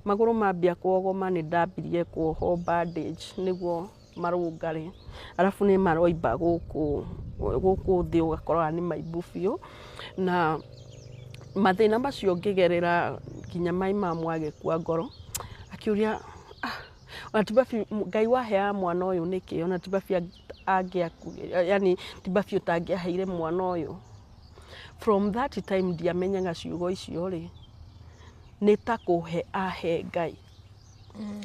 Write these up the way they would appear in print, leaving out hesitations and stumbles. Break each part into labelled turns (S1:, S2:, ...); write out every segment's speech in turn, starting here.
S1: Magũrũ mambia kuogoma nĩ ndambirie kuohwo bandage nĩguo marũngare, arabu nĩ maroimba gũkũ gũkũ thĩ ũgakora nĩ maimbu biũ. Na mathĩna macio ngĩgerera nginya my mum agĩkua ngoro, akĩũria, "Ah, ona ti biũ Ngai waheaga mwana ũyũ nĩkĩ? Ona ti biũ angĩakuire, yani ti biũ ũtangĩaheire mwana ũyũ." From that time ndiamenyaga ciugo icio rĩ, nĩ ta kũhe ahe Ngai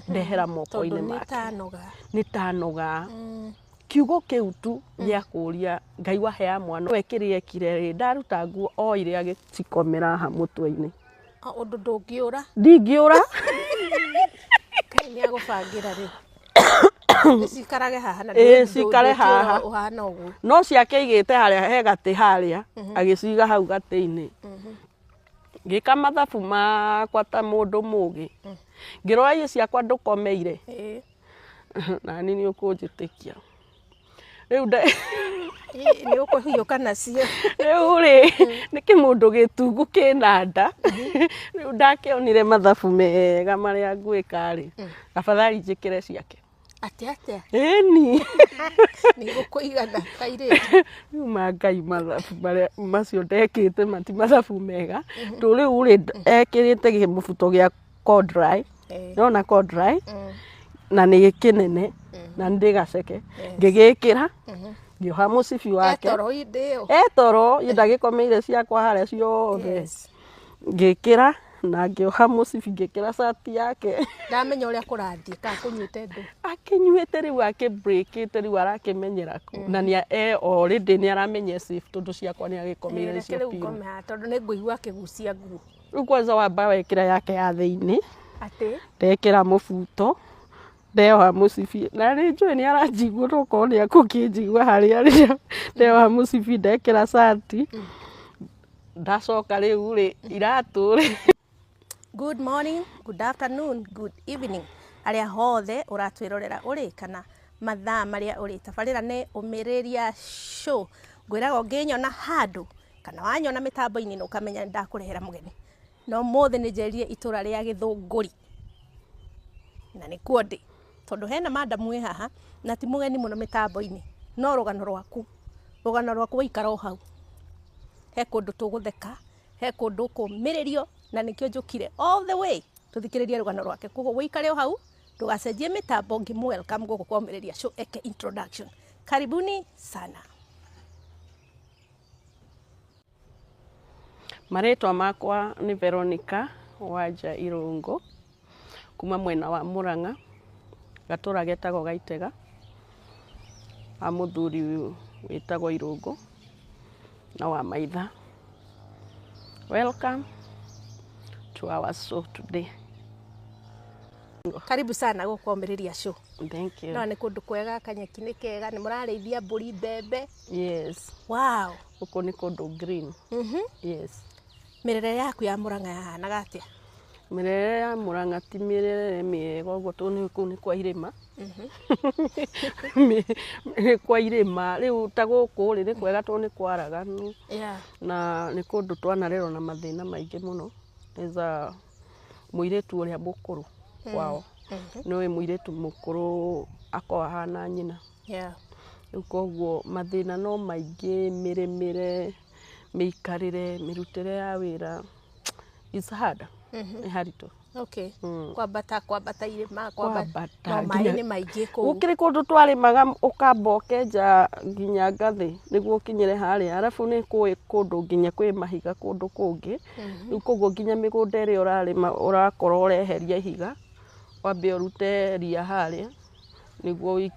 S1: ndehera
S2: Tondũ
S1: moko-inĩ
S2: nĩ
S1: make.
S2: Tanoga.
S1: Nĩ tanoga. Kiugo kĩu tu gĩa kũria Ngai waheaga mwana we kĩrĩa ekire rĩ, ndaruta nguo oire agĩcikomera haha mũtwe-inĩ.
S2: O, ũndũ ndũngĩũra.
S1: Ndingĩũra.
S2: Ngai nĩ agũbangĩra rĩu. Cikarage haha na
S1: Ĩĩ, cikare haha.
S2: Ũhana ũguo.
S1: No ciake aigĩte harĩa he gatĩ harĩa, agĩciga hau gatĩ-inĩ. Ngĩka mathabu makwa ta mũndũ mũgĩ, ngĩrora iĩ ciakwa ndũkomeire. Nani nĩ ũkũnjĩtĩkia rĩu
S2: Nĩ ũkũhiũka nacio.
S1: Rĩu rĩ, nĩ kĩmũndũ gĩtungu kĩna nda. Rĩu ndakĩonire mathabu mega marĩa ngwĩka rĩ, afadhali njĩkĩre ciake.
S2: Atĩ atĩa?
S1: Ĩni.
S2: Nĩ gũkũigana kairĩtu.
S1: Rĩu ma Ngai, mathabu marĩa macio ndekĩte mati mathabu mega tũ. Rĩu rĩ, ekĩrĩte kĩmũbuto gĩa corduroy. Nona corduroy na nĩ kĩnene na nĩ gaceke, ngĩgĩkĩra, ngĩoha mũcibi wake.
S2: Etoro hĩndĩ ĩyo.
S1: Etoro, ndagĩkomeire ciakwa harĩa ciothe. Ngĩkĩra na ngĩoha mũcibi, ngĩkĩra cati yake.
S2: Ndamenya ũrĩa kũrathiĩ kana kũnyuĩte ndũ.
S1: Akĩnyuĩte rĩu, akĩbrĩkĩte rĩu, arakĩmenyera kũ na nĩ e already nĩ aramenya safe tondũ ciakwa nĩ agĩkomeire
S2: Reke
S1: nĩcio
S2: rĩu
S1: biũ.
S2: ngome haha tondũ nĩ ngũigua akĩgucia nguo.
S1: Rĩu kwanza wamba wekĩra yake ya thĩinĩ.
S2: Atĩ?
S1: Ndekĩra mũbuto, ndeoha mũcibi, na nĩ njũĩ nĩ aranjigua, no korwo nĩ akũkĩnjigua harĩa rĩrĩa ndeoha mũcibi, ndekĩra cati, ndacoka rĩu rĩ, iratũ rĩ.
S2: Good morning, good afternoon, good evening. Arĩa hothe ũratwĩrorera ũrĩ kana mathaa marĩa ũrĩ. Tabarĩra nĩ Ũmĩrĩria Show. Ngwĩraga ũngĩnyona handũ kana wanyona mĩtambo-inĩ ĩno ũkamenya nĩ ndakũrehera mũgeni. Na ũmũthĩ nĩ njerire itũra rĩa Gĩthũngũri. Na nĩkuo ndĩ. Tondũ hena madam wĩ haha na ti mũgeni mũno mĩtambo-inĩ. No rũgano rwaku, rũgano rwaku waikara o hau. He kũndũ tũgũtheka, he kũndũ ũkũmĩrĩrio, na nĩkĩo njũkire all the way tũthikĩrĩrie rũgano rwake. Koguo ũikare o hau, ndũgacenjie mĩtambo, ngĩmũ welcome gũkũ kwa Ũmĩrĩria Show eke introduction. Karibuni sana.
S1: Marĩtwa makwa nĩ Veronica Wanja Irũngũ, kuma mwena wa Mũrang'a, gatũra getagwo Gaitega, wa mũthuri wĩtagwo Irũngũ na wa Maitha. Welcome to our show today.
S2: Karibu sana gũkũ Ũmĩrĩria Show.
S1: Thank you.
S2: No nĩ kũndũ kwega, kanyeki nĩ kega, nĩ mũrarĩithia mbũri, mbembe.
S1: Yes.
S2: Wow.
S1: Gũkũ nĩ kũndũ green. Yes.
S2: Mĩrerere yaku ya Mũrang'a yahanaga atĩa?
S1: Mĩrerere ya Mũrang'a ti mĩrerere mĩega ũguo tondũ nĩ kũu nĩ kwa irĩma. Nĩ kwa irĩma. Rĩu ta gũkũ rĩ, nĩ kwega tondũ nĩ kwaraganu. Na nĩ kũndũ twanarerwo na mathĩna maingĩ mũno. As a mũirĩtu ũrĩa mũkũrũ kwao. Nĩũĩ mũirĩtu mũkũrũ akoragwo ahana nyina. Rĩu koguo mathĩna no maingĩ, mĩrĩmĩre, mĩikarĩre, mĩrutĩre ya wĩra is hard. Nĩ haritũ.
S2: Okay. Kwambata kwambata irĩma, kwambata.
S1: Kwambata.
S2: No maĩ nĩ maingĩ kũu.
S1: Gũkĩrĩ kũndũ twarĩmaga ũkamba ũkenja nginya ngathĩ nĩguo ũkinyĩre harĩa, arabu nĩ kũĩ kũndũ nginya kwĩ mahiga kũndũ kũngĩ. Rĩu koguo nginya mĩgũnda ĩrĩa ũrarĩma ũrakorwo ũreheria ihiga, wambe ũrute ria harĩa nĩguo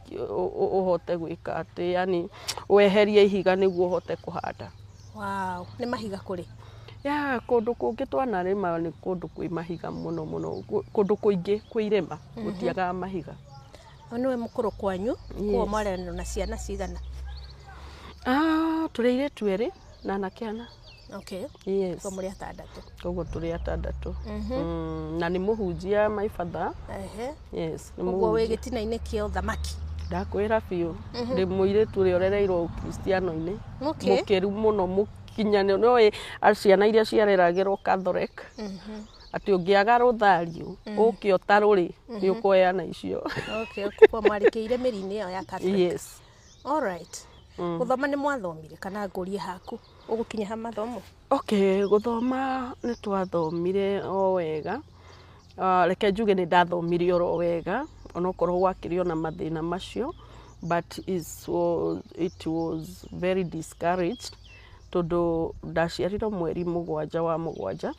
S1: ũhote gwĩka atĩ, yani weherie ihiga nĩguo ũhote kũhanda.
S2: Wow. Nĩ mahiga kũrĩ?
S1: Ya, kũndũ kũngĩ twanarĩma nĩ kũndũ kwĩ mahiga mũno mũno, kũndũ kũingĩ kwĩ irĩma gũtiagaga mahiga.
S2: O nĩwe mũkũrũ kwanyu, koguo mwareranirwo na ciana cigana?
S1: Ah, tũrĩ airĩtu erĩ na anake ana. Yes.
S2: So mũrĩ atandatũ.
S1: Koguo tũrĩ atandatũ. Na nĩ mũhunjia my father. Yes, nĩ
S2: Koguo wĩ
S1: mũhunjia.
S2: gĩtina-inĩ kĩa ũthamaki.
S1: Ndakwĩra biũ, ndĩ mũirĩtu ũrĩa ũrereirwo ũkristiano-inĩ. Mũkĩru mũno, mũkĩru. Nginya nĩ ciana iria ciareragĩrwo Catholic, atĩ ũngĩaga rũthario ũke ũtarũrĩ, nĩ ũkũheana icio.
S2: Okay, kwa mwarĩkĩire mĩri-inĩ ĩyo ya Catholic.
S1: Yes.
S2: All right. Gũthoma nĩ mwathomire kana ngũrie haku ũgũkinya ha mathomo?
S1: Okay, gũthoma nĩ twathomire o wega. Reke njuge nĩ ndathomire oro wega, onokorwo gwakĩrĩ ona mathĩna macio, but it was very discouraged, tondũ ndaciarirwo mweri 7 wa 7.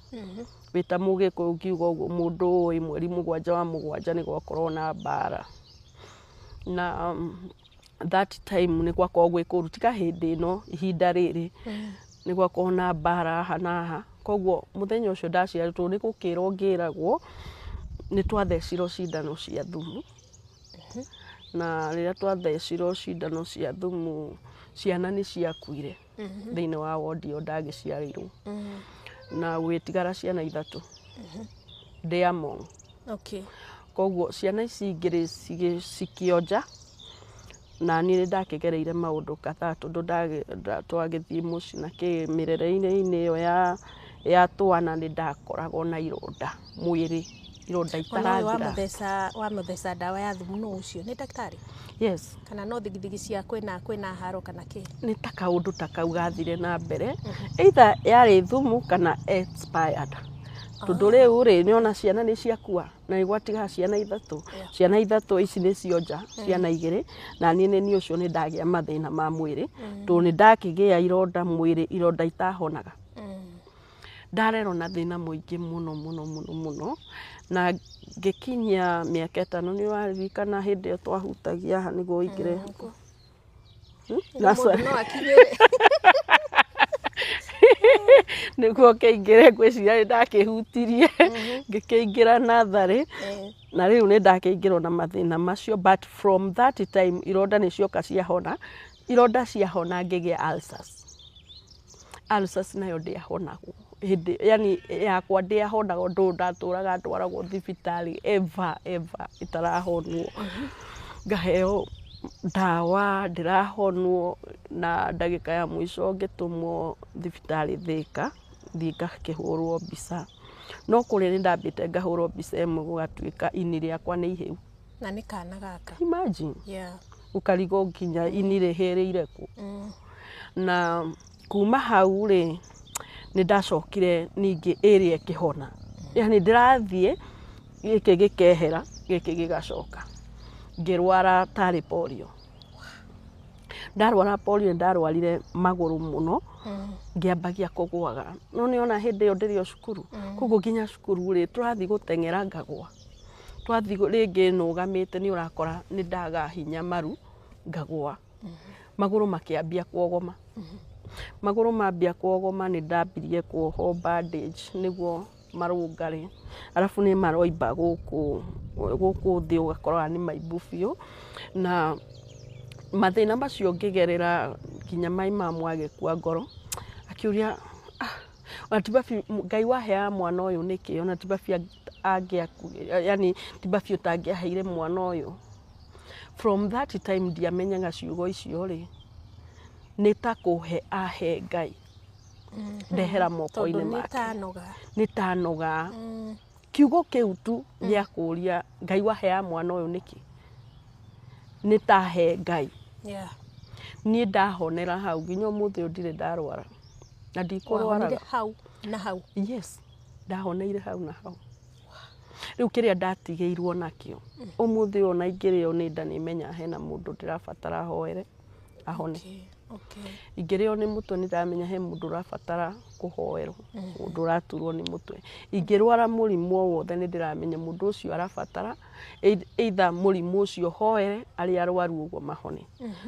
S1: Wĩ ta Mũgĩkũyũ ũngiuga ũguo, mũndũ ũĩ mweri 7 wa 7 nĩ gwakorwo na mbara, na that time nĩ gwakorwo gwĩ kũru, tiga hĩndĩ ĩno, ihinda rĩrĩ nĩ gwakorwo na mbara haha na haha. Koguo mũthenya ũcio ndaciarĩtwo, nĩ gũkĩrwo ngĩragwo nĩ twathecirwo cindano cia thumu, na rĩrĩa twathecirwo cindano cia thumu, ciana nĩ ciakuire thĩinĩ wa wondi ĩyo ndagĩciarĩirwo, na gwĩtigara ciana ithatũ ndĩ among. Koguo ciana ici ingĩ cikĩonja, na niĩ nĩ ndakĩgereire maũndũ kadhaa, tondũ twagĩthiĩ mũciĩ na kĩ mĩrerere-inĩ ĩyo ya twana, nĩ ndakoragwo na ironda mwĩrĩ, ironda
S2: Ona ũyũ
S1: itarathira.
S2: Wamũtheca ndawa ya thumu, nũ ũcio? Nĩ ndagĩtarĩ?
S1: Yes.
S2: Kana no thigithigi cia kwĩna haro kana kĩ?
S1: Nĩ ta kaũndũ ta kau gathire na mbere, either yarĩ thumu kana expired, tondũ rĩu rĩ, nĩona ciana nĩ ciakua na nĩ gwatiga ciana ithatũ. Ciana ithatũ ici nĩ cionja ciana igĩrĩ, na niĩ nĩ niĩ ũcio nĩ ndagĩa mathĩna ma mwĩrĩ, tondũ nĩ ndakĩgĩa ironda mwĩrĩ, ironda itahonaga. Ndarerwo na thĩna mũingĩ mũno mũno mũno mũno, na ngĩkinyia mĩaka 5, nĩ waririkana hĩndĩ ĩyo twahutagia haha nĩguo ũingĩre?
S2: Mũndũ
S1: Nursery.
S2: No akinyĩre.
S1: Nĩguo kĩingĩre, ngwĩciria nĩ ndakĩhutirie ngĩkĩingĩra natharĩ. Na rĩu nĩ ndakĩingĩrwo na mathĩna macio, but from that time ironda nĩ cioka ciahona. Ironda ciahona, ngĩgĩa ulcers. Ulcers nayo ndĩahonagwo hĩndĩ, yani yakwa ndĩahonagwo, ndũ ndatũraga ndwaragwo thibitarĩ ever ever ĩtarahonwo, ngaheo ndawa ndĩrahonwo, na ndagĩka ya mũico ngĩtũmwo thibitarĩ Thĩka, thiĩ ngakĩhũrwo mbica. No kũrĩa nĩ ndambĩte ngahũrwo mbica ĩmwe, gũgatuĩka ini rĩakwa nĩ ihĩu.
S2: Na nĩ kana gaka.
S1: Imagine, ũkarigwo nginya ini rĩhĩrĩire kũ. Na kuma hau rĩ, nĩ ndacokire ningĩ ĩrĩa ĩkĩhona, yani ndĩrathiĩ gĩkĩ gĩkehera, gĩkĩ gĩgacoka, ngĩrwara tarĩ polio. Ndarwara polio, ndarwarire magũrũ mũno, ngĩambagia kũgũaga, no nĩ ona hĩndĩ ĩyo ndĩrĩ o cukuru, koguo nginya cukuru rĩ, tũrathiĩ gũteng'era ngagwa, twathiĩ rĩngĩ nũgamĩte, nĩ ũrakora nĩ ndaga hinya maru, ngagwa, magũrũ makĩambia kuogoma. Magũrũ mambia kuogoma, nĩ ndambirie kuohwo bandage nĩguo marũngare, arabu nĩ maroimba gũkũ gũkũ thĩ, ũgakora nĩ maimbu biũ. Na mathĩna macio ngĩgerera nginya my mum agĩkua ngoro, akiũria, "Ah, ona ti babi Ngai waheaga mwana ũyũ nĩkĩ? Ona ti babi angĩakuire, yani ti babi ũtangĩaheire mwana ũyũ." From that time ndiamenyaga ciugo icio rĩ, nĩ ta kũhe ahe Ngai ndehera
S2: Tondũ
S1: moko-inĩ
S2: nĩ
S1: make.
S2: Tanoga.
S1: Nĩ tanoga. Kiugo kĩu tu gĩa kũũria Ngai waheaga mwana ũyũ nĩkĩ, nĩ tahe Ngai. Niĩ ndahonera hau, nginya ũmũthĩ ũyũ ndirĩ ndarwara na
S2: Wahonire
S1: ndikũrwaraga.
S2: Hau na hau?
S1: Yes, ndahoneire hau na hau. Rĩu kĩrĩa ndatigĩirwo nakĩo, ũmũthĩ ũyũ ona ingĩrĩo nĩ nda, nĩ menya hena mũndũ ndĩrabatara hoere ahone. Ingĩrĩo nĩ mũtwe, nĩ ndamenya he mũndũ ũrabatara kũhoerwo, mũndũ ũraturwo nĩ mũtwe. Ingĩrwara mũrimũ o wothe, nĩ ndĩramenya mũndũ ũcio arabatara either mũrimũ ũcio hoere, arĩa arwaru ũguo mahone.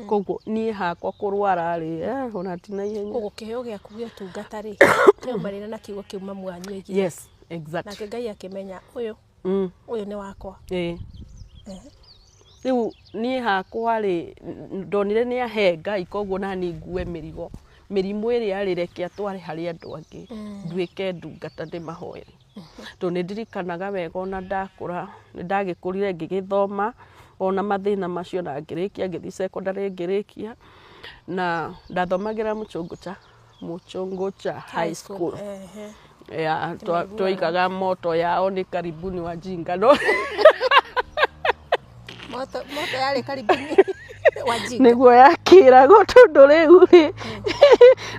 S1: Koguo niĩ hakwa kũrwara rĩ, ona ti na ihenya.
S2: Koguo kĩheo gĩaku gĩa ũtungata rĩ, kĩaumanire na kiugo kĩu mamu wanyu oigire.
S1: Yes, exactly.
S2: Nake Ngai akĩmenya ũyũ, ũyũ nĩ wakwa.
S1: Ĩĩ. Rĩu niĩ hakwa rĩ, ndonire nĩ ahe Ngai, koguo nani ngue mĩrigo, mĩrimũ ĩrĩa rĩ, reke atware harĩ andũ angĩ, nduĩke ndungata ndĩmahoere. Tondũ nĩ ndirikanaga wega, ona ndakũra, nĩ ndagĩkũrire ngĩgĩthoma ona mathĩna macio, na ngĩrĩkia, ngĩthiĩ secondary, ngĩrĩkia, na ndathomagĩra Mũchũngũcha. Muchongocha High School.
S2: Ehe.
S1: Ya,
S2: Tumeiguaga.
S1: twoigaga moto yao nĩ karibuni wajinga, no
S2: Moto moto yarĩ karibuni wajinga.
S1: Nĩguo yakĩragwo, tondũ rĩu rĩ,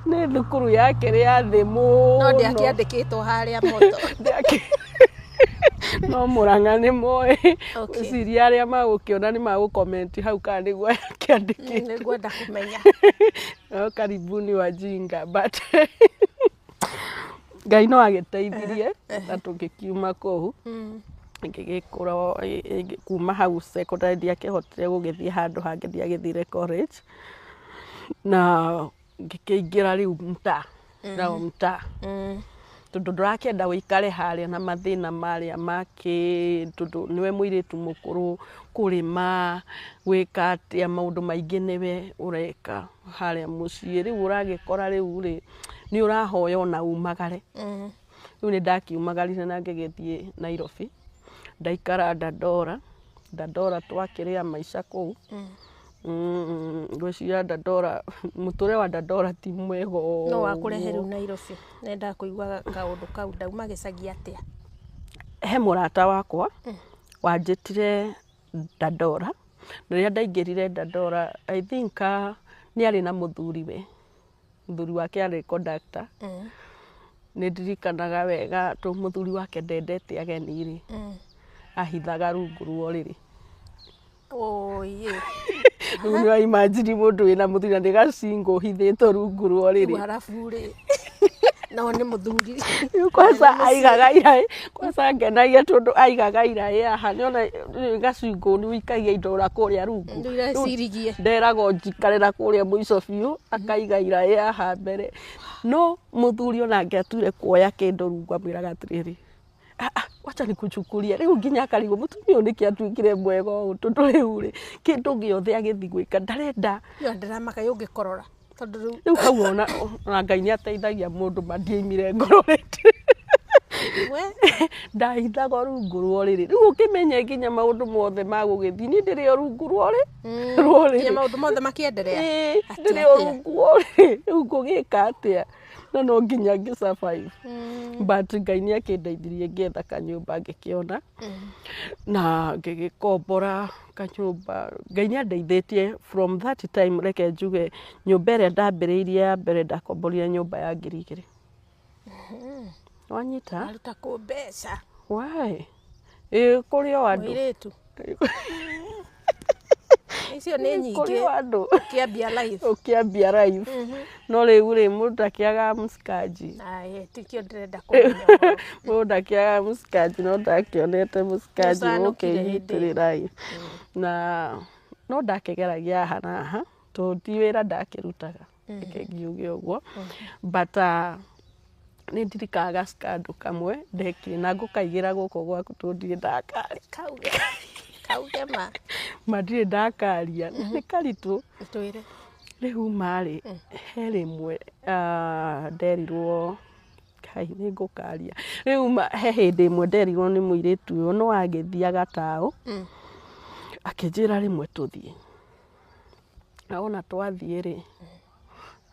S1: nĩ thukuru yakĩrĩ ya thĩ mũno.
S2: No ndĩakĩandĩkĩtwo harĩa moto.
S1: No Mũrang'a nĩ moĩ.
S2: Okay.
S1: Gwĩciria arĩa magũkĩona nĩ magũcomment hau kana nĩguo yakĩandĩkĩtwo.
S2: Nĩ ngwenda kũmenya.
S1: No karibuni wajinga, but Ngai no agĩteithirie na tũgĩkiuma kũu. Ngĩgĩkũra kuma hau secondary, ndiakĩhotire gũgĩthiĩ handũ hangĩ, ndiagĩthire college, na ngĩkĩingĩra rĩu mtaa nao mtaa, tondũ ndũrakĩenda ũikare harĩa na mathĩna marĩa makĩ, tondũ nĩwe mũirĩtu mũkũrũ, kũrĩma, gwĩka atĩa, maũndũ maingĩ nĩwe ũreka harĩa mũciĩ. Rĩu ũragĩkora rĩu rĩ, nĩ ũrahoya ona umagare. Rĩu nĩ ndakiumagarire na ngĩgĩthiĩ Nairobi, ndaikara Dandora. Dandora twakĩrĩa maica kũu. Ngwĩciria Dandora, mũtũrĩre wa Dandora ti mwega.
S2: No wakũrehe
S1: ũguo.
S2: Rĩu Nairobi nendaga kũigua kaũndũ kau, ndauma gĩcagi atĩa?
S1: He mũrata wakwa wanjĩtire Dandora, na rĩrĩa ndaingĩrire Dandora, I think nĩ arĩ na mũthuriwe, mũthuri wake arĩ conductor. Nĩ ndirikanaga wega tondũ mũthuri wake ndendete ageni rĩ, ahithaga rungu rwa ũrĩrĩ.
S2: Oye.
S1: Rĩu nĩ wa imagine mũndũ wĩna mũthuri na nĩ gacingo ũhithĩtwo rungu rwa ũrĩrĩ.
S2: Rĩu harabu rĩ, no nĩ mũthuri.
S1: Rĩu kwanza aigaga iraĩ, kwanza ngenagia tondũ aigaga iraĩ haha, nĩona gacingũ nĩ ũikagia indo na kũrĩa rungu.
S2: Rĩu irecirigie.
S1: Nderagwo njikare na kũrĩa mũico biũ, akaiga iraĩ haha mbere. No mũthuri ona angĩatuire kuoya kĩndũ rungu, amwĩraga atĩrĩrĩ, "Ah, ah, wacha nikuchukulie." Rĩu nginya akarigwo mũtumia ũyũ nĩkĩ atuĩkire mwega ũũ, tondũ rĩu rĩ, kĩndũ gĩothe agĩthiĩ gwĩka ndarenda.
S2: Yo ndĩramaka yũngĩkorora tondũ rĩu
S1: Rĩu hau ona Ngai nĩ ateithagia mũndũ, ma ndiaimire ngororete.
S2: We
S1: Ndahithaga rungu rwa ũrĩrĩ. Rĩu ũkĩmenye nginya maũndũ mothe ma gũgĩthiĩ, niĩ ndĩrĩ o rungu rwa rwa
S2: nginya
S1: ũrĩrĩ.
S2: Maũndũ mothe makĩenderea.
S1: Ĩĩ,
S2: Atĩa,
S1: ndĩrĩ o
S2: atĩa?
S1: rungu rwa ũrĩrĩ. Rĩu ngũgĩka atĩa? No no nginya ngĩ survive. But Ngai nĩ akĩndeithirie ngĩetha kanyũmba, ngĩkĩona na ngĩgĩkombora kanyũmba. Ngai nĩ andeithĩtie from that time. Reke njuge nyũmba ĩrĩa ndambĩrĩirie ya mbere, ndakomborire nyũmba ya 2000. Wanyita?
S2: Aruta kũ mbeca?
S1: Why? Ĩ, kũrĩ o andũ.
S2: Mũirĩtu, icio nĩ
S1: Kũrĩ
S2: nyingĩ.
S1: o andũ.
S2: Ũkĩambia life.
S1: Ũkĩambia life. No rĩu rĩ, mũndũ ndakĩagaga mũcikanji.
S2: Aye, tikio ndĩrenda kũmenya ũhoro.
S1: Mũndũ ndakĩagaga mũcikanji, no ndakĩonete mũcikanji.
S2: Nĩũcanũkire hĩndĩ ĩyo.
S1: Gũkĩnyitĩrĩra ĩ, na no ndakĩgeragia haha na haha, tondũ ti wĩra ndakĩrutaga, reke ngiuge ũguo. But nĩ ndirikanaga gacikandũ kamwe ndekire na ngũkaigĩra gũkũ gwaku, tondũ ndirĩ ndakaria.
S2: Kauge kauge ma.
S1: Ma ndirĩ ndakaria, nĩ karitũ.
S2: Twĩre.
S1: Rĩu marĩ he rĩmwe nderirwo, Ngai, nĩ ngũkaria rĩu ma, he hĩndĩ ĩmwe nderirwo nĩ mũirĩtu ũyũ no agĩthiaga taũ, akĩnjĩra rĩmwe tũthiĩ, na wona twathiĩ rĩ,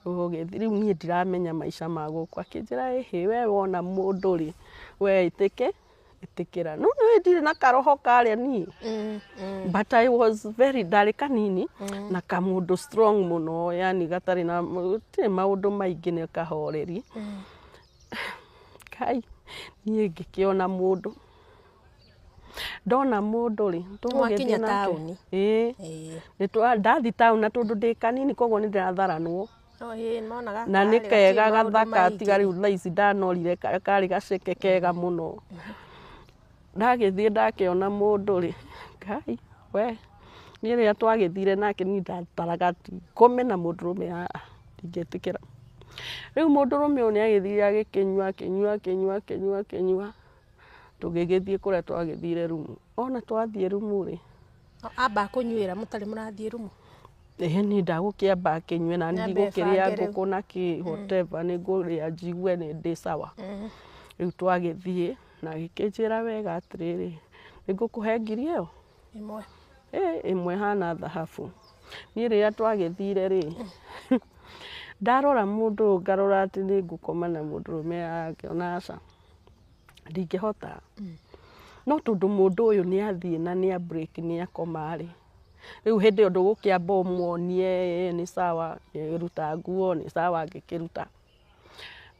S1: tũgũgĩthiĩ rĩu niĩ ndiramenya maica ma gũkũ. Akĩnjĩra, ĩhĩ, we wona mũndũ rĩ, we ĩtĩke ĩtĩkĩra, no nĩ ndirĩ na karoho karĩa niĩ. But I was very, ndarĩ kanini na kamũndũ strong mũno, yani gatarĩ na gũtirĩ maũndũ maingĩ, nĩ kahoreri. Kai, niĩ ngĩkĩona mũndũ, ndona mũndũ rĩ, tũgũgĩthiĩ
S2: Mwakinya
S1: nake.
S2: taũni?
S1: Ĩĩ.
S2: Ĩĩ.
S1: Nĩ ndathi taũni, na tondũ ndĩ kanini koguo nĩ ndĩratharanwo.
S2: No ĩĩ, monaga
S1: Na nĩ
S2: karĩ
S1: kega
S2: gatirĩ maũndũ
S1: gathaka, tiga
S2: maingĩ.
S1: rĩu thaa ici ndanorire, karĩ gaceke kega mũno. Ndagĩthiĩ ndakĩona mũndũ rĩ, Ngai we, niĩ rĩrĩa twagĩthire nake, niĩ ndataraga ngome na mũndũrũme haha, ndingĩtĩkĩra. Rĩu mũndũrũme ũyũ nĩ agĩthire agĩkĩnyua, akĩnyua, akĩnyua, akĩnyua, akĩnyua, tũgĩgĩthiĩ kũrĩa twagĩthire rumu. Ona twathiĩ rumu rĩ,
S2: Amba kũnyuĩra mũtarĩ mũrathiĩ rumu?
S1: Ĩhĩ, niĩ ndagũkĩamba akĩnyue na
S2: Nyambe
S1: ndigũkĩrĩa
S2: ĩbange rĩu.
S1: ngũkũ na kĩ whatever, nĩ ngũrĩa njigue nĩ ndĩ sawa. Rĩu twagĩthiĩ na agĩkĩnjĩra wega atĩrĩrĩ, nĩ ngũkũhe ngiri ĩyo
S2: 1.
S1: Ĩ, 1 hana thahabu. Niĩ rĩrĩa twagĩthire rĩ, Ndarora mũndũ ũyũ ngarora atĩ nĩ ngũkoma na mũndũrũme, ngĩona aca, ndingĩhota. No tondũ mũndũ ũyũ nĩ athiĩ na nĩ a break, nĩ akoma rĩ, rĩu hĩndĩ ĩyo ndũgũkĩamba ũmuonie nĩ sawa, ruta nguo, nĩ sawa, ngĩkĩruta.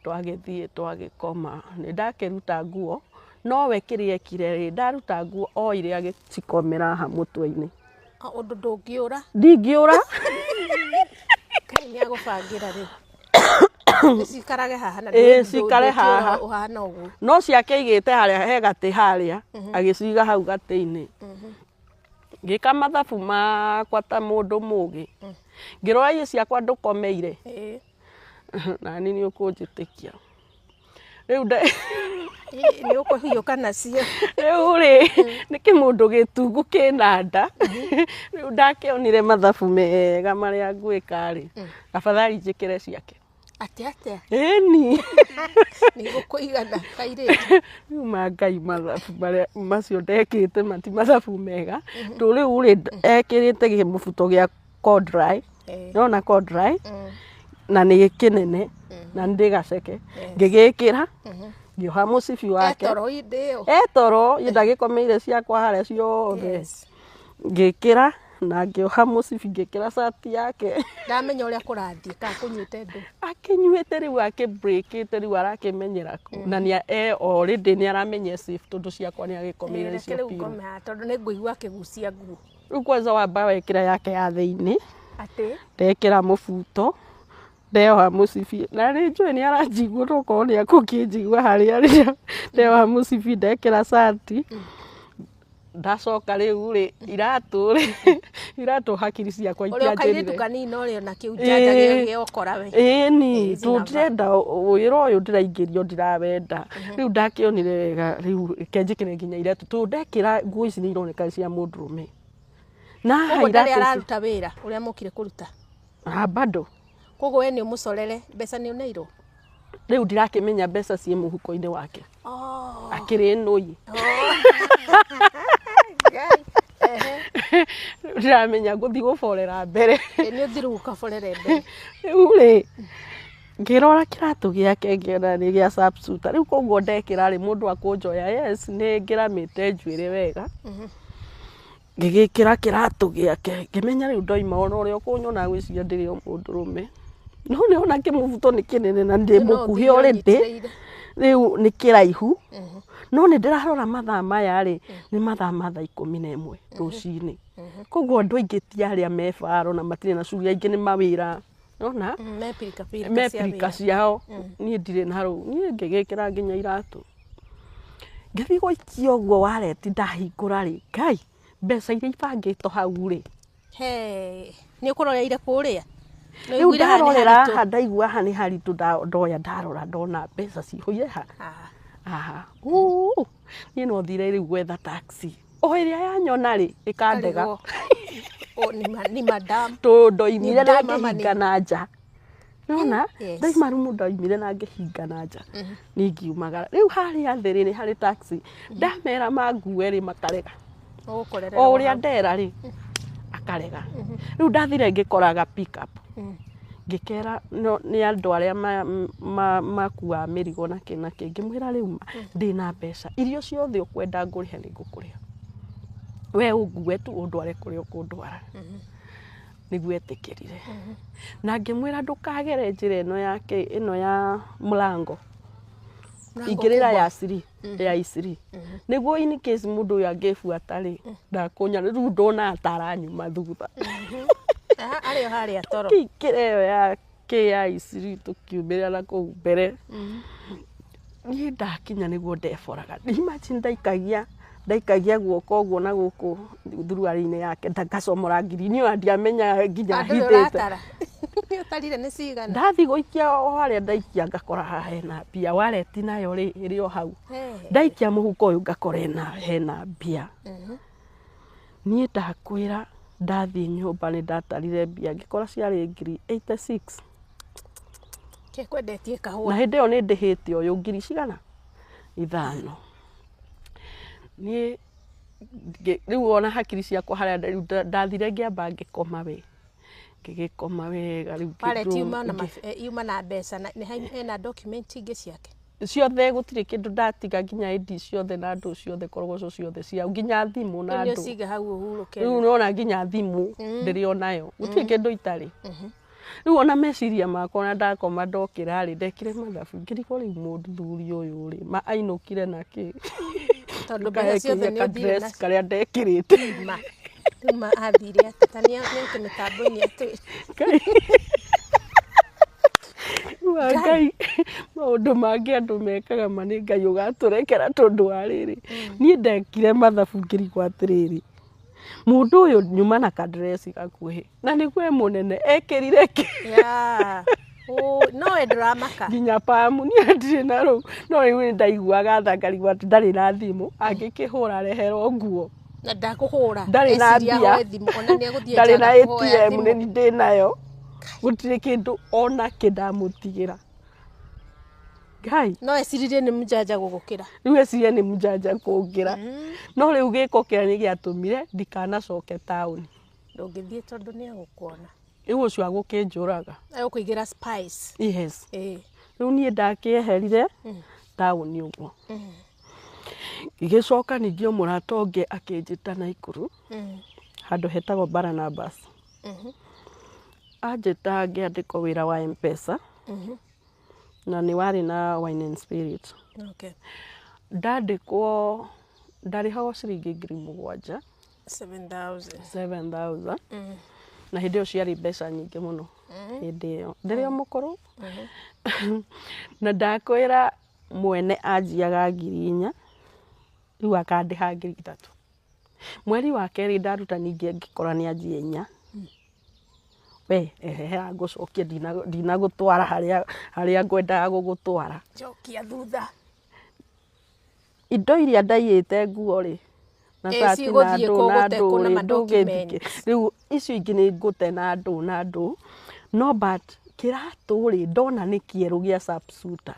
S1: Twagĩthiĩ twagĩkoma, nĩ ndakĩruta nguo, nowe kĩrĩa ekire rĩ, ndaruta nguo oire agĩcikomera haha mũtwe-inĩ.
S2: Ũndũ ndũngĩũra.
S1: Ndingĩũra.
S2: Ngai nĩ agũbangĩra rĩu. Cikarage haha na
S1: Ĩĩ, cikare haha.
S2: Ũhana ũguo.
S1: No ciake aigĩte harĩa he gatĩ harĩa, agĩciga hau gatĩ-inĩ. Ngĩka mathabu makwa ta mũndũ mũgĩ. Ngĩrora ici ciakwa ndũkomeire. Nani nĩ ũkũnjĩtĩkia. Rĩu
S2: Nĩ ũkũhiũka nacio.
S1: Rĩu rĩ, nĩ kĩmũndũ gĩtungu kĩna nda. Rĩu ndakĩonire mathabu mega marĩa ngwĩka rĩ, afadhali njĩkĩre ciake.
S2: Atĩ atĩa?
S1: Ĩni.
S2: Nĩ gũkũigana kairĩtu.
S1: Rĩu ma Ngai mathabu marĩa macio ndekĩte mati mathabu mega. Tondũ rĩu rĩ, ekĩrĩte kĩmũbuto gĩa corduroy. Nĩwona corduroy? Na nĩ kĩnene na nĩ gaceke. Ngĩgĩkĩra, ngĩoha mũcibi wake.
S2: Etoro hĩndĩ ĩyo.
S1: Etoro, ndagĩkomeire ciakwa harĩa ciothe. Ngĩkĩra na ngĩoha mũcibi, ngĩkĩra cati yake.
S2: Ndamenya ũrĩa kũrathiĩ kana kũnyuĩte ndũ.
S1: Akĩnyuĩte rĩu, akĩbreakĩte rĩu, arakĩmenyera kũ. Na nĩ already nĩ aramenya safe, tondũ ciakwa nĩ agĩkomeire
S2: Reke
S1: cio
S2: rĩu
S1: biũ.
S2: ngome haha tondũ nĩ ngũigua akĩgucia nguo.
S1: Rĩu kwanza wamba wekĩra yake ya thĩinĩ.
S2: Atĩ?
S1: Ndekĩra mũbuto, ndeoha mũcibi, na nĩ njũĩ nĩ aranjigua, tokorwo nĩ akũkĩnjigua harĩa arĩ. Ndeoha mũcibi, ndekĩra cati, ndacoka rĩu rĩ, iratũ rĩ, iratũ hakiri ciakwa
S2: Ũrĩa kairĩtu
S1: itianjĩrire.
S2: Kanini ũrĩ ona kĩu njanja gĩa ũkora we.
S1: Ĩni,
S2: Ĩĩ,
S1: tondũ
S2: zinava.
S1: ndĩrenda wĩra ũyũ ndĩraingĩrio ndirawenda. Rĩu ndakĩonire wega rĩu reke njĩkĩre nginya iratũ, tondũ ndekĩra nguo ici nĩ ironeka cia mũndũrũme. Na haha
S2: Koguo ndarĩ
S1: iratũ ici
S2: araruta wĩra ũrĩa mokire kũruta.
S1: Ah, bado.
S2: Koguo we nĩ ũmũcorere mbeca nĩ ũneirwo?
S1: Rĩu ndirakĩmenya mbeca ciĩ mũhuko-inĩ wake. Akĩrĩ nũi. Rĩu ndiramenya ngũthiĩ gũborera mbere.
S2: Nĩ ũthiĩ rĩu ũkaborere mbere.
S1: Rĩu rĩ, ngĩrora kĩratũ gĩake ngĩona nĩ gĩa sharpshooter. Rĩu koguo ndekĩra rĩ, mũndũ akũnjoya, yes, nĩ ngĩramĩte njuĩrĩ wega. Ngĩgĩkĩra kĩratũ gĩake, ngĩmenya rĩu ndoima ona ũrĩa ũkũnyona agwĩciria ndĩrĩ o mũndũrũme. No nĩona kĩmũbuto nĩ kĩnene na ndĩ
S2: No
S1: mũkuhĩ
S2: ũthiĩ
S1: already.
S2: ũnyitĩrĩire.
S1: Rĩu nĩ kĩraihu. No nĩ ndĩrarora mathaa maya rĩ, nĩ mathaa ma thaa 11 rũcinĩ. Koguo andũ aingĩ ti arĩa me baro na matirĩ na shughuli, aingĩ nĩ mawĩra. Nĩwona?
S2: Me pirika pirika
S1: Me
S2: cia
S1: pirika
S2: wĩra.
S1: ciao. Niĩ ndirĩ na rũu. Niĩ ngĩgĩkĩra nginya iratũ. Ngĩthiĩ gũikia ũguo wallet ndahingũra rĩ, Ngai, mbeca iria ibangĩtwo hau rĩ.
S2: He, nĩ ũkũroreire kũrĩa? Nĩ
S1: Rĩu
S2: ũiguire haha nĩ
S1: ndarorera
S2: haritũ?
S1: haha, ndaigua haha nĩ haritũ, ndoya ndarora ndona mbeca cihũire ha. Aha. Uu, niĩ no thire rĩu gwetha taxi. O ĩrĩa yanyona rĩ, ĩkandega.
S2: Karigwo. O, ni madam.
S1: Tondũ ndoimire
S2: Ni
S1: na
S2: dam ama
S1: ngĩhinga na nja. Nĩwona?
S2: Yes.
S1: Ndaima rumu ndoimire na ngĩhinga na nja. Niĩ ngiumagara. Rĩu harĩa thĩ rĩ, nĩ harĩ taxi. Ndamera mangue rĩ, makarega.
S2: Ũgũkorerera
S1: O ũrĩa
S2: hau.
S1: ndera rĩ, akarega. Rĩu ndathire ngĩkoraga pick up. Ngĩkera no nĩ andũ arĩa makuaga mĩrigo na kĩ na kĩ. Ngĩmwĩra rĩu ndĩna mbeca. Irio ciothe ũkwenda ngũrĩhe nĩ ngũkũrĩha. We ũngue tu ũndware kũrĩa ũkũndwara. Nĩguo etĩkĩrire. Na ngĩmwĩra ndũkagere njĩra ĩno ya kĩ, ĩno ya mũrango.
S2: Mlango
S1: Ingĩrĩra
S2: kubwa.
S1: ya siri, ya isiri. Nĩguo in case mũndũ ũyũ angĩbuata rĩ, ndakũnya rĩu ndona ta aranyuma thutha.
S2: Aha, arĩ o harĩa toro.
S1: Tũkĩingĩra ĩyo ya kĩ ya isiri tũkiumĩra na kũu mbere. Niĩ ndakinya nĩguo ndeboraga. Imagine ndaikagia guoko ũguo na gũkũ thuruarĩ-inĩ yake, ngacomora ngiri. Niĩ ona ndiamenya nginya
S2: Ah, ndũrĩ
S1: hithĩte.
S2: ũratara. Nĩ ũtarire nĩ cigana?
S1: Ndathiĩ gũikia o harĩa ndaikia ngakora haha hena mbia. Wallet nayo rĩ, ĩrĩ o hau.
S2: He.
S1: Ndaikia mũhuko ũyũ ngakora hena mbia. Niĩ ndakwĩra ndathiĩ nyũmba nĩ ndatarire mbia ngĩkora ciarĩ ngiri 86.
S2: Ke kwendetie kahũa.
S1: Na hĩndĩ ĩyo nĩ ndĩhĩte ũyũ ngiri cigana? 5. Niĩ rĩu ona hakiri ciakwa harĩa rĩu ndathire ngĩamba ngĩkoma we. Ngĩgĩkoma wega rĩu.
S2: Wallet yuma na yuma na mbeca na nĩ hena document ingĩ ciake?
S1: Ciothe, gũtirĩ kĩndũ ndatiga, nginya ID ciothe na andũ ciothe, korogoco ciothe ciao, nginya thimũ na
S2: Rĩu nĩ
S1: andũ.
S2: ũciga hau ũhurũke.
S1: Rĩu nona nginya thimũ ndĩrĩ onayo, gũtirĩ kĩndũ itarĩ. Rĩu ona meciria makwa, ona ndakoma ndokĩra rĩ, ndekire mathabu, ngĩrigwo rĩu mũthuri ũyũ rĩ, ma ainũkire na kĩ?
S2: Tondũ mbeca ciothe nĩ ũthire
S1: dress
S2: nacio.
S1: Karĩa ndekĩrĩte.
S2: Ma rĩu ma athire atĩa? Ta nĩ oke mĩtambo-inĩ atwĩre.
S1: Ngai. Wa Ngai, maũndũ mangĩ andũ mekaga ma nĩ Ngai ũgatũrekera, tondũ wa rĩrĩ, niĩ ndekire mathabu ngĩrigwo atĩrĩrĩ, mũndũ ũyũ nyuma na kadresi gakuhĩ na nĩguo e mũnene ekĩrire kĩ?
S2: Yeah. Oh, no we ndũramaka.
S1: Nginya pamu niĩ ndirĩ na rũu, no rĩu nĩ ndaiguaga tha, ngarigwo atĩ ndarĩ na thimũ angĩkĩhũra reherwo nguo.
S2: Na ndakũhũra.
S1: Ndarĩ na
S2: Eciria
S1: mbia.
S2: ahoe thimũ ona nĩ egũthiĩ
S1: Ndarĩ na
S2: nja kũhoya
S1: ATM
S2: thimũ.
S1: nĩ ndĩ nayo, gũtirĩ kĩndũ ona kĩ ndamũtigĩra. Ngai.
S2: No eciririe nĩ mũjanja gũgũkĩra.
S1: Rĩu ecirie nĩ mũjanja kũngĩra, no rĩu gĩko kĩrĩa nĩ gĩatũmire ndikanacoke taũni.
S2: Ndũngĩthiĩ tondũ nĩ egũkuona.
S1: Rĩu ũcio agũkĩnjũraga.
S2: Egũkũigĩra spice.
S1: Yes.
S2: Ĩĩ.
S1: Rĩu niĩ ndakĩeherire taũni ũguo, ngĩgĩcoka ningĩ o mũrata ũngĩ akĩnjĩta Naikuru, handũ hetagwo Barnabas. Anjĩta ngĩandĩkwo wĩra wa M-Pesa, na nĩ warĩ na wine and spirit. Ndandĩkwo ndarĩhagwo ciringi 7,000.
S2: 7000.
S1: 7000, na hĩndĩ ĩyo ciarĩ mbeca nyingĩ mũno, hĩndĩ ĩyo ndĩrĩ o mũkũrũ. Na ndakwĩra mwene anjiaga 4,000, rĩu akandĩha 3,000. Mweri wa kerĩ ndaruta ningĩ ngĩkora nĩ anjia 4,000. We ehehe, ngũcokia, ndinagũtwara harĩa harĩa ngwendaga gũgũtwara.
S2: Cokia thutha.
S1: Indo iria ndaiyĩte, nguo rĩ, na
S2: Ĩ,
S1: cati na
S2: cigũthiĩ
S1: ndũ na
S2: kũ
S1: ndũ
S2: gũte kũ na
S1: rĩ,
S2: ma
S1: ndũgĩthikĩ.
S2: documents?
S1: Rĩu icio ingĩ nĩ ngũte na ndũ na ndũ, no but kĩratũ rĩ, ndona nĩ kĩerũ gĩa sharpshooter.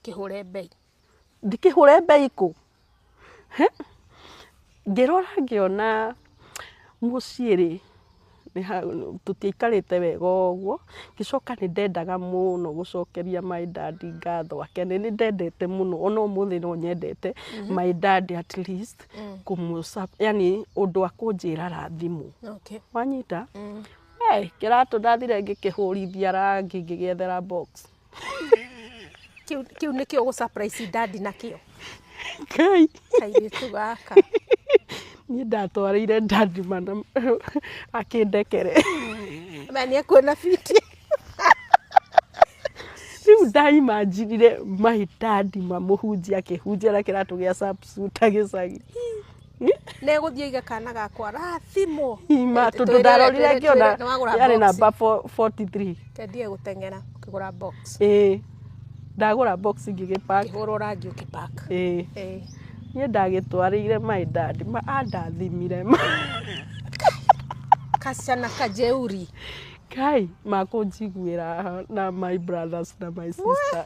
S2: Kĩhũre mbei.
S1: Ndikĩhũre mbei kũ? He? Ngĩrora ngĩona mũciĩ rĩ, tũtiaikarĩte wega ũguo. Ngĩcoka nĩ ndendaga mũno gũcokeria my dad ngatho akene, nĩ ndendete mũno, ona ũmũthĩ no nyendete my dad, at least kũmũ, yani ũndũ akũnjĩra rathimũ. Wanyita? Hey, kĩratũ ndathire ngĩkĩhũrithia rangi, ngĩgĩethera box.
S2: Kĩu nĩkĩo gũ surprise daddy nakĩo?
S1: Ngai.
S2: Kairĩtu gaka.
S1: Niĩ ndatwarĩire dadi mana akĩndekere.
S2: Ma nĩ ekuona video.
S1: Rĩu ndaimajinire my dad mamũhunjia akĩhunjia na kĩratũ gĩa sharpshooter gĩcagi.
S2: Nĩ egũthiĩ oige kana gakwa rathimwo.
S1: Ima tondũ ndarorire ngĩona yarĩ namba 43.
S2: Kendie gũteng'era ũkĩgũra box.
S1: Ĩĩ, ndagũra box ngĩgĩpack.
S2: Kĩhũrwo rangi ũkĩpack.
S1: Ĩĩ.
S2: Ĩĩ.
S1: Niĩ ndagĩtwarĩire my dad ma andathimire ma.
S2: Kasichana kajeuri.
S1: Kai makũnjiguĩra na my brothers na my sister.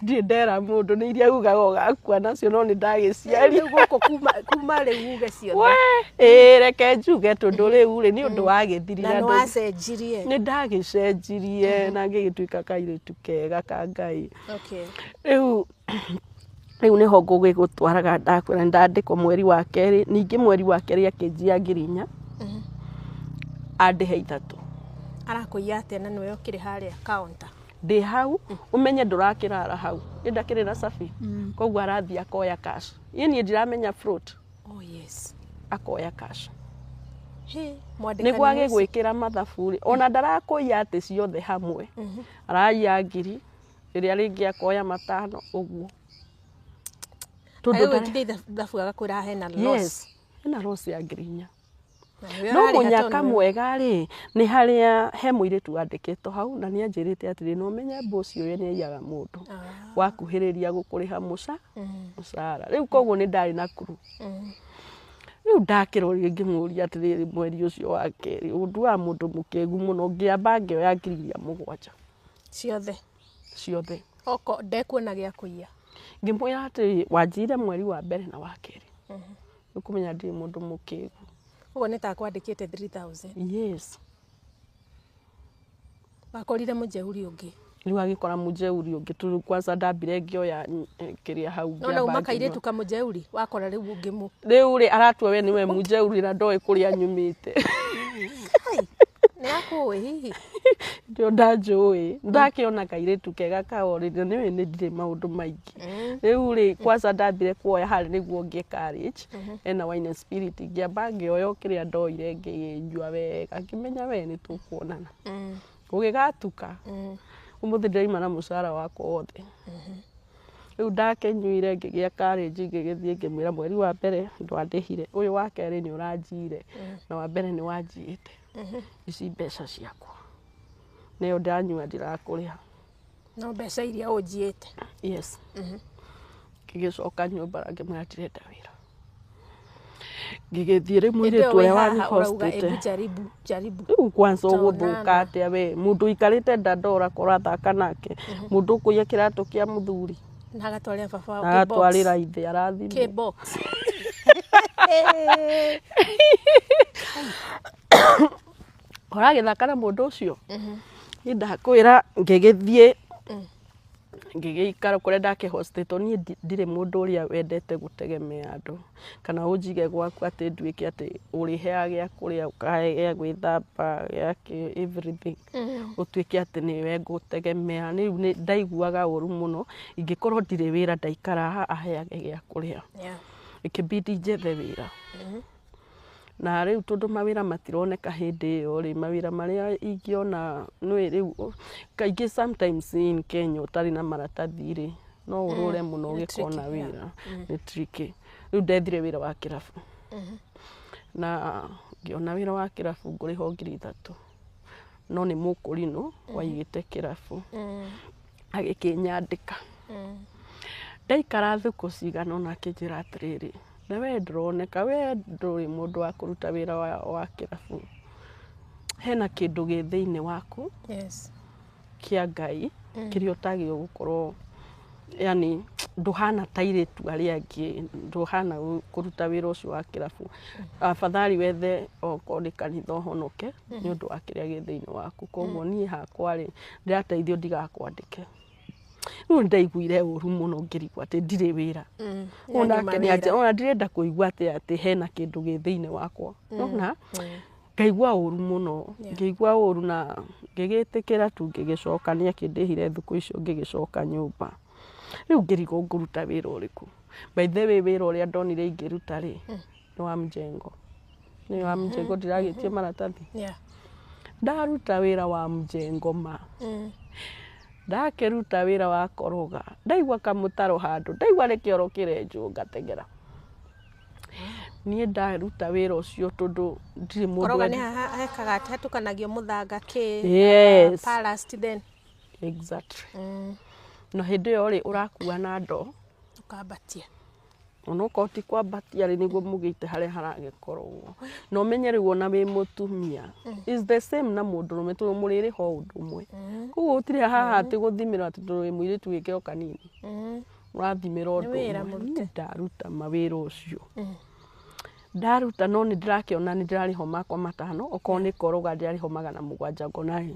S1: Ndirĩ ndera mũndũ, nĩ iria ugaga ũgakua nacio, no nĩ ndagĩciari.
S2: Rĩu gũkũ kuma rĩu uge ciothe.
S1: We, ĩĩ, reke njuge, tondũ rĩu rĩ, nĩ ũndũ wagĩthirire.
S2: Na nĩ
S1: andũ
S2: wacenjirie.
S1: Nĩ ndagĩcenjirie na ngĩgĩtuĩka kairĩtu kega ka Ngai. Rĩu nĩho ngũgĩgũtwaraga. Ndakwĩra nĩ ndandĩkwo mweri wa kerĩ, ningĩ mweri wa kerĩ akĩnjia 4,000, andĩhe 3.
S2: Arakũiya atĩa na nĩwe ũkĩrĩ harĩa counter?
S1: Ndĩ hau, ũmenye ndũrakĩrara hau, nĩ ndakĩrĩ na cabi, koguo arathiĩ akoya cash. Niĩ ndiramenya float.
S2: Oh yes.
S1: Akoya cash.
S2: He, mwandĩkani
S1: Nĩguo
S2: ũcio.
S1: Agĩgwĩkĩra mathabu rĩ, ona ndarakũiya atĩ ciothe hamwe, araiya 1,000, rĩrĩa rĩngĩ akoya 5,000 ũguo, tondũ
S2: Agĩgwĩkithia ithabu agakwĩra hena loss.
S1: Yes, hena loss ya 4,000.
S2: Na nĩwe
S1: No
S2: ũrarĩha
S1: mũnyaka
S2: tondũ nĩwe-
S1: mwega rĩ, nĩ harĩa he mũirĩtu wandĩkĩtwo hau, na nĩ anjĩrĩte atĩrĩ, no ũmenye bosi ũyũ nĩ aiyaga mũndũ wakuhĩrĩria gũkũrĩha mũcara. Rĩu koguo nĩ ndarĩ na kuru. Rĩu ndakĩroria ngĩmũria atĩrĩrĩ, mweri ũcio wa kerĩ, ũndũ wa mũndũ mũkĩgu mũno, ngĩamba ngĩoya 7,000.
S2: Ciothe?
S1: Ciothe.
S2: Oko ndekuona gĩa kũiya.
S1: Ngĩmwĩra atĩrĩ, wanjire mweri wa mbere na wa kerĩ, nĩkũmenya ndirĩ mũndũ mũkĩgu.
S2: Ũguo nĩ ta kwandĩkĩte 3000.
S1: Yes.
S2: Wakorire mũjeuri ũngĩ?
S1: Rĩu agĩkora mũjeuri ũngĩ tondũ kwanza ndambire ngĩoya kĩrĩa hau
S2: No na uma
S1: ngĩamba
S2: kairĩtu
S1: ngĩnyua.
S2: Kamũjeuri wakora rĩu ũngĩ mũ
S1: Rĩu rĩ, aratua we nĩwe mũjeuri na ndoĩ kũrĩa nyumĩte.
S2: Ai, nĩ akũĩ hihi?
S1: Ndio ndanjũĩ, ndakĩona kairĩtu kega kaorĩrio nĩwe, nĩ ndirĩ maũndũ maingĩ. Rĩu rĩ, kwanza ndambire kuoya harĩ nĩguo ngĩe courage, ena wine and spirit, ngĩamba ngĩoya o kĩrĩa ndoire, ngĩnyua wega, ngĩmenya we nĩ tũkuonana. Gũgĩgatuka ũmũthĩ ndĩraima na mũcara wakwa wothe. Rĩu ndakĩnyuire, ngĩgĩa courage, ngĩgĩthiĩ ngĩmwĩra mweri wa mbere ndwandĩhire, ũyũ wa kerĩ nĩ ũranjiire, na wa mbere nĩ wanjiĩte, ici mbeca ciakwa nĩyo ndanyua, ndirakũrĩha.
S2: No mbeca iria ũnjiĩte.
S1: Yes. Ngĩgĩcoka nyũmba na ngĩmwĩra ndirenda wĩra, ngĩgĩthiĩ rĩu
S2: Hĩndĩ ĩyo
S1: mũirĩtu
S2: wĩ
S1: ũrĩa
S2: haha ũrauga
S1: wanihostĩte.
S2: Ebu jaribu jaribu.
S1: Rĩu kwanza ũgũthũka
S2: Tũonana.
S1: atĩa we mũndũ ũikarĩte ndandora ũrathaka nake, mũndũ ũkũiya kĩratũ kĩa mũthuri
S2: Na agatwarĩra baba wao.
S1: Na agatwarĩra ithe arathimwo.
S2: K-box.
S1: Ũragĩthaka na mũndũ ũcio, niĩ ndakwĩra ngĩgĩthiĩ ngĩgĩikara kũrĩa ndakĩhostĩtwo. Niĩ ndirĩ mũndũ ũrĩa wendete gũtegemea andũ kana ũnjige gwaku atĩ nduĩke atĩ ũrĩheaga gĩa kũrĩa, ũkahe gĩa gwĩthamba, gĩa kĩ, everything, ũtuĩke atĩ nĩwe ngũtegemea. Rĩu nĩ ndaiguaga ũru mũno ingĩkorwo ndirĩ wĩra, ndaikara haha aheage gĩa kũrĩa. Ikĩbidi njethe wĩra, na rĩu tondũ mawĩra matironeka hĩndĩ ĩyo rĩ, mawĩra marĩa ingĩona nĩ rĩu kaingĩ sometimes in Kenya ũtarĩ na maratathi rĩ, no ũrũre mũno
S2: Nĩ
S1: ũgĩkona
S2: tricky, yeah.
S1: wĩra nĩ tricky. Rĩu ndethire wĩra wa kĩrabu, na ngĩona wĩra wa kĩrabu ngũrĩhwo 3000, no nĩ mũkũrinũ waigĩte kĩrabu, agĩkĩnyandĩka. Ndaikara thikũ cigana ũna, akĩnjĩra atĩrĩrĩ, na we ndũroneka we ndũrĩ mũndũ wa kũruta wĩra wa kĩrabu, hena kĩndũ gĩ thĩinĩ waku kĩa Ngai kĩrĩa ũtagĩrĩirwo gũkorwo, yani ndũhana ta airĩtu arĩa angĩ, ndũhana kũruta wĩra ũcio wa kĩrabu, afadhali wethe okorwo nĩ kanitha ũhonoke nĩ ũndũ wa kĩrĩa gĩ thĩinĩ waku. Koguo niĩ hakwa rĩ, ndĩrateithio ndigakwandĩke. Rĩu ndaiguire ũru mũno ngĩrigwo atĩ ndirĩ wĩra. Onake nĩ anja ona ndirenda kũigua atĩ hena kĩndũ gĩ thĩinĩ wakwa, nona ngaigua ũru mũno. Ngĩigua ũru na ngĩgĩtĩkĩra tu, ngĩgĩcoka. Nĩ akĩndĩhire thukũ icio, ngĩgĩcoka nyũmba. Rĩu ngĩrigwo ngũruta wĩra ũrĩkũ. By the way, wĩra ũrĩa ndonire ingĩruta rĩ, nĩ wa mjengo, nĩ wa mjengo, ndiragĩtie maratathi. Ndaruta wĩra wa mjengo ma ndakĩruta wĩra wa koroga, ndaigua kamũtaro handũ, ndaigua nĩ kĩoro kĩrenjwo, ngateng'era. Niĩ ndaruta wĩra ũcio tondũ ndirĩ mũndũ
S2: Koroga nĩ haha hekaga hatukanagio mũthanga kĩ
S1: Yes.
S2: Ballast then.
S1: Exactly. Na hĩndĩ ĩyo rĩ, ũrakua na ndoo
S2: Ũkambatia.
S1: Onokorwo ti kwambatia rĩ, nĩguo mũgĩte harĩa haragĩkorwo, na ũmenye rĩu ona wĩ mũtumia is the same na mũndũrũme, tondũ mũrĩrĩha o ũndũ ũmwe. Koguo gũtirĩ haha atĩ gũthimĩrwo atĩ tondũ wĩ mũirĩtu wĩke o kanini, ũrathimĩra ũndũ
S2: Wĩra
S1: ũmwe.
S2: mũrute.
S1: Niĩ ndaruta mawĩra ũcio ndaruta, no nĩ ndĩrakĩona nĩ ndĩrarĩhwo makwa 500, okorwo nĩ koroga ndĩrarĩhwo 700, ngona ĩ,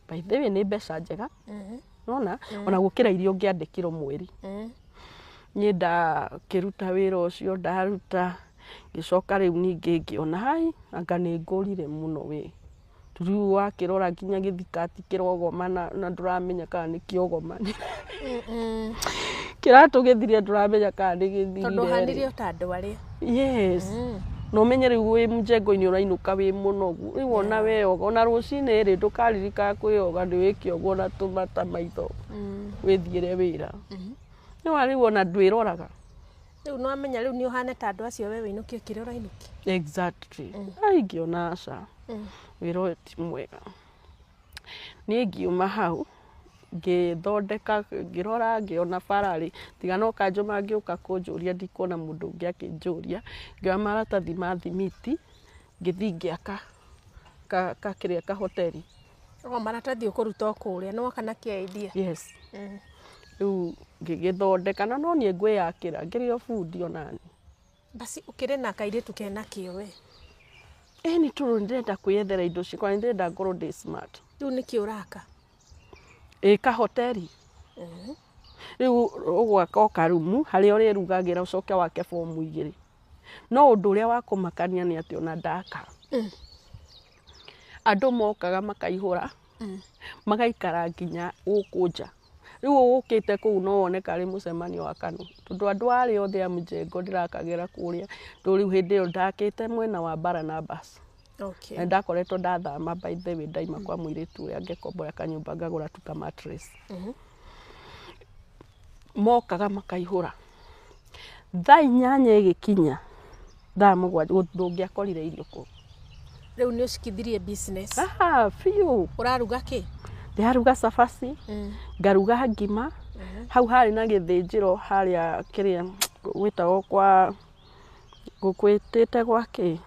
S1: by the way, nĩ mbeca njega nona ona gũkĩra iria ũngĩandĩkirwo mweri. Niĩ ndakĩruta wĩra ũcio, ndaruta, ngĩcoka rĩu ningĩ ngĩona hai anga nĩ ngũrire mũno we. Rĩu wakĩrora nginya gĩthikati kĩrogoma na ndũramenya kana nĩ kĩogoma, kĩratũ gĩthirire, ndũramenya kana nĩ gĩthirire
S2: Tondũ
S1: rĩ.
S2: ũhanire o ta andũ arĩa.
S1: Yes, na ũmenye rĩu wĩ mjengo-inĩ ũrainũka wĩ mũnogu, rĩu ona weyoga ona rũcinĩ rĩ, ndũkaririkana kwĩyoga, nĩ wĩke ũguo na tũmata maitho wĩthiĩre wĩra, nĩwa rĩu ona ndwĩroraga.
S2: Rĩu nĩwamenya rĩu nĩ ũhane ta andũ acio, we wĩinũkie kĩrĩa ũrainũkia.
S1: Exactly. Ai, ngĩona aca, wĩra ũyũ ti mwega. Niĩ ngiuma hau, ngĩthondeka, ngĩrora, ngĩona bararĩ tiga no kanjũ mangĩũka kũnjũria, ndikuona mũndũ ũngĩ akĩnjũria. Ngĩoya maratathi ma thimiti, ngĩthiĩ ngĩaka ka kĩrĩa kahoteri.
S2: O maratathi ũkũruta o kũrĩa nĩ woka na kĩa idea.
S1: Yes. Rĩu ngĩgĩthondeka na no niĩ ngwĩyakĩra, ngĩrĩ o bundi onani.
S2: Basi ũkĩrĩ na kairĩtu kena kĩo we.
S1: Ĩni, tondũ nĩndĩrenda kwĩyethera indo ciakwa, nĩndĩrenda ngorwo ndĩ smart.
S2: Rĩu nĩkĩ ũraka?
S1: Ĩ kahoteri rĩu ũgwaka o karumu harĩa ũrĩrugagĩra, ũcoke wake bomu igĩrĩ. No ũndũ ũrĩa wa kũmakania nĩ atĩ ona ndaka, andũ mokaga makaihũra, magaikara nginya gũkũ nja. Rĩu ũgũkĩte kũu no wone karĩ mũcemanio wa kanua, tondũ andũ arĩa othe a mjengo ndĩrakagĩra kũrĩa, tondũ rĩu hĩndĩ ĩyo ndakĩte mwena wa Barnabas. Na ndakoretwo ndathama, by the way, ndaima kwa mũirĩtu ũrĩa ngĩkombora kanyũmba, ngagũra tu ka mattress. Mokaga makaihũra thaa 8 ĩgĩkinya, thaa 7 ndũngĩakorire irio kũu.
S2: Rĩu nĩ ũcikithirie business.
S1: Ah, biũ.
S2: Ũraruga kĩ?
S1: Ndĩraruga cabaci, ngaruga ngima. Hau harĩ na gĩthĩnjĩro harĩa kĩrĩa gwĩtagwo kwa gũkwĩtĩte gwakĩ,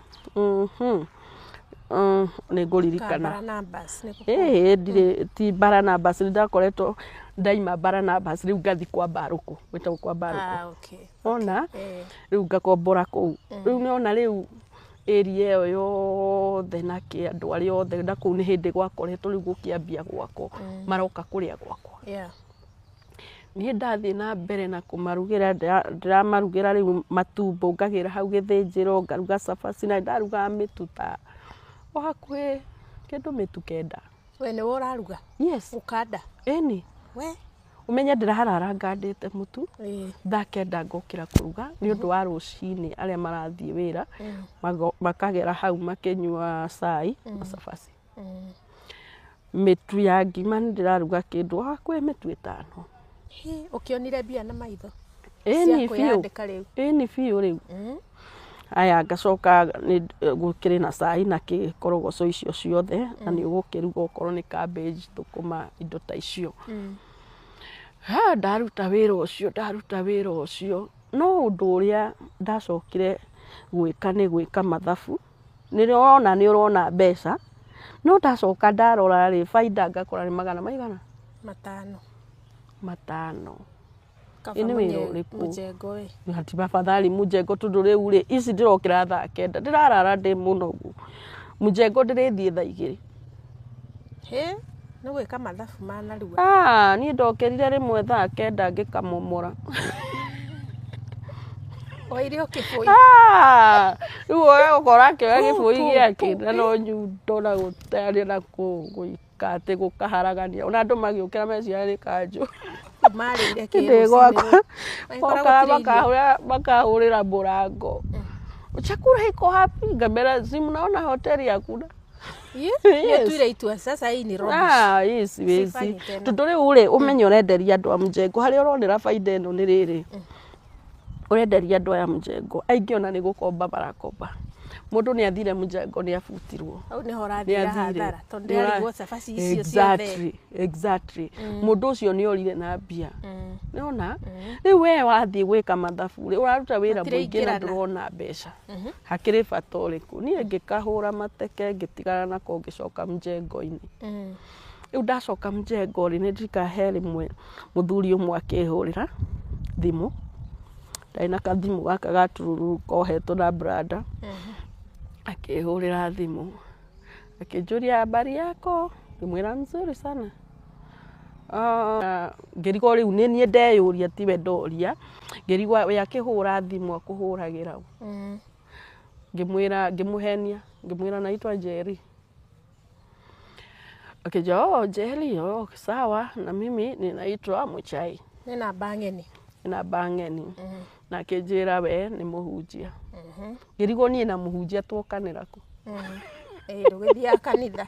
S1: nĩ ngũririkana.
S2: Barnabas nĩ
S1: Ĩĩ, ndirĩ, ti Barnabas, nĩ ndakoretwo ndaima Barnabas, rĩu ngathi kwa Mbarũkũ, gwĩtagwo kwa Mbarũkũ.
S2: Ah, okay.
S1: Ona rĩu ngakombora kũu. Rĩu nĩona rĩu area ĩyo yothe na kĩ, andũ arĩa othe na kũu nĩ hĩndĩ gwakoretwo rĩu gũkĩambia gwakwo, maroka kũrĩa gwakwa. Niĩ ndathiĩ na mbere na kũmarugĩra, ndĩramarugĩra rĩu matumbo, ngagĩra hau gĩthĩnjĩro, ngaruga cabaci, na ndarugaga mĩtu ta o hakuhĩ kĩndũ mĩtu 9.
S2: We nĩwe ũraruga?
S1: Yes.
S2: Ũkanda?
S1: Ĩni.
S2: We.
S1: Ũmenye ndĩrarara ngandĩte mũtu, thaa 9 ngokĩra kũruga nĩ ũndũ wa rũcinĩ arĩa marathiĩ wĩra, makagera hau makĩnyua cai na cabaci. Mĩtu ya ngima nĩ ndĩraruga kĩndũ o hakuhĩ mĩtu 5.
S2: Hĩ, ũkĩonire mbia na maitho.
S1: Ĩni.
S2: Cia
S1: Biũ.
S2: kwĩyandĩka rĩu.
S1: Ĩni, biũ. Rĩu aya ngacoka nĩ gũkĩrĩ na cai na kĩkorogoco icio ciothe, na nĩ ũgũkĩruga okorwo nĩ cabbage, thũkũma, indo ta icio. Ha, ndaruta wĩra ũcio, ndaruta wĩra ũcio, no ũndũ ũrĩa ndacokire gwĩka nĩ gwĩka mathabu. Nĩ ũrona, nĩ ũrona mbeca, no ndacoka ndarora rĩ, baida ngakora nĩ magana maigana?
S2: 5.
S1: 5.
S2: Kaba
S1: Ĩ nĩ wĩra ũrĩkũ?
S2: Mũjengo ĩ.
S1: Ati afadhali mũjengo, tondũ rĩu rĩ, ici ndĩrokĩra thaa 9, ndĩrarara ndĩ mũnogu, mũjengo ndĩrĩthiĩ thaa 2.
S2: Hĩ, nĩ gwĩka mathabu ma narua.
S1: Ah, niĩ ndokĩrire rĩmwe thaa 9 ngĩkamomora.
S2: Oire o kĩbũi.
S1: Ah, rĩu we ũkora akĩoya gĩbũi
S2: Pu,
S1: gĩake
S2: pu,
S1: na no nyundo na gũtearia na gwĩka atĩ gũkaharagania, ona andũ magĩũkĩra meciria nĩ kanjũ.
S2: Marĩire kĩ
S1: Ndĩ
S2: rũcinĩ
S1: gwakwa.
S2: rũu? Magĩkora
S1: Mokaga
S2: gũtirĩ irio.
S1: makahũrĩra mũrango, "Chakula iko wapi?" Ngamera, "Si mnaona hoteli hakuna."
S2: Ĩ,
S1: Yes.
S2: nĩ ũtuire itua sasa hii ni rubbish.
S1: Ah, hii siwezi.
S2: Sifanyi tena.
S1: Tondũ rĩu rĩ, ũmenye ũrenderia andũ a mjengo, harĩa ũronera baida ĩno nĩ rĩrĩ, ũrenderia andũ aya mjengo aingĩ ona nĩ gũkomba marakomba. Mũndũ nĩ athire mjengo, nĩ abutirwo.
S2: Hau nĩho
S1: Nĩ
S2: ũrathira
S1: athire.
S2: hathara tondũ ndĩrarigwo cabaci icio ciothe.
S1: Exactly. Mũndũ ũcio nĩ orire na mbia. Nĩona rĩu we wathiĩ gwĩka mathabu rĩ, ũraruta wĩra mũingĩ na
S2: Matiraingĩrana.
S1: ndũrona mbeca, hakĩrĩ bata ũrĩkũ? Niĩ ngĩkahũra mateke, ngĩtigana nako, ngĩcoka mjengo-inĩ. Rĩu ndacoka mjengo rĩ, nĩ ndirikana he rĩmwe mũthuri ũmwe akĩhũrĩra thimũ, ndarĩ na kathimũ gaka ga tururu kohetwo na branda. Akĩhũrĩra thimũ akĩnjũria, "Habari yako?" Ngĩmwĩra, "Mzuri sana." Ah, ngĩrigwo rĩu nĩ niĩ ndeyũria, tiwe ndoria. Ngĩrigwo we akĩhũra thimũ akũhũragĩra ũ. Ngĩmwĩra, ngĩmũhenia, ngĩmwĩra, "Naitwa Njeri." Akija, "Oh, Njeri, oh, sawa, na mimi ninaitwa Muchai."
S2: Nĩ namba ng'eni.
S1: Nĩ namba ng'eni. Na akĩnjĩra we nĩ mũhunjia. Ngĩrigwo niĩ na mũhunjia tuokanĩra kũ?
S2: Ĩ, ndũgĩthiaga kanitha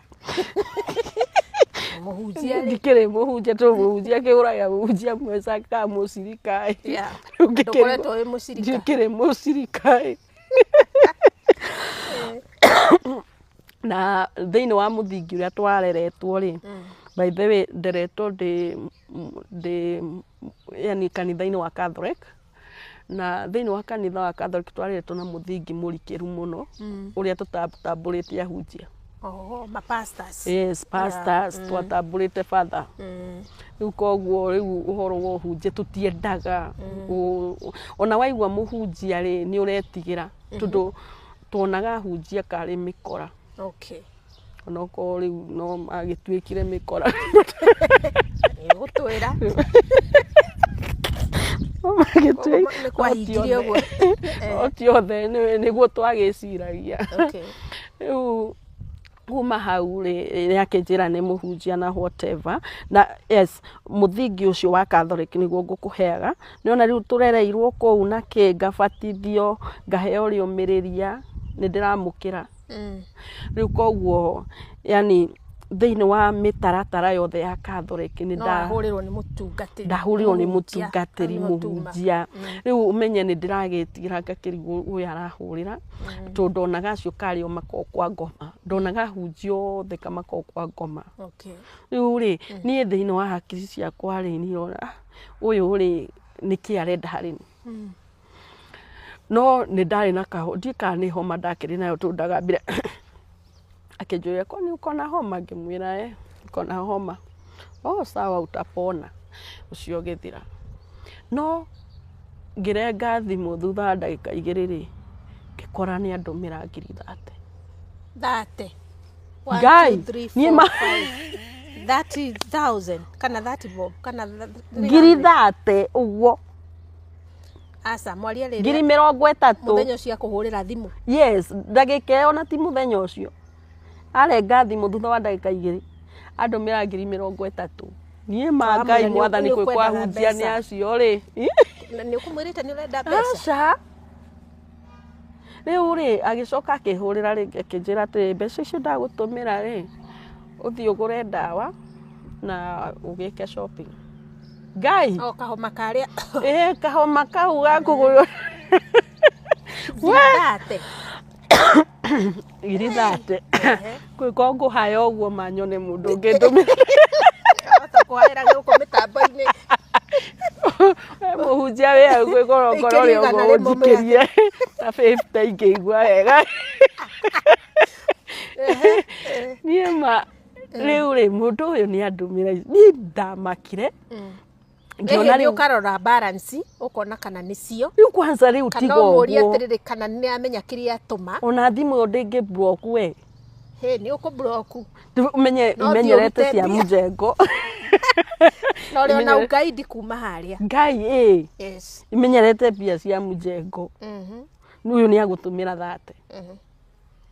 S2: mũhunjia rĩ?
S1: Ndikĩrĩ mũhunjia, tondũ mũhunjia akĩhũraga mũhunjia mweca kana mũcirika ĩ. Rĩu
S2: Ndũkoretwo wĩ mũcirika.
S1: Ndikĩrĩ mũcirika ĩ. Na thĩinĩ wa mũthingi ũrĩa twareretwo rĩ, by the way, nderetwo ndĩ yani kanitha-inĩ wa Catholic, na thĩinĩ wa kanitha wa Catholic twareretwo na mũthingi mũrikĩru mũno ũrĩa tũtatambũrĩte ahunjia.
S2: Oh, ma pastors.
S1: Yes, pastors, twatambũrĩte father. Rĩu koguo rĩu ũhoro wa ũhunjia tũtiendaga. Ona waigua mũhunjia rĩ, nĩ ũretigĩra, tondũ Tuonaga ahunjia karĩ mĩkora. Onokorwo rĩu no magĩtuĩkire mĩkora.
S2: Nĩ ũgũtwĩra.
S1: No magĩtuĩ-
S2: Nĩ kwahingire ũguo.
S1: No ti othe, nĩguo twagĩciragia. Rĩu kuma hau rĩ, nĩ akĩnjĩra nĩ mũhunjia na whatever, na yes, mũthingi ũcio wa Catholic nĩguo ngũkũheaga. Nĩona rĩu tũrereirwo kũu na kĩ, ngabatithio, ngaheo rĩũmĩrĩria, nĩ ndĩramũkĩra. Rĩu koguo yani thĩinĩ wa mĩtaratara yothe ya Catholic nĩ
S2: No
S1: nda
S2: ahũrĩrwo nĩ mũtungatĩri.
S1: Ndahũrĩrwo nĩ
S2: Mũhunjia,
S1: mũtungatĩri,
S2: nĩwe tuma.
S1: Mũhunjia. Rĩu ũmenye nĩ ndĩragĩtigĩra, ngakĩrigwo ũyũ arahũrĩra, tondũ ndonaga acio karĩ o makoragwo kwa ngoma, ndonaga ahunjia othe kamakoragwo kwa ngoma. Rĩu rĩ, niĩ thĩinĩ wa hakiri ciakwa rĩ, niĩ ah, ũyũ rĩ, nĩkĩ arenda harĩ niĩ? No nĩ ndarĩ na kaho, ndiũĩ kana nĩ homa ndakĩrĩ nayo, tondũ ndagambire akĩnjũria, "Kwani uko na homa?" Ngĩmwĩra, "Eh, niko na homa." "Oh, sawa, utapona." Ũcio ũgĩthira. No ngĩrenga thimũ thutha wa ndagĩka 2 rĩ, ngĩkora nĩ andũmĩra 30,000.
S2: 30.
S1: Ngai, niĩ
S2: 30,000 kana 30 bob kana
S1: 30,000 ũguo.
S2: Aca, mwaria rĩrĩa
S1: 30,000.
S2: Mũthenya ũcio akũhũrĩra thimũ?
S1: Yes, ndagĩka ĩyo, na ti mũthenya ũcio. Arenga thimũ thutha wa ndagĩka 2, andũmĩra 30,000. Niĩ ma
S2: Wamwĩra
S1: Ngai mwathani,
S2: nĩ
S1: kwĩ
S2: ũkwendaga
S1: kwahunjia nĩ
S2: mbeca.
S1: acio rĩ.
S2: Na nĩ ũkũmwĩrĩte nĩ ũrenda mbeca?
S1: Aca. Rĩu rĩ, agĩcoka akĩhũrĩra rĩngĩ, akĩnjĩra atĩrĩ, "Mbeca icio ndagũtũmĩra rĩ, ũthiĩ ũgũre ndawa na ũgĩke shopping." Ngai.
S2: O kahoma karĩa.
S1: Ĩ, kahoma kau gakũgũrwo.
S2: 30.
S1: 30,000. Kwĩko ngũhaya ũguo manyone mũndũ ũngĩ ndũmĩra.
S2: Ahota kũhaĩra gũkũ mĩtambo-inĩ.
S1: Mũhunjia wĩ hau kwĩ korokoro rĩ,
S2: Ikĩria igana
S1: ũguo
S2: rĩmwe.
S1: ũnjikĩrie ta 50 ingĩigua wega. Niĩ ma rĩu rĩ, mũndũ ũyũ nĩ andũmĩra, niĩ ndamakire ngĩona
S2: Rĩu
S1: rĩu
S2: ũkarora balance, ũkona kana nĩcio.
S1: Rĩu kwanza rĩu
S2: Kana
S1: tiga
S2: ũmũrie
S1: ũguo.
S2: atĩrĩrĩ, kana nĩ amenya kĩrĩa atũma.
S1: Ona thimũ ĩyo ndĩngĩ block we.
S2: Hĩ, nĩ ũkũ-block.
S1: Ũmenye
S2: No thiĩ
S1: imenyerete
S2: ũrute
S1: cia
S2: mbia.
S1: mũjengo.
S2: Na ũrĩ ona
S1: Imenyere-
S2: ugaidi kuma harĩa.
S1: Ngai ĩ. Imenyerete mbia cia mũjengo. Ũyũ nĩ agũtũmĩra 30.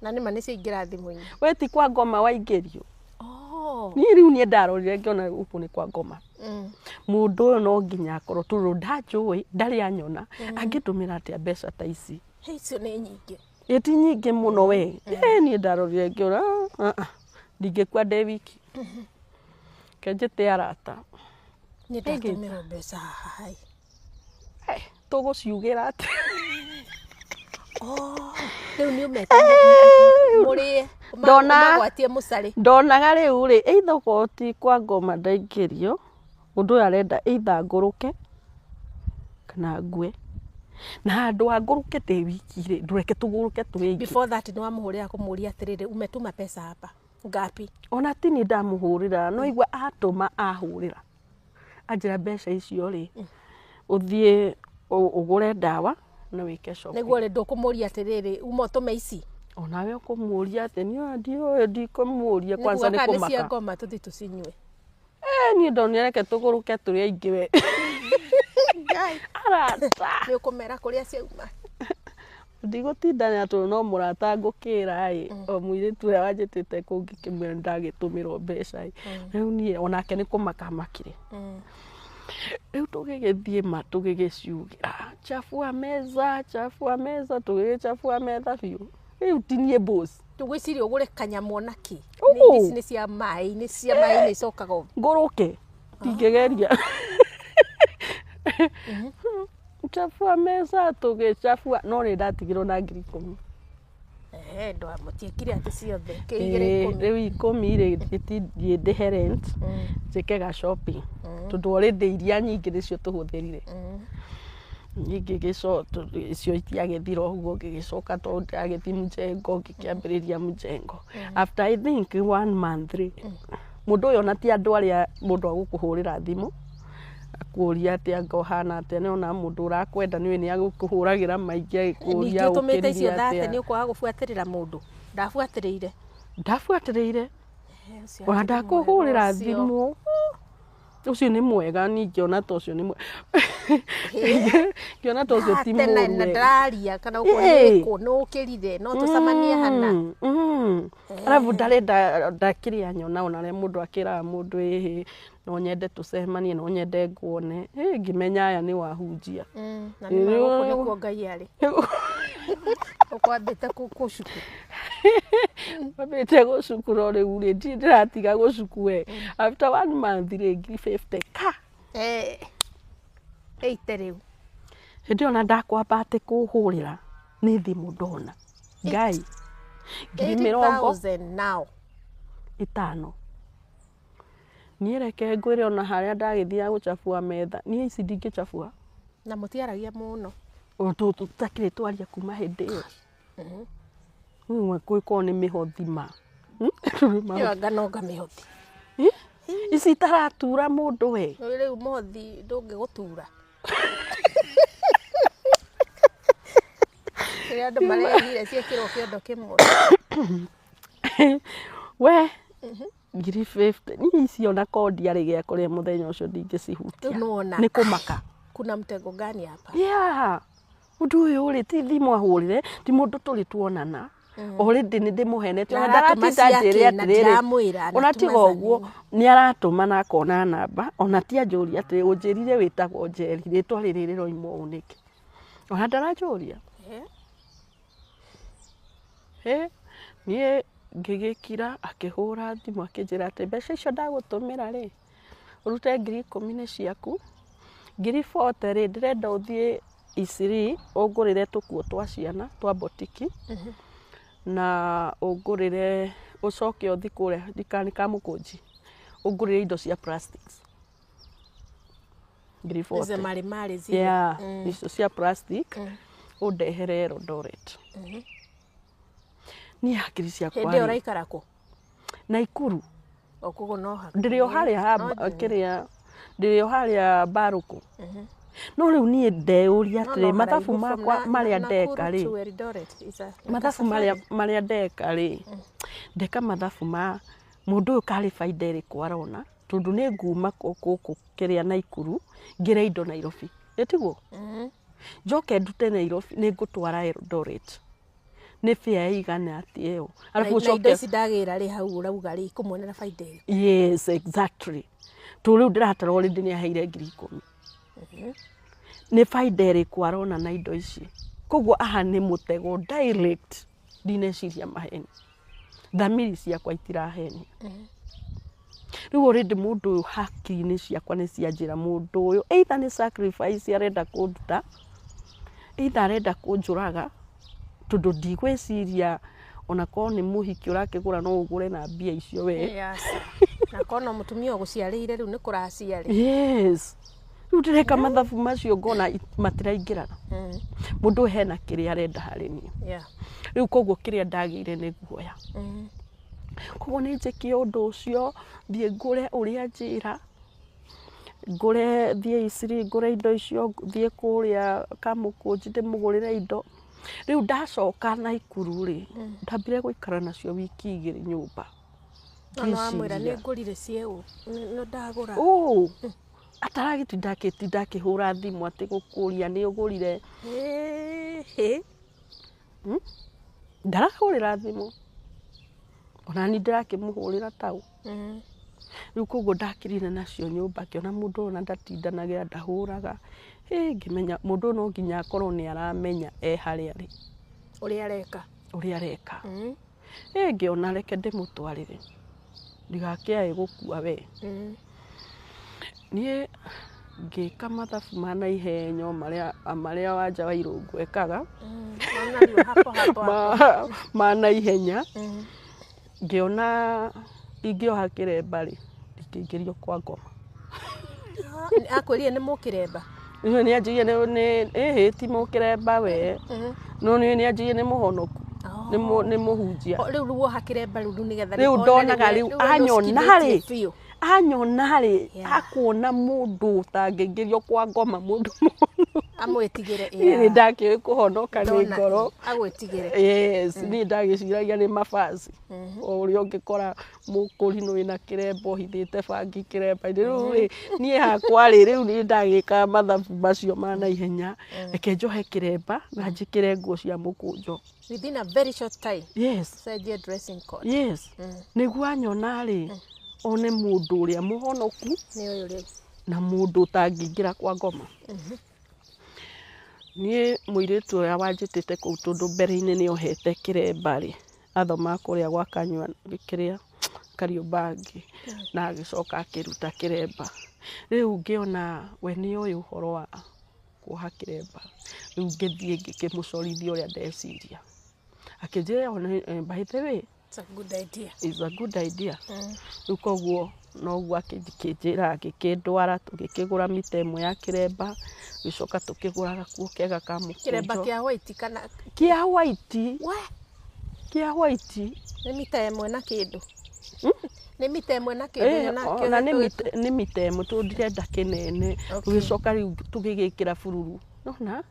S2: Na nĩma nĩ ciaingĩra thimũ-inĩ.
S1: We ti kwa ngoma waingĩrio.
S2: Oh.
S1: Niĩ rĩu niĩ ndarorire ngĩona gũkũ nĩ kwa ngoma. Mũndũ ũyũ no nginya akorwo, tondũ ndanjũĩ, ndarĩ anyona, angĩndũmĩra atĩa mbeca ta ici?
S2: Hĩ, icio nĩ nyingĩ.
S1: Ĩ, ti nyingĩ mũno we. Ĩ, niĩ ndarorire ngĩona, "Ah, ah, ndingĩkua ndĩ wiki, kenjĩte arata."
S2: Nĩ ndatũmĩrwo mbeca haha hai.
S1: Eh, tũgũciugĩra atĩ
S2: Oh, rĩu nĩ ũmete mũrĩe ũmagwatie mũcarĩ.
S1: Ndonaga rĩu rĩ, either okorwo ti kwa ngoma ndaingĩrio, mũndũ ũyũ arenda either ngũrũke kana ngue, na handũ ha ngũrũke ndĩ wiki rĩ, ndũreke tũgũrũke twĩ aingĩ.
S2: Before that nĩ wamũhũrĩra kũmũria atĩrĩrĩ, "Umetuma pesa hapa ngapi?"
S1: Ona ti niĩ ndamũhũrĩra, no igua atũma, ahũrĩra anjĩra, "Mbeca icio rĩ, ũthiĩ ũgũre ndawa na wĩke shopping."
S2: Nĩguo rĩ, ndũkũmũria atĩrĩrĩ, "Uma ũtũme ici?"
S1: Onawe ũkũmũria atĩ niĩ ndiũĩ, ndikũmũria kwanza.
S2: Nĩkuga
S1: Nĩ
S2: kana nĩ cia
S1: kũmaka.
S2: ngoma, tũthiĩ tũcinyue.
S1: Eh, niĩ ndonire reke tũgũrũke tũrĩ aingĩ we.
S2: Ngai.
S1: Arata.
S2: Nĩ ũkũmera kũrĩa ciauma.
S1: Ndigũtindania tondũ no mũrata ngũkĩra ĩ, o mũirĩtu ũrĩa wanjĩtĩte kũu, ngĩkĩmwĩra nĩndagĩtũmĩrwo mbeca ĩ. Rĩu niĩ onake nĩ kũmaka amakire. Rĩu tũgĩgĩthiĩ ma tũgĩgĩciugĩra, chafua meza, chafua meza, tũgĩgĩchafua metha biũ. Rĩu ti niĩ boss.
S2: Tũgwĩciria ũgũre kanyamũ ona kĩ.
S1: Ũũ.
S2: Ici nĩ cia maĩ, nĩ cia maĩ-inĩ icokaga ũguo.
S1: Ngũrũke ndingĩgeria. Chafua meza, tũgĩchafua, no nĩ ndatigirwo na 10,000.
S2: Ehe, ndwamũtiĩkire atĩ ciothe kĩigĩre
S1: Ĩĩ,
S2: 10.
S1: Rĩu 10 rĩ, ĩtithiĩ ndĩhe rent, njĩke ga shopping, tondũ already iria nyingĩ nĩcio tũhũthĩrire. Ningĩ icio itiagĩthira ũguo, ngĩgĩcoka tondũ ndĩragĩthiĩ mjengo, ngĩkĩambĩrĩria mjengo. After I think one month rĩ, mũndũ ũyũ ona ti andũ arĩa mũndũ agũkũhũrĩra thimũ Akũria atĩ anga ũhana atĩa, nĩ ona mũndũ ũrakwenda nĩũĩ nĩ agũkũhũragĩra maingĩ agĩkũria
S2: Ningĩ ũtũmĩte icio
S1: ũkĩrire
S2: thate
S1: atĩa.
S2: nĩ ũkwaga gũbuatĩrĩra mũndũ. Ndabuatĩrĩire.
S1: Ndabuatĩrĩire.
S2: Eh, ũcio
S1: Ona
S2: akĩrĩ mwega
S1: ndakũhũrĩra
S2: ũcio.
S1: thimũ. Ũcio nĩ mwega, ningĩ ona ta ũcio nĩ mwega, ngĩona ta ũcio ti
S2: Thate na
S1: mũũru
S2: na
S1: we.
S2: ndararia kana ũkona
S1: Ĩĩ.
S2: nĩ ũkĩrire no tũcemanie hana.
S1: Arabu ndarenda ndakĩrĩa nyona ona ũrĩa mũndũ akĩraga mũndũ, ĩhĩ, no nyende tũcemanie, no nyende nguone. Ĩ, ngĩmenya aya nĩ wahunjia.
S2: Na nĩ ma gũkũ nĩkuo Ngai arĩ. Ũkwambĩte gũcuku.
S1: Wambĩte gũcukuro rĩu rĩ, ndirĩ ndĩratiga gũcuku we. After one month rĩ, 50,000 ka.
S2: Eh. Ĩite rĩu.
S1: Hĩndĩ ĩyo na ndakwamba atĩ kũhũrĩra nĩ thimũ ndona. Ngai. Ngiri mĩrongo
S2: 80,000 now.
S1: ĩtano. Niĩ reke ngwĩre ona harĩa ndagĩthiaga gũcabua metha, niĩ ici ndingĩcabua.
S2: Na mũtiaragia mũno.
S1: Tũtakĩrĩ twaria kuma hĩndĩ ĩyo. Rĩu kwĩkorwo nĩ mĩhothi ma.
S2: Ĩyo anga nonga mĩhothi.
S1: Ici itaratura mũndũ we.
S2: Rĩu mũhothi ndũngĩgũtura. Rĩrĩa andũ marehire ciĩkĩrwo kĩondo kĩmwe.
S1: We 50,000 niĩ ici ona korwo ndiarĩ gĩa kũrĩa mũthenya ũcio ndingĩcihutia.
S2: Rĩu nĩwona.
S1: Nĩ kũmaka.
S2: Kuna mtego gani hapa?
S1: Yeah. Ũndũ ũyũ rĩ, ti thimũ ahũrĩre, ti mũndũ tũrĩ tuonana. Already nĩ ndĩmũhenete,
S2: Na
S1: ona
S2: aratũma
S1: ndaratinda
S2: ciake
S1: anjĩre
S2: na
S1: atĩrĩrĩ,
S2: ndiramwĩra,
S1: ona
S2: anatũma
S1: tiga
S2: za
S1: ũguo nĩ aratũma na akona namba, ona ti anjũria atĩrĩ, ũnjĩrire wĩtagwo Njeri, rĩtwa rĩrĩ rĩroima ũũ nĩkĩ? Ona ndaranjũria.
S2: Eh.
S1: Ĩ, niĩ ngĩgĩkira, akĩhũra thimũ akĩnjĩra atĩ mbeca icio ndagũtũmĩra rĩ, ũrute 10,000 nĩ ciaku, 40,000 rĩ, ndĩrenda ũthiĩ Isiri ũngũrĩre tũkuo twa ciana twa botiki, na ũngũrĩre ũcoke ũthiĩ kũrĩa ndikani Kamũkũnji ũngũrĩre indo cia plastics ngiri
S2: Hizo
S1: 40.
S2: malimali zile.
S1: Yeah, icio cia plastic ũndehere Eldoret. Niĩ hakiri ciakwa
S2: Hĩndĩ ĩyo
S1: rĩ,
S2: ũraikara kũ?
S1: Naikuru.
S2: O koguo no hakuhĩ.
S1: Ndĩrĩ o harĩa
S2: No
S1: kĩrĩa, ndĩrĩ o harĩa Mbarũkũ. No rĩu niĩ ndeyũria
S2: no
S1: atĩrĩ,
S2: no
S1: mathabu
S2: haraihu from
S1: makwa marĩa
S2: Nakuru
S1: ndeka rĩ,
S2: to Eldoret is a
S1: mathabu
S2: safari.
S1: marĩa ndeka rĩ, ndeka mathabu ma mũndũ ũyũ karĩ baida ĩrĩkũ arona, tondũ nĩ nguma gũkũ kĩrĩa Naikuru ngĩre indo Nairobi, ĩtiguo? Njoke ndute Nairobi nĩ ngũtwara Eldoret, nĩ fare ĩigana atĩa ĩyo? Arabu
S2: Na indo
S1: ũcoke
S2: ici ndagĩra rĩ hau ũrauga rĩ ikũmuonera baida ĩrĩkũ?
S1: Yes, exactly. To rĩu ndĩratara already nĩ aheire 10,000. Nĩ baida ĩrĩkũ arona na indo ici? Koguo aha nĩ mũtego direct, ndineciria maheni. Thamiri ciakwa itirahenia. Rĩu already mũndũ ũyũ hakiri-inĩ ciakwa nĩ cianjĩra mũndũ ũyũ either nĩ sacrifice arenda kũnduta, either arenda kũnjũraga, tondũ ndigwĩciria ona korwo nĩ mũhiki ũrakĩgũra no ũgũre na mbia icio we.
S2: Yes. Na korwo no mũtumia ũgũciarĩire rĩu nĩ kũracia rĩ.
S1: Yes. Rĩu ndĩreka mathabu macio ngona matiraingĩrana. Mũndũ ũyũ hena kĩrĩa arenda harĩ niĩ. Rĩu koguo kĩrĩa ndagĩire nĩ guoya. Koguo nĩ njĩke ũndũ ũcio, thiĩ ngũre ũrĩa njĩra, ngũre thiĩ Isiri ngũre indo icio, thiĩ kũrĩa Kamũkũnji ndĩmũgũrĩre indo. Rĩu ndacoka Naikuru rĩ, ndambire gũikara nacio wiki 2 nyũmba.
S2: No nĩ wamwĩra
S1: Ngĩciria.
S2: nĩ ngũrire cieũ, nĩ ndagũra.
S1: Ũ, ataragĩtinda akĩtinda akĩhũra thimũ atĩ gũkũria nĩ ũgũrire.
S2: Ĩĩ.
S1: Ndarahũrĩra thimũ. Ona ni ndĩrakĩmũhũrĩra tau. Rĩu koguo ndakirire nacio nyũmba ngĩona mũndũ ũyũ ona ndatindanagĩra ndahũraga. Ĩ, ngĩmenya mũndũ ũyũ no nginya akorwo nĩ aramenya e harĩa arĩ.
S2: Ũrĩa areka.
S1: Ũrĩa areka. Ĩ, ngĩona reke ndĩmũtwarĩre. Ndigakĩae gũkua we. Niĩ ngĩka mathabu ma naihenyo marĩa Wanja wa Irũngũ ekaga.
S2: Ona rĩu hapo hapo hapo.
S1: Ma naihenya. Ngĩona ingĩoha kĩremba rĩ, ndingĩingĩrio kwa ngoma.
S2: Akwĩrire nĩ mũkĩremba?
S1: Nĩ anjĩrire ĩhĩ ti mũkĩremba we. No nĩ anjĩrire nĩ mũhonoku. Nĩ mũhunjia.
S2: Rĩu woha kĩremba rĩu nĩgetha
S1: Rĩu
S2: one
S1: ndonaga
S2: rĩu
S1: rĩu
S2: we
S1: anyona
S2: nĩũcikindĩtie
S1: rĩ,
S2: biũ.
S1: Anyona rĩ, akuona mũndũ ũtangĩingĩrio kwa ngoma, mũndũ mũno.
S2: Amwĩtigĩre.
S1: Niĩ nĩ ndakĩũĩ kũhonoka nĩ
S2: Ndona,
S1: ngoro.
S2: Agwĩtigĩre.
S1: Yes, niĩ ndagĩciragia nĩ mabaci o ũrĩa ũngĩkora mũkũrinũ wĩna kĩremba ũhithĩte bangi kĩremba-inĩ. Rĩu rĩ, niĩ hakwa rĩ, rĩu nĩ ndagĩkaga mathabu macio ma naihenya, reke njohe kĩremba na njĩkĩre nguo cia mũkũnjo.
S2: Within a very short time.
S1: Yes.
S2: Cenjie dressing code.
S1: Yes, nĩguo anyona rĩ, one mũndũ ũrĩa mũhonoku
S2: Nĩ ũyũ rĩu.
S1: na mũndũ ũtangĩingĩra kwa ngoma. Niĩ mũirĩtu ũrĩa wanjĩtĩte kũu, tondũ mbere-inĩ nĩ ohete kĩremba rĩ, athomaga kũrĩa gwa Kanyua kĩrĩa Kariũmbangi, na agĩcoka akĩruta kĩremba. Rĩu ngĩona we nĩ oĩ ũhoro wa kuoha kĩremba. Rĩu ngĩthiĩ ngĩkĩmũcorithia ũrĩa ndeciria. Akĩnjĩra, "By the way,
S2: It's a good idea.
S1: Is a good idea." Rĩu koguo noguo akĩnjĩra, agĩkĩndwara, tũgĩkĩgũra mita ĩmwe ya kĩremba, gĩcoka tũkĩgũra gakuo kega ka
S2: Kĩremba
S1: mũkũnjo.
S2: Kĩa white kana?
S1: Kĩa white.
S2: We.
S1: Kĩa white.
S2: Nĩ mita ĩmwe na kĩndũ. Nĩ mita ĩmwe na kĩndũ nyonaga
S1: Ona nĩ
S2: kĩohetwo.
S1: Nĩ mita ĩmwe tondũ ndirenda kĩnene. Tũgĩcoka rĩu tũgĩgĩkĩra bururu, nona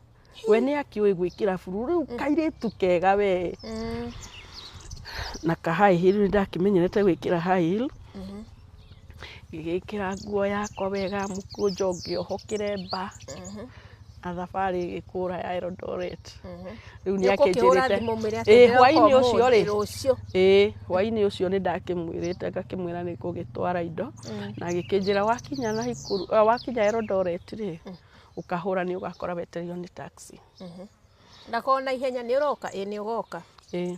S1: we nĩ akĩũĩ gwĩkĩra bururu rĩu, kairĩtu kega we. Na ka high heel, nĩ ndakĩmenyerete gwĩkĩra high heel. Ngĩgĩkĩra nguo yakwa wega mũkũnjo, ngĩohwo kĩremba na thabarĩ ĩgĩkũra ya Eldoret. Rĩu nĩ
S2: Nĩ ũkũkĩhũra
S1: akĩnjĩrĩte
S2: thimũ mwĩre atĩ
S1: Ĩ,
S2: ndĩroka
S1: hwaĩ-inĩ ũcio
S2: ũmũthĩ,
S1: rĩ,
S2: rũciũ.
S1: Ĩĩ, hwaĩ-inĩ ũcio nĩ ndakĩmwĩrĩte, ngakĩmwĩra nĩ ngũgĩtwara indo, na agĩkĩnjĩra wakinya Naikuru, wakinya Eldoret rĩ, ũkahũra nĩ ũgakora wetereirwo nĩ taxi.
S2: Ndakorwo na ihenya nĩ ũroka, ĩ nĩ ũgoka.
S1: Ĩĩ,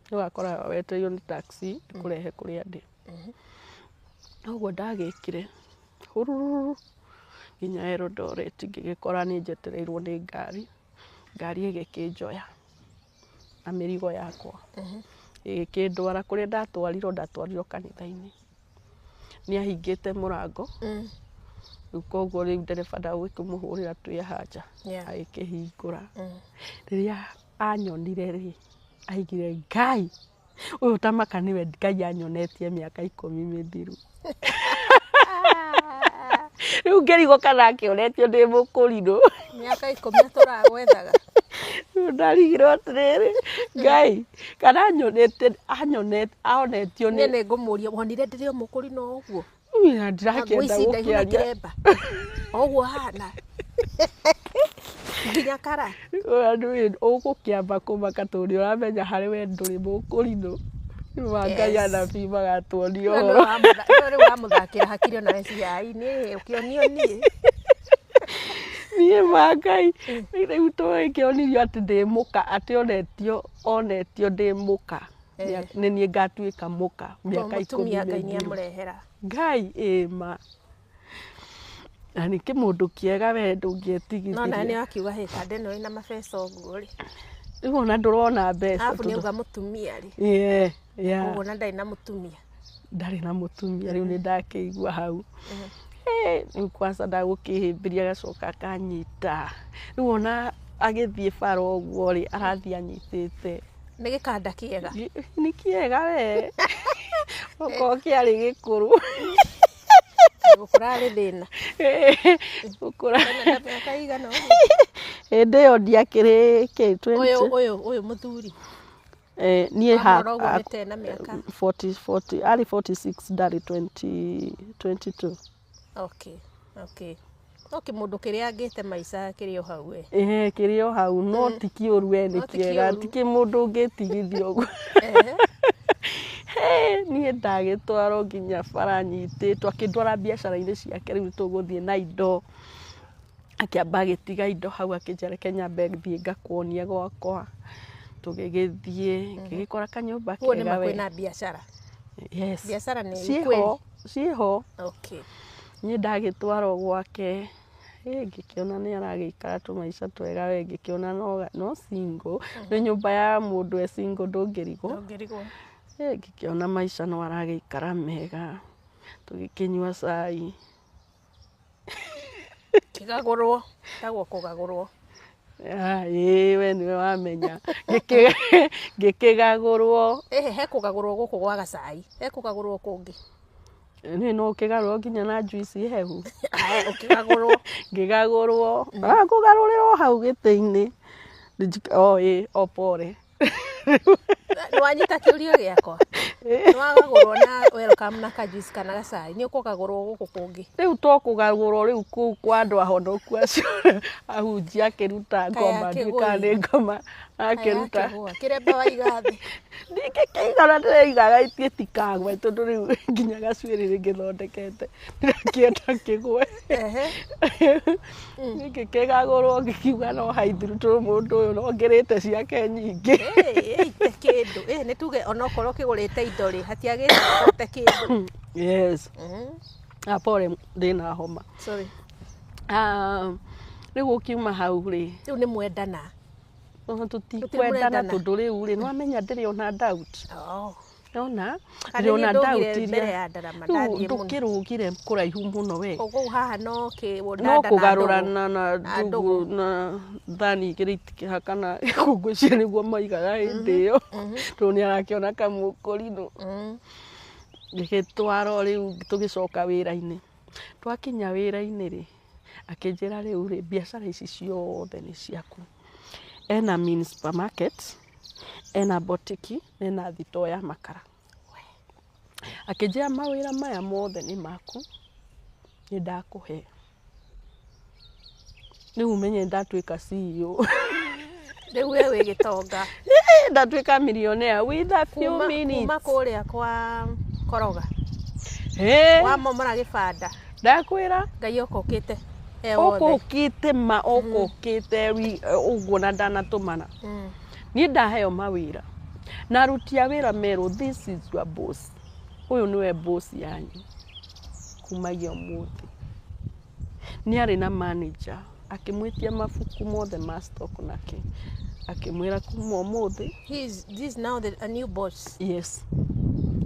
S1: nĩ ũgakora wetereirwo nĩ taxi ĩkũrehe kũrĩa ndĩ. Noguo ndagĩkire, hurururu nginya Eldoret, ngĩgĩkora nĩ njetereirwo nĩ ngari, ngari ĩgĩkĩnjoya na mĩrigo yakwa, ĩgĩkĩndwara kũrĩa ndatwarirwo. Ndatwarirwo kanitha-inĩ, nĩ ahingĩte mũrango. Rĩu koguo rĩu ndereba ndagũkĩmũhũrĩra twĩ haha nja. Agĩkĩhingũra. Rĩrĩa anyonire rĩ, aigire Ngai ũyũ tamaka nĩwe Ngai anyonetie mĩaka 10 mĩthiru. Rĩu ngĩrigwo kana akĩonetio ndĩ mũkũrinũ.
S2: Mĩaka 10 tũragwethaga.
S1: Rĩu ndarigirwo atĩrĩrĩ, Ngai kana anyonete anonetio
S2: Niĩ
S1: nĩ
S2: nĩ ngũmũria, wonire ndĩrĩ o mũkũrinũ ũguo?
S1: Na
S2: Na nguo
S1: ndirakĩenda
S2: ici ndaihu na
S1: gũkĩaria.
S2: kĩremba. O ũguo hana. Nginya kara.
S1: Ũgũkĩamba kũmaka tondũ nĩ ũramenya harĩ we ndũrĩ mũkũrinũ. Rĩu Ngai anabii magatuonia
S2: No
S1: ũhoro.
S2: Rĩu wamũthakĩra hakiri ona weciria, ai niĩ ũkĩonio niĩ.
S1: Niĩ ma Ngai rĩu tũgĩkĩonirio atĩ ndĩ mũka, atĩ onetio ndĩ mũka. Nĩ niĩ ngatuĩka mũka mĩaka 10
S2: Mũtumia Ngai nĩ
S1: mĩthiru.
S2: amũrehera.
S1: Ngai ĩma na nĩ kĩmũndũ kĩega we
S2: No nawe nĩ
S1: ndũngĩetigithĩria.
S2: wakiuga hĩ kanda ĩno ĩna mabeca ũguo rĩ.
S1: Rĩu ona ndũrona mbeca.
S2: Arabu nĩ
S1: tondũ
S2: auga mũtumia rĩ.
S1: Yeah.
S2: Ũguo na ndarĩ na mũtumia.
S1: Ndarĩ na mũtumia. Rĩu nĩ ndakĩigua hau. Rĩu kwanza ndagũkĩhĩmbĩria, agacoka akanyita. Rĩu ona agĩthiĩ bara ũguo rĩ, arathiĩ anyitĩte.
S2: Nĩ gĩkanda kĩega.
S1: Nĩ kĩega we, okorwo kĩarĩ gĩkũrũ.
S2: Gũkũra arĩ thĩna.
S1: Gũkũra.
S2: Ena ta mĩaka igana ũguo?
S1: Hĩndĩ ĩyo ndiakĩrĩ kĩ
S2: Ũyũ
S1: 20.
S2: Ũyũ mũthuri.
S1: Niĩ ha
S2: Wamũrora ũguo nĩ ta ena mĩaka.
S1: 40, 40, arĩ 46, ndarĩ 20, 22.
S2: Okay. No kĩmũndũ kĩrĩa angĩte maica kĩrĩ o hau we.
S1: Ĩĩ, kĩrĩ o hau, no ti kĩũru we, nĩ
S2: No ti
S1: kĩega.
S2: kĩũru.
S1: Ti kĩmũndũ ũngĩtigithia ũguo. Hĩ, niĩ ndagĩtwarwo nginya bara nyitĩtwo, akĩndwara biacara-inĩ ciake. Rĩu tũgũthiĩ na indo, akĩamba agĩtiga indo hau, akĩnjĩra reke nyambe thiĩ ngakuonie gwakwa. Tũgĩgĩthiĩ, ngĩgĩkora kanyũmba
S2: Kuo nĩ
S1: kega we.
S2: kwĩna biacara.
S1: Yes.
S2: Biacara nĩ
S1: Ciĩho.
S2: kweli.
S1: Ciĩho. Niĩ ndagĩtwarwo gwake, ĩ ngĩkĩona nĩ aragĩikara tũmaica twega we, ngĩkĩona no single, nĩ nyũmba ya mũndũ e single ndũngĩrigwo.
S2: Ndũngĩrigwo.
S1: Ĩ ngĩkĩona maica no aragĩikara mega, tũgĩkĩnyua cai.
S2: Kĩgagũrwo, ĩtagwo kũgagũrwo.
S1: Ah, ĩĩ we nĩwe wamenya. Ngĩkĩgagũrwo.
S2: Ĩhĩ, he kũgagũrwo gũkũ gwa gacai, he kũgagũrwo kũngĩ.
S1: Nĩ no ũkĩgarũrwo nginya na juice hehu.
S2: Aya, ũkĩgagũrwo.
S1: Ngĩgagũrwo. Ah, kũgarũrĩrwo hau gĩtĩ-inĩ. O ĩ, o pore.
S2: Nĩ wanyita kĩũria gĩakwa? Nĩ wagagũrwo na welcome na kajuice kana gacai, nĩ ũkũgagũrwo gũkũ kũngĩ?
S1: Rĩu to kũgarũrwo rĩu kũu kwa andũ ahonoku acio, ahunjia akĩruta ngoma, ndiũĩ kana nĩ ngoma akĩruta.
S2: Kĩremba waiga thĩ.
S1: Ndingĩkĩiga na ndĩreigaga gĩtikagwe tondũ rĩu nginya gacuĩrĩ rĩngĩthondekete ndĩrakĩenda kĩgwe. Ngĩkĩgagũrwo ngĩkiuga no haithiru tondũ mũndũ ũyũ no ngĩrĩte ciake nyingĩ.
S2: Ĩte kĩndũ. Nĩ tuge onokorwo kĩgũrĩte indo rĩ, hatiagĩte ũte kĩndũ.
S1: Yes. Ah, pole, ndĩna homa.
S2: Sorry.
S1: Ah, rĩu ũkiuma hau rĩ,
S2: Rĩu nĩ mwendana.
S1: Tũtikwendana tondũ rĩu rĩ, nĩwamenya ndĩrĩ ona doubt.
S2: Oh.
S1: Nona
S2: Kana
S1: ndĩrĩ ona
S2: niĩ ndũgire
S1: doubt
S2: mbere
S1: iria
S2: ya ndarama,
S1: rĩu
S2: ndathiĩ mũno.
S1: ndũkĩrũgire kũraihu mũno we.
S2: Kũu haha no kĩ
S1: No
S2: ndanda na
S1: kũgarũrana na
S2: na
S1: ndũgũ na thani igĩrĩ itikĩhakana ngwĩciria nĩguo maigaga hĩndĩ ĩyo, tondũ nĩ arakĩona kamũkũrinũ. Ngĩgĩtwarwo rĩu tũgĩcoka wĩra-inĩ. Twakinya wĩra-inĩ rĩ, akĩnjĩra rĩu rĩ, biacara ici ciothe nĩ ciaku. Ena mini supermarket, ena botiki, ena thitoo ya makara. Akĩnjĩra mawĩra maya mothe nĩ maku, nĩ ndakũhe. Rĩu ũmenye ndatuĩka CEO.
S2: Rĩu we wĩ gĩtonga.
S1: Ndatuĩka millionaire with a few
S2: Kuma
S1: minutes.
S2: kuma kũrĩa kwa koroga. Wamomora gĩbanda.
S1: Ndakwĩra.
S2: Ngai okokĩte. E wothe.
S1: Ũkũkĩte ma, ũkũkĩte ũguo na ndanatũmana. Niĩ ndaheo mawĩra. Na aruti a wĩra merwo this is your boss. Ũyũ nĩwe boss yanyu. Kumagia ũmũthĩ. Nĩ arĩ na manager, akĩmwĩtia mabuku mothe ma stock nake. Akĩmwĩra kuma ũmũthĩ.
S2: He is, this is now the, a new boss.
S1: Yes.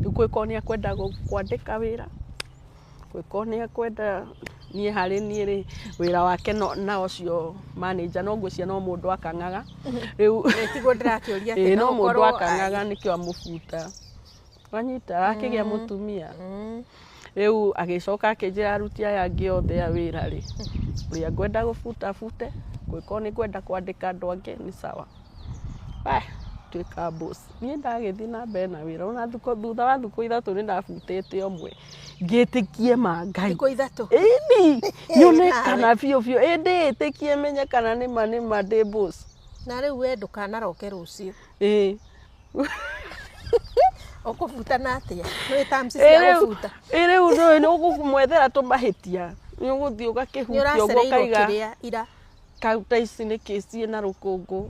S1: Rĩu kũngĩkorwo nĩ akwenda kwandĩka wĩra, kũngĩkorwo nĩ akwenda niĩ harĩ niĩ rĩ, wĩra wake no, na ũcio manager no ngwĩciria no mũndũ akang'aga. Rĩu
S2: Tiguo ndĩrakĩũria atĩ
S1: ĩĩ no mũndũ
S2: ũkorwo
S1: akang'aga nĩkĩo amũbuta. Wanyita akĩgĩa mũtumia. Rĩu agĩcoka akĩnjĩra aruti aya angĩ othe a wĩra rĩ, ũrĩa ngwenda gũbuta bute, kũngĩkorwo nĩ ngwenda kwandĩka andũ angĩ nĩ sawa. We, tuĩka boss. Niĩ ndagĩthiĩ na mbere na wĩra ona thutha wa thikũ ithatũ nĩ ndabutĩte ũmwe. Ngĩtĩkie ma Ngai.
S2: Thikũ ithatũ?
S1: Ĩni, nyone
S2: Nawe.
S1: kana biũ biũ. Ĩ ndĩĩtĩkie menye kana nĩ ma nĩ ma ndĩ boss.
S2: Na rĩu we ndũkanaroke rũciũ.
S1: Ĩĩ.
S2: Ũkũbuta na atĩa? Nĩ terms
S1: Ĩ
S2: cia
S1: rĩu
S2: gũbuta.
S1: ĩ rĩu ndũĩ nĩ ũkũmwethera tũmahĩtia. Nĩ ũgũthiĩ
S2: Nĩ
S1: ũgakĩhutia ũguo
S2: ũracereirwo
S1: ũkaiga
S2: kĩrĩa ira.
S1: kauta ici nĩ kĩ ciĩna rũkũngũ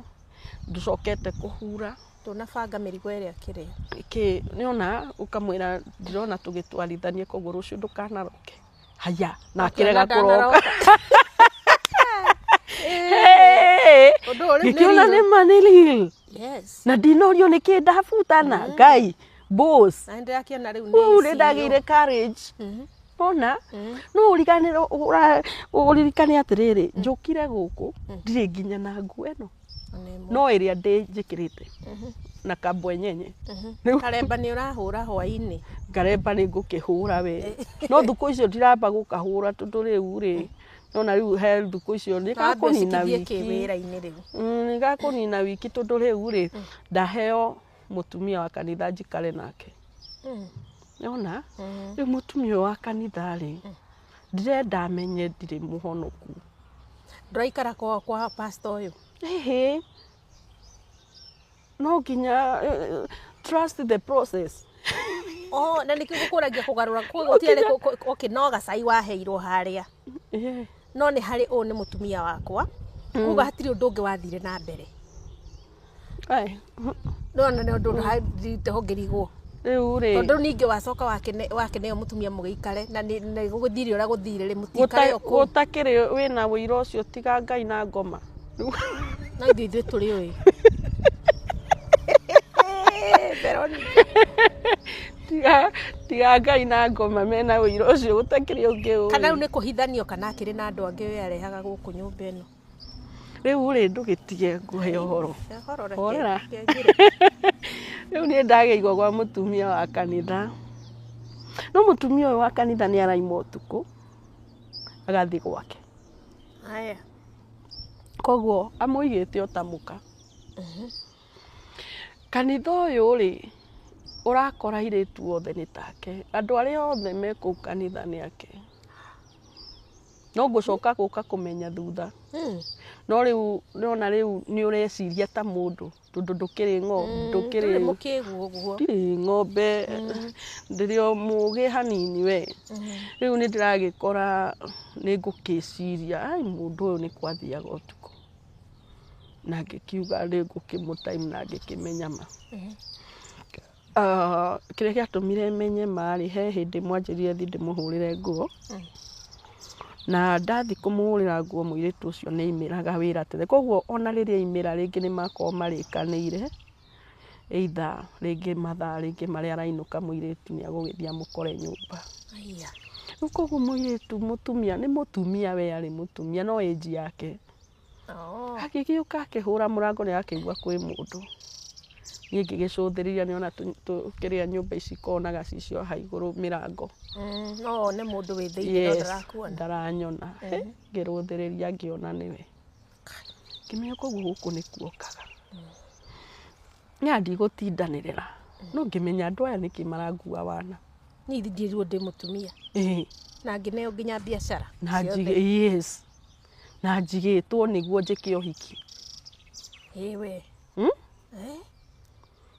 S1: ndũcokete kũhura.
S2: Ndũnabanga mĩrigo ĩrĩa kĩrĩa.
S1: Kĩ nĩona ũkamwĩra ndĩrona tũgĩtwarithania koguo rũciũ ndũkanaroke. Haya, na akĩrega kũroka. Hey!
S2: Ũndũ ũyũ rĩu nĩ
S1: Ngĩkĩona
S2: real.
S1: nĩ ma nĩ real.
S2: Yes.
S1: Na ndinorio nĩ kĩ ndabutana. Ngai, boss.
S2: Na nĩndĩrakĩona rĩu nĩ
S1: Rĩu nĩ
S2: CEO.
S1: ndagĩire courage. Ona no ũriganĩrwo ũririkane atĩrĩrĩ, njũkire gũkũ ndirĩ nginya na nguo ĩno. No ĩrĩa ndĩ njĩkĩrĩte na kambwenyenye. Rĩu
S2: Karemba nĩ ũrahũra hwaĩ-inĩ.
S1: Ngaremba nĩ ngũkĩhũra we. No thukũ icio ndiramba gũkahũra tondũ rĩu rĩ, nona rĩu he thukũ icio nĩ
S2: Wambe
S1: gakũnina
S2: ũcikithie
S1: wiki.
S2: kĩwĩra-inĩ rĩu.
S1: Nĩ gakũnina wiki tondũ rĩu rĩ, ndaheo mũtumia wa kanitha njikare nake. Nĩwona? Rĩu mũtumia ũyũ wa kanitha rĩ, ndĩrenda amenye ndirĩ mũhonoku.
S2: Ndũraikara kwa pastor ũyũ?
S1: Ĩhĩ. No nginya trust the process.
S2: Oh, na nĩkĩo gũkũragia kũgarũra, koguo gũtiarĩ okay, no gacai waheirwo harĩa. No nĩ harĩ ũyũ nĩ mũtumia wakwa. Koguo hatirĩ ũndũ ũngĩ wathire na mbere.
S1: Ai.
S2: Nĩwona nĩ ũndũ ũngĩrigwo.
S1: Rĩu rĩ.
S2: Tondũ ningĩ wacoka wakĩneo mũtumia mũgĩikare na nĩ gũthire ũrĩa gũthire rĩ, mũtikare o kũu.
S1: Gũtakĩrĩ wĩna ũira ũcio tiga Ngai na ngoma.
S2: No ithuĩ tũrĩ ũĩ. Veronica.
S1: Tiga Ngai na ngoma mena ũira ũcio gũtakĩrĩ ũngĩ ũĩ.
S2: Kana rĩu nĩ kũhithanio kana akĩrĩ na andũ angĩ we arehaga gũkũ nyũmba ĩno.
S1: Rĩu rĩ ndũgĩtige ngũhe ũhoro.
S2: Ũhoro reke
S1: Horera.
S2: reke njĩre.
S1: Rĩu niĩ ndagĩigwo gwa mũtumia wa kanitha. No mũtumia ũyũ wa kanitha nĩ araima ũtukũ agathiĩ gwake.
S2: Haya.
S1: Koguo amũigĩte o ta mũka. Kanitha ũyũ rĩ, ũrakora airĩtu othe nĩ take, andũ arĩa othe me kũu kanitha nĩ ake. No ngũcoka gũka kũmenya thutha. No rĩu nĩwona rĩu nĩ ũreciria ta mũndũ tondũ ndũkĩrĩ ng'ombe, ndũkĩrĩ
S2: Ndũrĩ mũkĩgu ũguo.
S1: Ndirĩ ng'ombe, ndĩrĩ o mũgĩ hanini we. Rĩu nĩ ndĩragĩkora nĩ ngũkĩciria, ai mũndũ ũyũ nĩ kwathiaga ũtukũ. Na ngĩkiuga nĩ ngũkĩmũ time na ngĩkĩmenya ma. Ah, kĩrĩa gĩatũmire menye ma rĩ, he hĩndĩ mwanjĩrire thiĩ ndĩmũhũrĩre nguo. Na ndathiĩ kũmũhũrĩra nguo mũirĩtu ũcio nĩ aimĩraga wĩra tene. Koguo ona rĩrĩa aimĩra rĩngĩ nĩ makorwo marĩkanĩire, either rĩngĩ mathaa rĩngĩ marĩa arainũka mũirĩtu nĩ agũgĩthiĩ amũkore nyũmba.
S2: Aya.
S1: Rĩu koguo mũirĩtu mũtumia, nĩ mũtumia we arĩ mũtumia no age yake.
S2: Oh.
S1: Agĩgĩũka akĩhũra mũrango nĩ akĩigua kwĩ mũndũ. Niĩ ngĩgĩcũthĩrĩria nĩona kĩrĩa nyũmba ici ikoragwo na gacicio haha igũrũ mĩrango.
S2: No wone mũndũ wĩ thĩinĩ no
S1: Yes,
S2: ndarakuona.
S1: ndaranyona. Ngĩrũthĩrĩria ngĩona nĩwe. Ngĩmenya koguo gũkũ nĩkuokaga. Niĩ ndigũtindanĩrĩra. No ngĩmenya andũ aya nĩkĩ marangua wana.
S2: Niĩ ndirwo ndĩ mũtumia.
S1: Ĩĩ.
S2: Na ngĩneo nginya biacara.
S1: Na
S2: ciothe.
S1: njigĩ, yes. Na njigĩtwo nĩguo njĩke ũhiki.
S2: Ĩĩ we. Eh?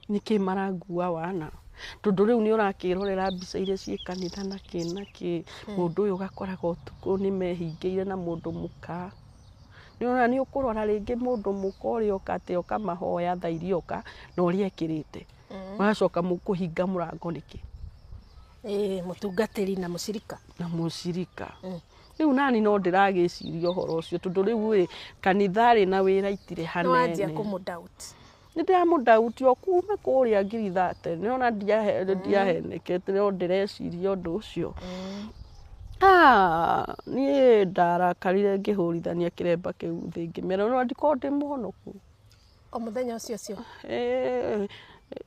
S1: Nĩkĩ marangua wana? Tondũ rĩu nĩ ũrakĩrorera mbica iria ciĩ kanitha na kĩ na kĩ. Mũndũ ũyũ ũgakoraga ũtukũ nĩ mehingĩire na mũndũ mũka. Nĩ ũrona nĩ ũkũrora rĩngĩ mũndũ mũka ũrĩa oka atĩ oka mahoya thaa iria oka na ũrĩa ekĩrĩte. Mũracoka mũkũhinga mũrango nĩkĩ?
S2: Ĩĩ, mũtungatĩri na mũcirika.
S1: Na mũcirika. Rĩu nani no ndĩragĩciria ũhoro ũcio tondũ rĩu rĩ kanitha rĩ na wĩra itirĩ
S2: Nĩ wanjia
S1: hanene.
S2: kũmũ doubt.
S1: Nĩ ndĩramũdoubt o kuma kũrĩa ngirithate nĩona ndiahenekete no ndĩreciria ũndũ ũcio. Ah, niĩ ndarakarire ngĩhũrithania kĩremba kĩu thĩ ngĩmera no ndikorwo ndĩ mũhonoku.
S2: O mũthenya ũcio ũcio.
S1: Eh,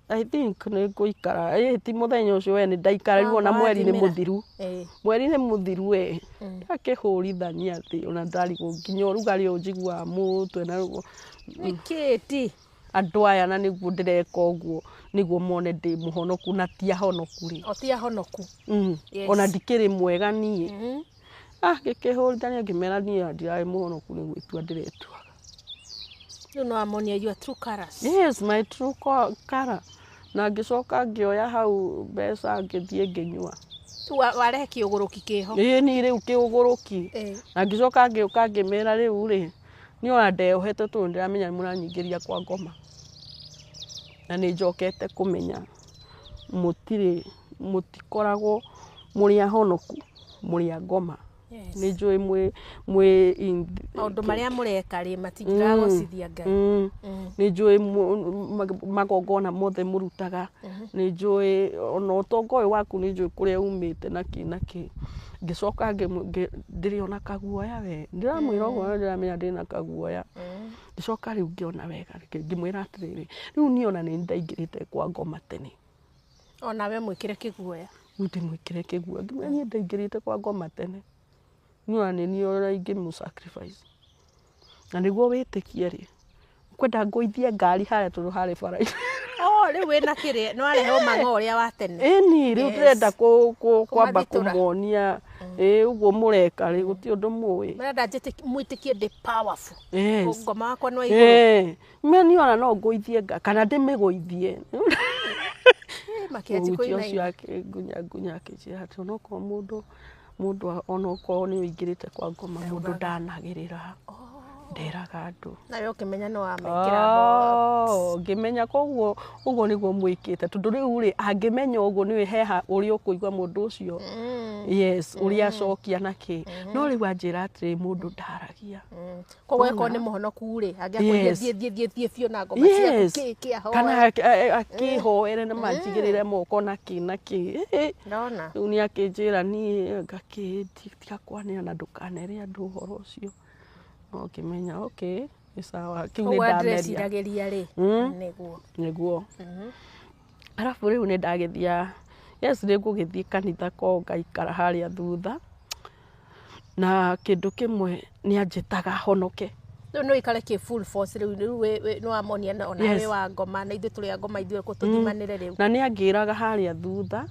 S1: I think nĩ ngũikara ti mũthenya ũcio we nĩ ndaikara rĩu ona mweri nĩ
S2: Wathimĩra.
S1: mũthiru.
S2: Ĩĩ.
S1: Mweri nĩ mũthiru we ndakĩhũrithania thĩ ona ndarigwo nginya ũrugarĩ ũyũ njiguaga mũtwe na ruo.
S2: Nĩkĩ ti?
S1: Andũ aya na nĩguo ndĩreka ũguo nĩguo mone ndĩ mũhonoku na ti ahonoku rĩ.
S2: O ti ahonoku. Yes.
S1: Ona ndikĩrĩ mwega niĩ. Ah, ngĩkĩhũrithania ngĩmera niĩ ndirarĩ mũhonoku nĩ gwĩtua ndĩretuaga.
S2: Rĩu no amonia your true colours.
S1: Yes, my true colour. Na ngĩcoka ngĩoya hau mbeca ngĩthiĩ ngĩnyua.
S2: Rĩu warehe kĩũgũrũki kĩho.
S1: Ĩĩ niĩ rĩu kĩũgũrũki.
S2: Ĩĩ.
S1: Na ngĩcoka ngĩũka ngĩmera rĩu rĩ, niĩ ona ndeyohete tondũ nĩndĩramenya nĩ mũranyingĩria kwa ngoma. Na nĩ njokete kũmenya mũtirĩ, mũtikoragwo mũrĩ ahonoku, mũrĩ a ngoma.
S2: Yes.
S1: Nĩ njũĩ mwĩ
S2: Maũndũ marĩa mũreka rĩ matingĩragocithia Ngai.
S1: Nĩ njũĩ magongona mothe mũrutaga. Nĩ njũĩ ona ũtonga ũyũ waku nĩ njũĩ kũrĩa umĩte na kĩ na kĩ. Ngĩcoka ndĩrĩ ona kaguoya we. Ndĩramwĩra ũguo na ndĩramenya ndĩna kaguoya. Ngĩcoka rĩu ngĩona wega ngĩmwĩra atĩrĩrĩ, rĩu niĩ ona nĩ ndaingĩrĩte kwa ngoma tene.
S2: Onawe mwĩkĩre kĩguoya.
S1: Rĩu ndĩmwĩkĩre kĩguoya. Ngĩmwĩra niĩ ndaingĩrĩte kwa ngoma tene. Niĩ ona nĩ niĩ ona ingĩmũ sacrifice. Na nĩguo wĩtĩkie rĩ, kwenda ngũithie ngari harĩa tondũ harĩ bara-inĩ.
S2: Oh, rĩu wĩna kĩrĩa, nĩ warehe ũmang'o ũrĩa wa tene.
S1: Ĩni, rĩu
S2: Yes.
S1: ndĩrenda kwamba
S2: Kũmathitũra.
S1: kũmonia ĩ ũguo mũreka rĩ gũtirĩ ũndũ mũĩ.
S2: Marenda mwĩtĩkie ndĩ powerful.
S1: Yes.
S2: Ngoma wakwa nĩ wa igũrũ.
S1: Ĩĩ, niĩ ona no ngũithie kana ndĩmĩgũithie.
S2: Makĩanjia
S1: Mũhunjia
S2: kũinaina.
S1: ũcio akĩngunya ngunya akĩnjĩra atĩ onokorwo mũndũ onokorwo nĩ ũingĩrĩte kwa ngoma mũndũ ndanagĩrĩra. Nderaga andũ.
S2: Nawe ũkĩmenya nĩ wamekĩra box.
S1: Oh, ngĩmenya koguo ũguo nĩguo mwĩkĩte tondũ rĩu rĩ angĩmenya ũguo nĩwe heha ũrĩa ũkũigua mũndũ ũcio. Yes, ũrĩa acokia na kĩ. No rĩu anjĩra atĩrĩ mũndũ ndaragia.
S2: Koguo angĩkorwo nĩ mũhonoku rĩ, angĩakwĩrire
S1: Yes.
S2: thiĩ thiĩ thiĩ thiĩ biũ na ngoma ciaku
S1: Yes.
S2: kĩ kĩ ahoe.
S1: Kana akĩhoere na manjigĩrĩre moko na kĩ na kĩ.
S2: Ndona.
S1: Rĩu nĩ akĩnjĩra niĩ ngakĩ tiga kwanĩra na ndũkanere andũ ũhoro ũcio. No ngĩmenya okay, nĩ sawa. Kĩu nĩ
S2: Koguo
S1: ndameria.
S2: ndĩreciragĩria rĩ, nĩguo.
S1: Nĩguo. Arabu rĩu nĩ ndagĩthia Yes, nĩ ngũgĩthiĩ kanitha ko ngaikara harĩa thutha, na kĩndũ kĩmwe nĩ anjĩtaga honoke.
S2: Rĩu no ikare kĩ full force rĩu, rĩu nĩ wamonia na ona wĩ wa ngoma na ithuĩ tũrĩ a ngoma, ithuĩ kũ tũthimanĩre rĩu.
S1: Na nĩ angĩraga harĩa thutha,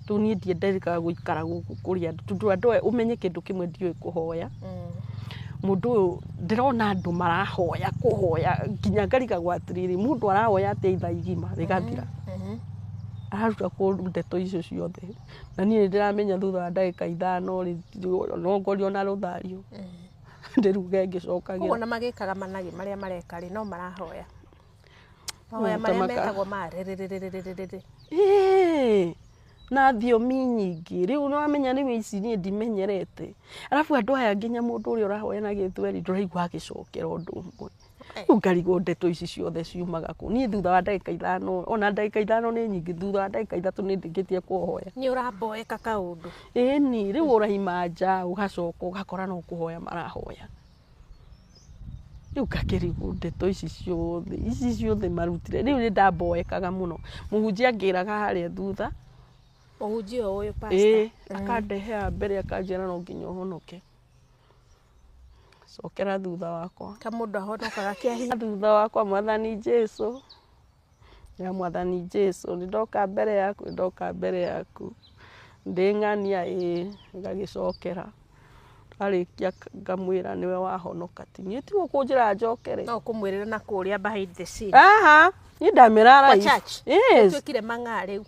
S1: rĩu niĩ ndienderekaga gũikara gũkũ kũrĩ andũ, tondũ andũ aya, ũmenye kĩndũ kĩmwe, ndiũĩ kũhoya. Mũndũ ũyũ ndĩrona andũ marahoya kũhoya nginya ngarigagwo atĩrĩrĩ, mũndũ arahoya atĩa ithaa igima rĩgathira, araruta kũ ndeto icio ciothe? Na niĩ nĩ ndĩramenya thutha wa ndagĩka 5 rĩ, no ngorio na rũthario ndĩruge ngĩcokagĩra.
S2: Koguo na magĩkaga managĩ marĩa mareka rĩ, no marahoya mahoya
S1: Mm,
S2: marĩa
S1: ta
S2: metagwo ma rĩrĩrĩrĩrĩrĩ.
S1: Ĩĩ, na thiomi nyingĩ. Rĩu nĩwamenya rĩu ici niĩ ndimenyerete, arabu andũ aya nginya mũndũ ũrĩa ũrahoya na gĩthweri ndũraigua agĩcokera ũndũ ũmwe. Rĩu ngarigwo ndeto ici ciothe ciumaga kũ. Niĩ thutha wa ndagĩka 5, ona ndagĩka 5 nĩ nyingĩ, thutha wa ndagĩka 3 nĩ ndĩkĩtie kũhoya.
S2: Nĩ ũramboeka kaũndũ.
S1: Ĩni rĩu ũraima nja ũgacoka ũgakora no kũhoya marahoya. Rĩu ngakĩrigwo ndeto ici ciothe, ici ciothe marutire. Rĩu nĩ ndamboekaga mũno. Mũhunjia angĩraga harĩa thutha.
S2: Mũhunjia ũyũ pastor?
S1: Ĩĩ, akandehera mbere akanjĩra no nginya ũhonoke, cokera thutha wakwa.
S2: Kamũndũ ahonokaga kĩa hinya.
S1: Thutha wakwa, Mwathani Jesu, ya Mwathani Jesu, nĩ ndoka mbere yaku, nĩ ndoka mbere yaku, ndĩng'ania. Ĩĩ, ngagĩcokera. Arĩkia ngamwĩra nĩwe wahonoka, ti niĩ, tiwe ũkũnjĩra njokere.
S2: No ũkũmwĩrĩra na kũrĩa behind the scene.
S1: Aha, niĩ ndamĩra
S2: Kwa
S1: live.
S2: church?
S1: Yes.
S2: Ũtuĩkire mang'a rĩu.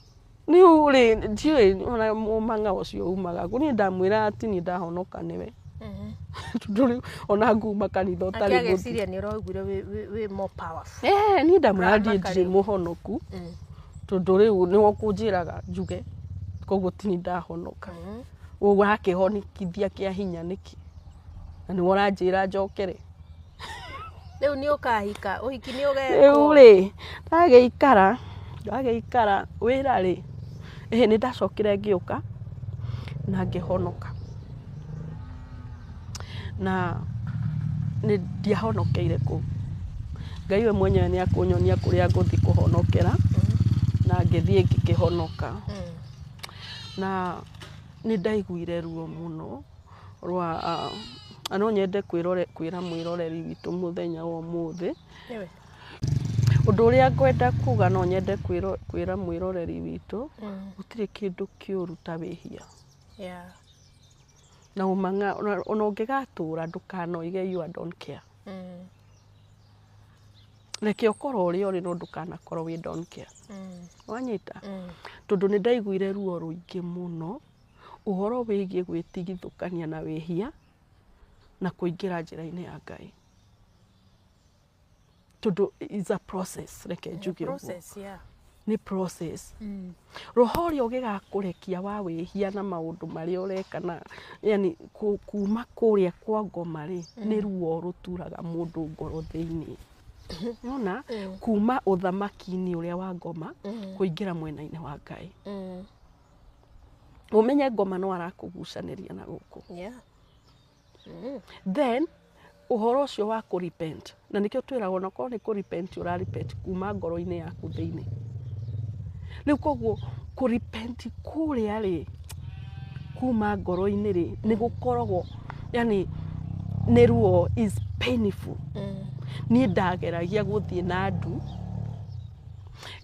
S1: Rĩu rĩ, ndiũĩ ona mũmang'a ũcio umaga kũ. Niĩ ndamwĩra atĩ niĩ ndahonoka nĩwe, tondũ rĩu ona nguma kanitha
S2: Nake
S1: ũtarĩ mũthiĩ.
S2: ageciria nĩ ũraiguire wĩ more powerful.
S1: Eh, niĩ ndamwĩra niĩ
S2: Ũramaka
S1: ndirĩ
S2: rĩu.
S1: mũhonoku, tondũ rĩu nĩwe ũkũnjĩraga njuge, koguo tini ndahonoka. Ũrakĩhonikithia kĩa hinya nĩkĩ na nĩwe ũranjĩra njokere?
S2: Rĩu nĩ ũkahika, ũhiki nĩ
S1: Rĩu
S2: ũgekwo.
S1: rĩ, ndagĩikara wĩra rĩ, ĩhĩ, nĩ ndacokire ngĩũka na ngĩhonoka, na nĩ ndiahonokeire kũu. Ngai we mwenyewe nĩ akũnyonia kũrĩa ngũthiĩ kũhonokera, na ngĩthiĩ ngĩkĩhonoka. Na nĩ ndaiguire ruo mũno rwa na no nyende kwĩra mwĩroreri witũ mũthenya wa ũmũthĩ.
S2: Nĩwe.
S1: Ũndũ ũrĩa ngwenda kuga, no nyende kwĩra mwĩroreri witũ, gũtirĩ kĩndũ kĩũru ta wĩhia. Na ũmang'a ona ũngĩgatũra, ndũkanoige you are don't care. Reke ũkorwo ũrĩa ũrĩ, no ndũkanakorwo wĩ don't care. Wanyita? Tondũ nĩ ndaiguire ruo rũingĩ mũno ũhoro wĩgiĩ gwĩtigithũkania na wĩhia na kũingĩra njĩra-inĩ ya Ngai, tondũ is a process, reke njuge ũguo.
S2: Process, yeah.
S1: Nĩ process. Roho ũrĩa ũgĩgakũrekia wa wĩhia na maũndũ marĩa ũreka na yani kuma kũrĩa kwa ngoma rĩ, nĩ ruo rũturaga mũndũ ngoro thĩinĩ. Nĩwona, kuma ũthamaki-inĩ ũrĩa wa ngoma kũingĩra mwena-inĩ wa Ngai. Ũmenye ngoma no arakũgucanĩria na gũkũ. Then ũhoro ũcio wa kũ repent, na nĩkĩo twĩragwo onakorwo nĩ kũ repent, ũra repent kuma ngoro-inĩ yaku thĩinĩ. Rĩu koguo kũ repent kũrĩa rĩ, kuma ngoro-inĩ rĩ, nĩ gũkoragwo yani nĩ ruo, is painful. Niĩ ndageragia gũthiĩ na ndu,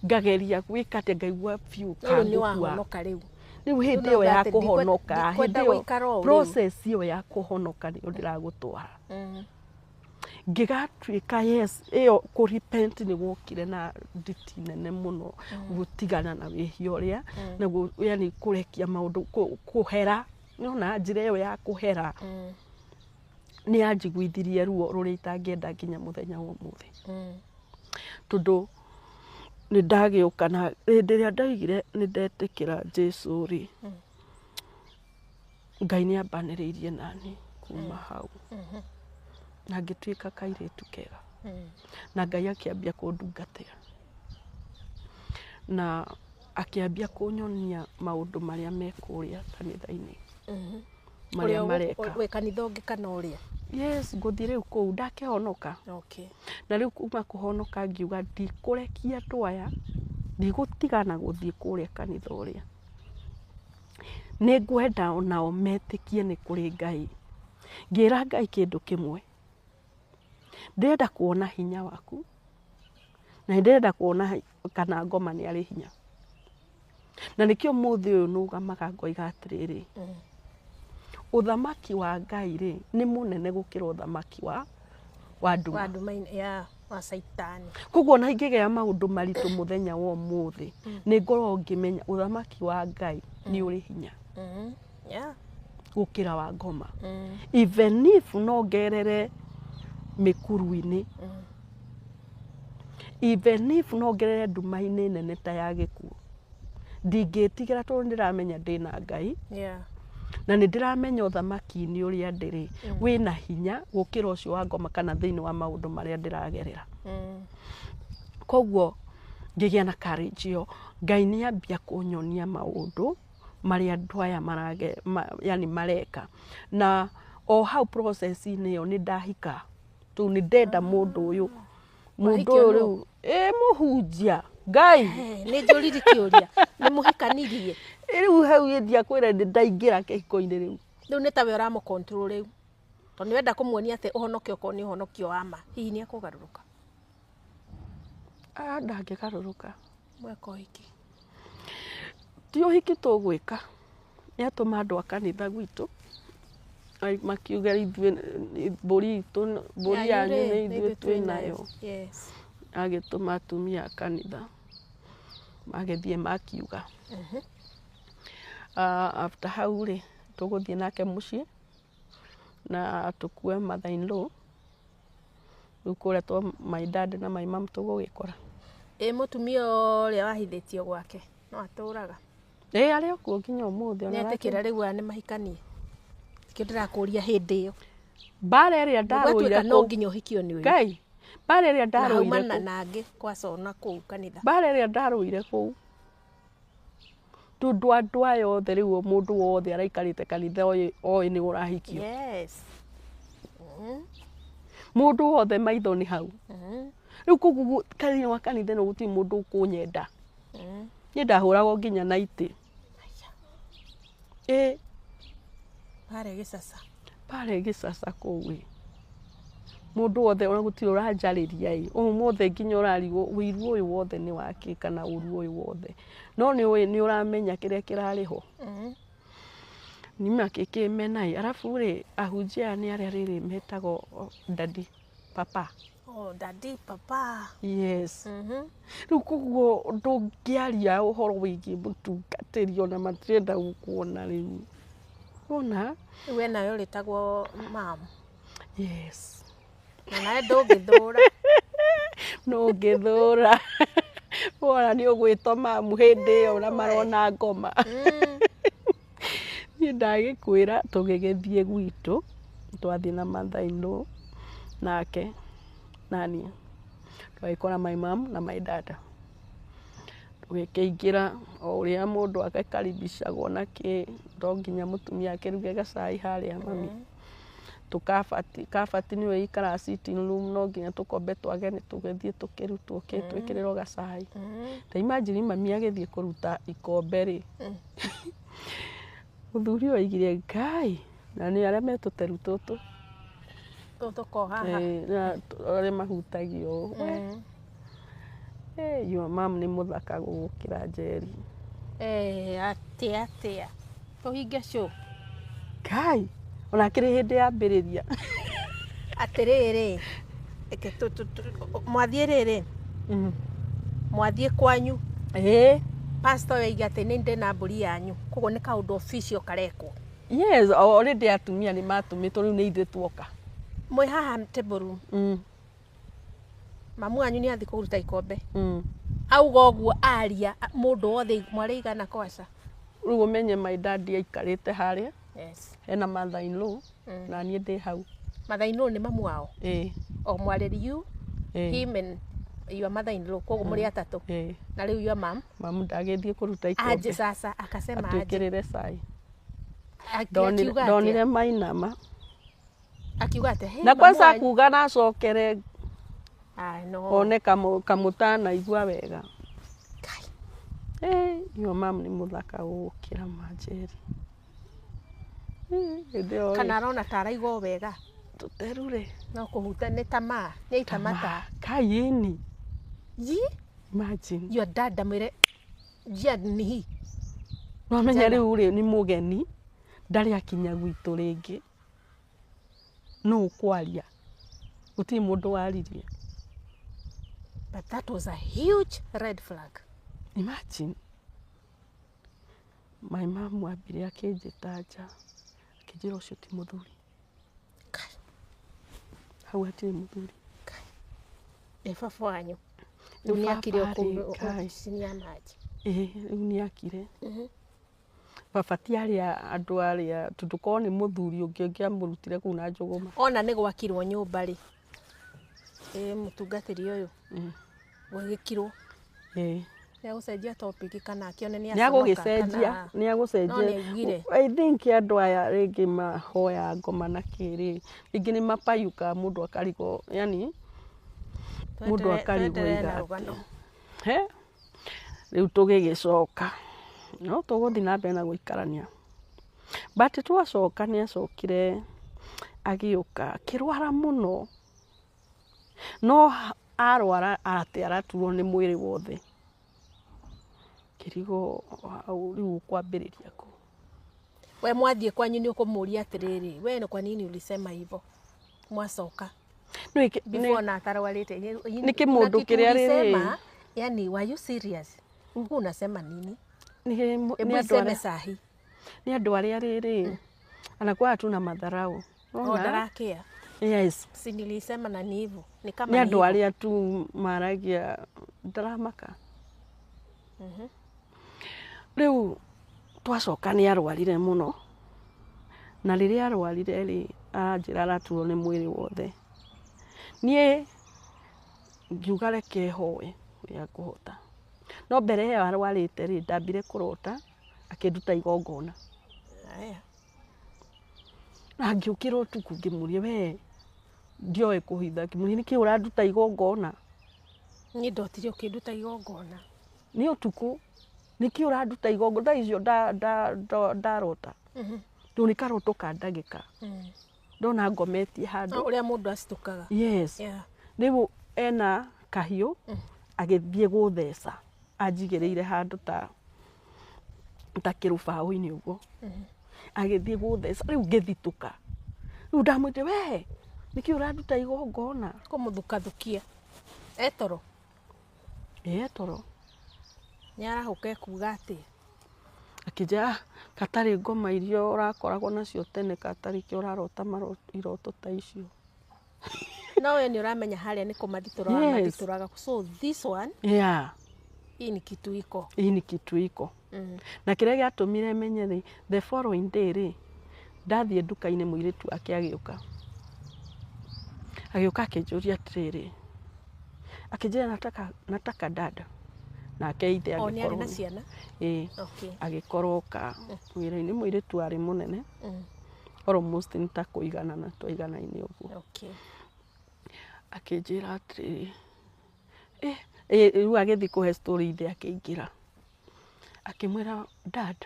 S1: ngageria gwĩka atĩa, ngaigua biũ
S2: Rĩu nĩ
S1: kangũkua.
S2: Wahonoka rĩu.
S1: Rĩu hĩndĩ
S2: Rĩu
S1: ĩyo ya
S2: atĩ
S1: kũhonoka,
S2: ndikwenda
S1: hĩndĩ ĩyo
S2: gũikara ũũ rĩu.
S1: process ĩyo ya kũhonoka nĩyo ndĩragũtwara. Ngĩgatuĩka yes, ĩyo kũ repent nĩ gwokire na nditi nene mũno, gũtigana na wĩhia ũrĩa na yani kũrekia maũndũ, kũhera. Nĩwona njĩra ĩyo ya kũhera nĩ yanjiguithirie ruo rũrĩa itangĩenda nginya mũthenya wa ũmũthĩ, tondũ nĩ ndagĩũka na hĩndĩ ĩrĩa ndaigire nĩ ndetĩkĩra Jesu rĩ, Ngai nĩ ambanĩrĩirie nani kuma hau na ngĩtuĩka kairĩtu kega, na Ngai akĩambia kũndungatĩra na akĩambia kũnyonia maũndũ marĩa me kũrĩa kanitha-inĩ marĩa
S2: Ũrĩa
S1: mareka.
S2: Wĩ kanitha ũngĩ kana ũrĩa?
S1: Yes, ngũthiĩ rĩu kũu ndakĩhonoka. Na rĩu kuma kũhonoka ngiuga ndikũrekia andũ aya, ndigũtigana gũthiĩ kũrĩa kanitha ũrĩa. Nĩ ngwenda onao metĩkie nĩ kũrĩ Ngai. Ngĩra Ngai kĩndũ kĩmwe, ndĩrenda kuona hinya waku na nĩ ndĩrenda kuona kana ngoma nĩ arĩ hinya. Na nĩkĩo mũthĩ ũyũ nũgamaga ngoiga atĩrĩrĩ, ũthamaki wa Ngai rĩ nĩ mũnene gũkĩra ũthamaki wa nduma.
S2: Wa nduma-inĩ ya wa caitani.
S1: Koguo ona ingĩgĩa maũndũ maritũ mũthenya wa ũmũthĩ, nĩ ngorwo ngĩmenya ũthamaki wa Ngai nĩ ũrĩ hinya gũkĩra wa ngoma. Even if no ngerere mĩkuru-inĩ, even if no ngerere nduma-inĩ nene ta ya gĩkuũ, ndingĩtigĩra tondũ nĩndĩramenya ndĩna Ngai. Na nĩ ndĩramenya ũthamaki-inĩ ũrĩa ndĩrĩ wĩna hinya gũkĩra ũcio wa ngoma kana thĩinĩ wa maũndũ marĩa ndĩragerera. Koguo ngĩgĩa na courage ĩyo. Ngai nĩ ambia kũnyonia maũndũ marĩa andũ aya yani mareka. Na o hau process-inĩ ĩyo nĩ ndahika, tondũ nĩ ndenda mũndũ ũyũ, mũndũ
S2: Wahikio
S1: ũyũ
S2: nũ?
S1: rĩu ĩ mũhunjia Ngai.
S2: Nĩ njũriri kĩũria, nĩ mũhikanirie?
S1: Rĩu hau ndiakwĩra nĩ ndaingĩra kĩhiko-inĩ rĩu.
S2: Rĩu nĩ tawe ũramũ control rĩu, tondũ nĩ wenda kũmuonia atĩ ũhonokio okorwo nĩ ũhonokio wa ma, hihi nĩ ekũgarũrũka?
S1: Ah, ndangĩgarũrũka.
S2: Mweka ũhiki?
S1: Ti ũhiki tũgwĩka, nĩ atũma andũ a kanitha gwitũ makiuga ithuĩ mbũri itũ, mbũri yanyu nĩ ithuĩ twĩnayo. Agĩtũma atumia a kanitha magĩthiĩ makiuga. After hau rĩ, tũgũthiĩ nake mũciĩ na tũkue mother in law rĩu kũrĩa twa my dad na my mom tũgũgĩkora.
S2: Ĩ mũtumia ũrĩa wahithĩtio gwake no atũraga?
S1: Ĩ arĩ o kuo nginya ũmũthĩ ona.
S2: Nĩ etĩkĩra rĩu aya nĩ mahikanie? Kĩo ndĩrakũria hĩndĩ ĩyo.
S1: Mbara ĩrĩa ndarũire
S2: Gwatuĩka no
S1: kũu
S2: nginya ũhikio nĩ ũyũ.
S1: Ngai, mbara ĩrĩa
S2: Na
S1: ndarũire
S2: haumana
S1: kũu
S2: na angĩ kwacona kũu kanitha.
S1: Mbara ĩrĩa ndarũire kũu, tondũ andũ aya othe rĩu, mũndũ wothe araikarĩte kanitha oĩ oĩ nĩ ũrahikio. Mũndũ wothe maitho nĩ hau. Rĩu koguo thĩinĩ wa kanitha ĩno gũtirĩ mũndũ ũkũnyenda. Niĩ ndahũragwo nginya na itĩ.
S2: Aya.
S1: Ĩ.
S2: Harĩa gĩcaca.
S1: Mbara ĩgĩcaca kũu ĩ, mũndũ wothe ona gũtirĩ ũranjarĩria ĩ, ũmũthĩ nginya ũrarigwo ũiru ũyũ wothe nĩ wakĩ kana ũru ũyũ wothe, no nĩ ũĩ nĩ ũramenya kĩrĩa kĩrarĩ ho. Nima kĩkĩmena ĩ, arabu rĩ, ahunjia aya nĩ arĩa rĩrĩ metagwo daddy papa.
S2: Oh, daddy papa.
S1: Yes. Rĩu koguo ndũngĩaria ũhoro wĩgiĩ mũtungatĩri ona matirenda gũkuona rĩu wona.
S2: Rĩu we nawe ũrĩtagwo mam.
S1: Yes.
S2: Na nawe ndũngĩthũra.
S1: No ngĩthũra wona nĩ ũgwĩtwo mamu hĩndĩ ĩyo na marona ngoma. Niĩ ndagĩkwĩra tũgĩgĩthiĩ gwitũ, twathiĩ na mother in law nake naniĩ twagĩkora my mom na my dad, tũgĩkĩingĩra o ũrĩa mũndũ agĩkaribicagwo na kĩ, no nginya mũtumia akĩruge gacai harĩa mami tũkabati kabati nĩyo ĩikaraga sitting room, no nginya tũkombe twa ageni tũgĩthiĩ tũkĩrutwo kĩ twĩkĩrĩrwo gacai. Ta imagine mami agĩthiĩ kũruta ikombe rĩ, mũthuri ũyũ aigire Ngai na nĩ arĩa me tũteru tũtũ.
S2: Tũtũ haha.
S1: Na arĩa mahutagio ũũ. Eh, your mom nĩ mũthaka gũgũkĩra Njeri.
S2: Eh, atĩa atĩa tũhinge show.
S1: Ngai ona akĩrĩ hĩndĩ yambĩrĩria.
S2: Atĩrĩrĩ, reke mwathiĩ rĩrĩ, mwathiĩ kwanyu.
S1: Ĩĩ.
S2: Pastor oiga atĩ nĩ ndĩ na mbũri yanyu, koguo nĩ kaũndũ official karekwo.
S1: Yes, already atumia nĩ matũmĩtwo, rĩu nĩ ithuĩ tuoka.
S2: Mwĩ haha table room. Mamu wanyu nĩ athiĩ kũruta ikombe. Auga ũguo aria mũndũ wothe, mwarĩ igana kwaca?
S1: Rĩu ũmenye my dad aikarĩte harĩa hena mother in law na niĩ ndĩ hau.
S2: Mother in law nĩ mamu wao?
S1: Ĩĩ.
S2: O mwarĩri you,
S1: Ĩĩ.
S2: him and your mother in law, koguo mũrĩ atatũ.
S1: Ĩĩ.
S2: Na rĩu your mom
S1: Mamu ndagĩthiĩ kũruta
S2: aje
S1: ikombe
S2: sasa akasema aje?
S1: Atwĩkĩrĩre cai.
S2: Akiuga atĩa?
S1: Ndonire mainama.
S2: Akiuga atĩa? Hey,
S1: Na
S2: mamu
S1: kwanza
S2: wanyu.
S1: kuga nacokere
S2: Ah, no.
S1: one kamũtanaigua wega.
S2: Kai.
S1: Hey, your mom nĩ mũthaka gũgũkĩra Manjeri. Hĩndĩ ĩyo rĩ,
S2: Kana arona ta araigua o wega.
S1: Tũteru rĩ.
S2: No kũhuta nĩ tamaa, nĩ aita mata.
S1: Kayini.
S2: Yi.
S1: Imagine.
S2: Your dad amwĩre njia nihi.
S1: Wamenya.
S2: Njana.
S1: Rĩu rĩ, nĩ mũgeni, ndarĩ akinya gwitũ rĩngĩ, nũ ũkwaria? Gũtirĩ mũndũ waririe.
S2: But that was a huge red flag.
S1: Imagine, my mom ambire akĩnjĩta nja, akĩnjĩra ũcio ti mũthuri.
S2: Kai.
S1: Hau hatirĩ mũthuri.
S2: Ĩ baba wanyu
S1: Rĩu
S2: rĩu nĩ akire?
S1: Baba rĩ, Kai.
S2: Cinia maji.
S1: Ĩĩ, rĩu nĩ akire. Baba ti arĩa andũ arĩa, tondũ korwo nĩ mũthuri ũngĩ ũngĩamũrutire kũu na njũgũma.
S2: Ona nĩ gwakirwo nyũmba rĩ, ĩ mũtungatĩri ũyũ gwĩgĩkirwo. Nĩ agũcenjia topic kana akĩone nĩ
S1: Nĩ agũgĩcenjia, nĩ agũcenjia.
S2: No nĩ aiguire.
S1: I think andũ aya rĩngĩ mahoya ngoma na kĩrĩ, rĩngĩ nĩ mapayukaga, mũndũ akarigwo, yani mũndũ akarigwo.
S2: Twenderee na
S1: Iga
S2: rũgano.
S1: He rĩu tũgĩgĩcoka, no tũgũthiĩ na mbere na gũikarania, but twacoka nĩ acokire agĩũka akĩrwara mũno, no arwara atĩ araturwo nĩ mwĩrĩ wothe, kĩrigo hau rĩu ũkwambĩrĩria kũ.
S2: We mwathiĩ kwanyu nĩ ũkũmũria atĩrĩrĩ, we kwa nini ulisema hivyo mwacoka? Before na atarwarĩte.
S1: Nĩ kĩmũndũ kĩrĩa rĩrĩ.
S2: Yani, were you serious? Ulikuwa unasema nini?
S1: Nĩ
S2: Hebu
S1: andũ
S2: iseme
S1: arĩa
S2: sahi.
S1: Nĩ andũ arĩa rĩrĩ anakuwa tu na madharau.
S2: O
S1: Unaona?
S2: ndarakĩa.
S1: Yes.
S2: Si nilisema na ni hivyo, ni kama
S1: Nĩ
S2: ni
S1: andũ
S2: hivyo.
S1: arĩa tu maragia ndaramaka. Rĩu twacoka nĩ arwarire mũno, na rĩrĩa arwarire rĩ, aranjĩra araturwo nĩ mwĩrĩ wothe. Niĩ ngiuga reke hoe ũrĩa ngũhota, no mbere ĩyo arwarĩte rĩ, ndambire kũrota akĩnduta igongona.
S2: Aya.
S1: Na ngĩũkĩra ũtukũ ngĩmũria, we ndioĩ kũhitha, ngĩmũria, nĩkĩ ũranduta igongona?
S2: Niĩ ndotire ũkĩnduta igongona.
S1: Nĩ ũtukũ, nĩkĩ ũranduta igongona? Thaa icio ndarota rĩu nĩ karoto ka ndagĩka, ndona ngometie handũ.
S2: No ũrĩa mũndũ acitũkaga.
S1: Yes. Rĩu ena kahiũ agĩthiĩ gũtheca, anjigĩrĩire handũ ta kĩrũbaũ-inĩ ũguo, agĩthiĩ gũtheca. Rĩu ngĩthitũka, rĩu ndamwĩte, we nĩkĩ ũranduta igongona?
S2: Kũmũthukathukia etoro.
S1: Ĩĩ, toro.
S2: Nĩ arahũka ekuga atĩa?
S1: Akĩnjĩra, "Ah, katarĩ ngoma iria ũrakoragwo nacio tene, katarĩ kĩo ũrarota iroto ta icio."
S2: No we nĩ ũramenya harĩa nĩ kũmathitũra.
S1: Yes.
S2: Wamathitũraga, so this one, hii ni kitu iko.
S1: Hii ni kitu iko. Na kĩrĩa gĩatũmire menye rĩ, the following day rĩ, ndathiĩ nduka-inĩ, mũirĩtu wake agĩũka akĩnjũria atĩrĩrĩ, akĩnjĩra, Nataka dada." Nake ithe
S2: O nĩ arĩ
S1: agĩkorwo
S2: na ciana?
S1: Ĩĩ. Agĩkorwo ka wĩra-inĩ, mũirĩtu arĩ mũnene, almost nĩ ta kũiganana twaiganaine ũguo. Akĩnjĩra atĩrĩrĩ, rĩu agĩthiĩ kũhe story ithe, akĩingĩra akĩmwĩra, "Dad,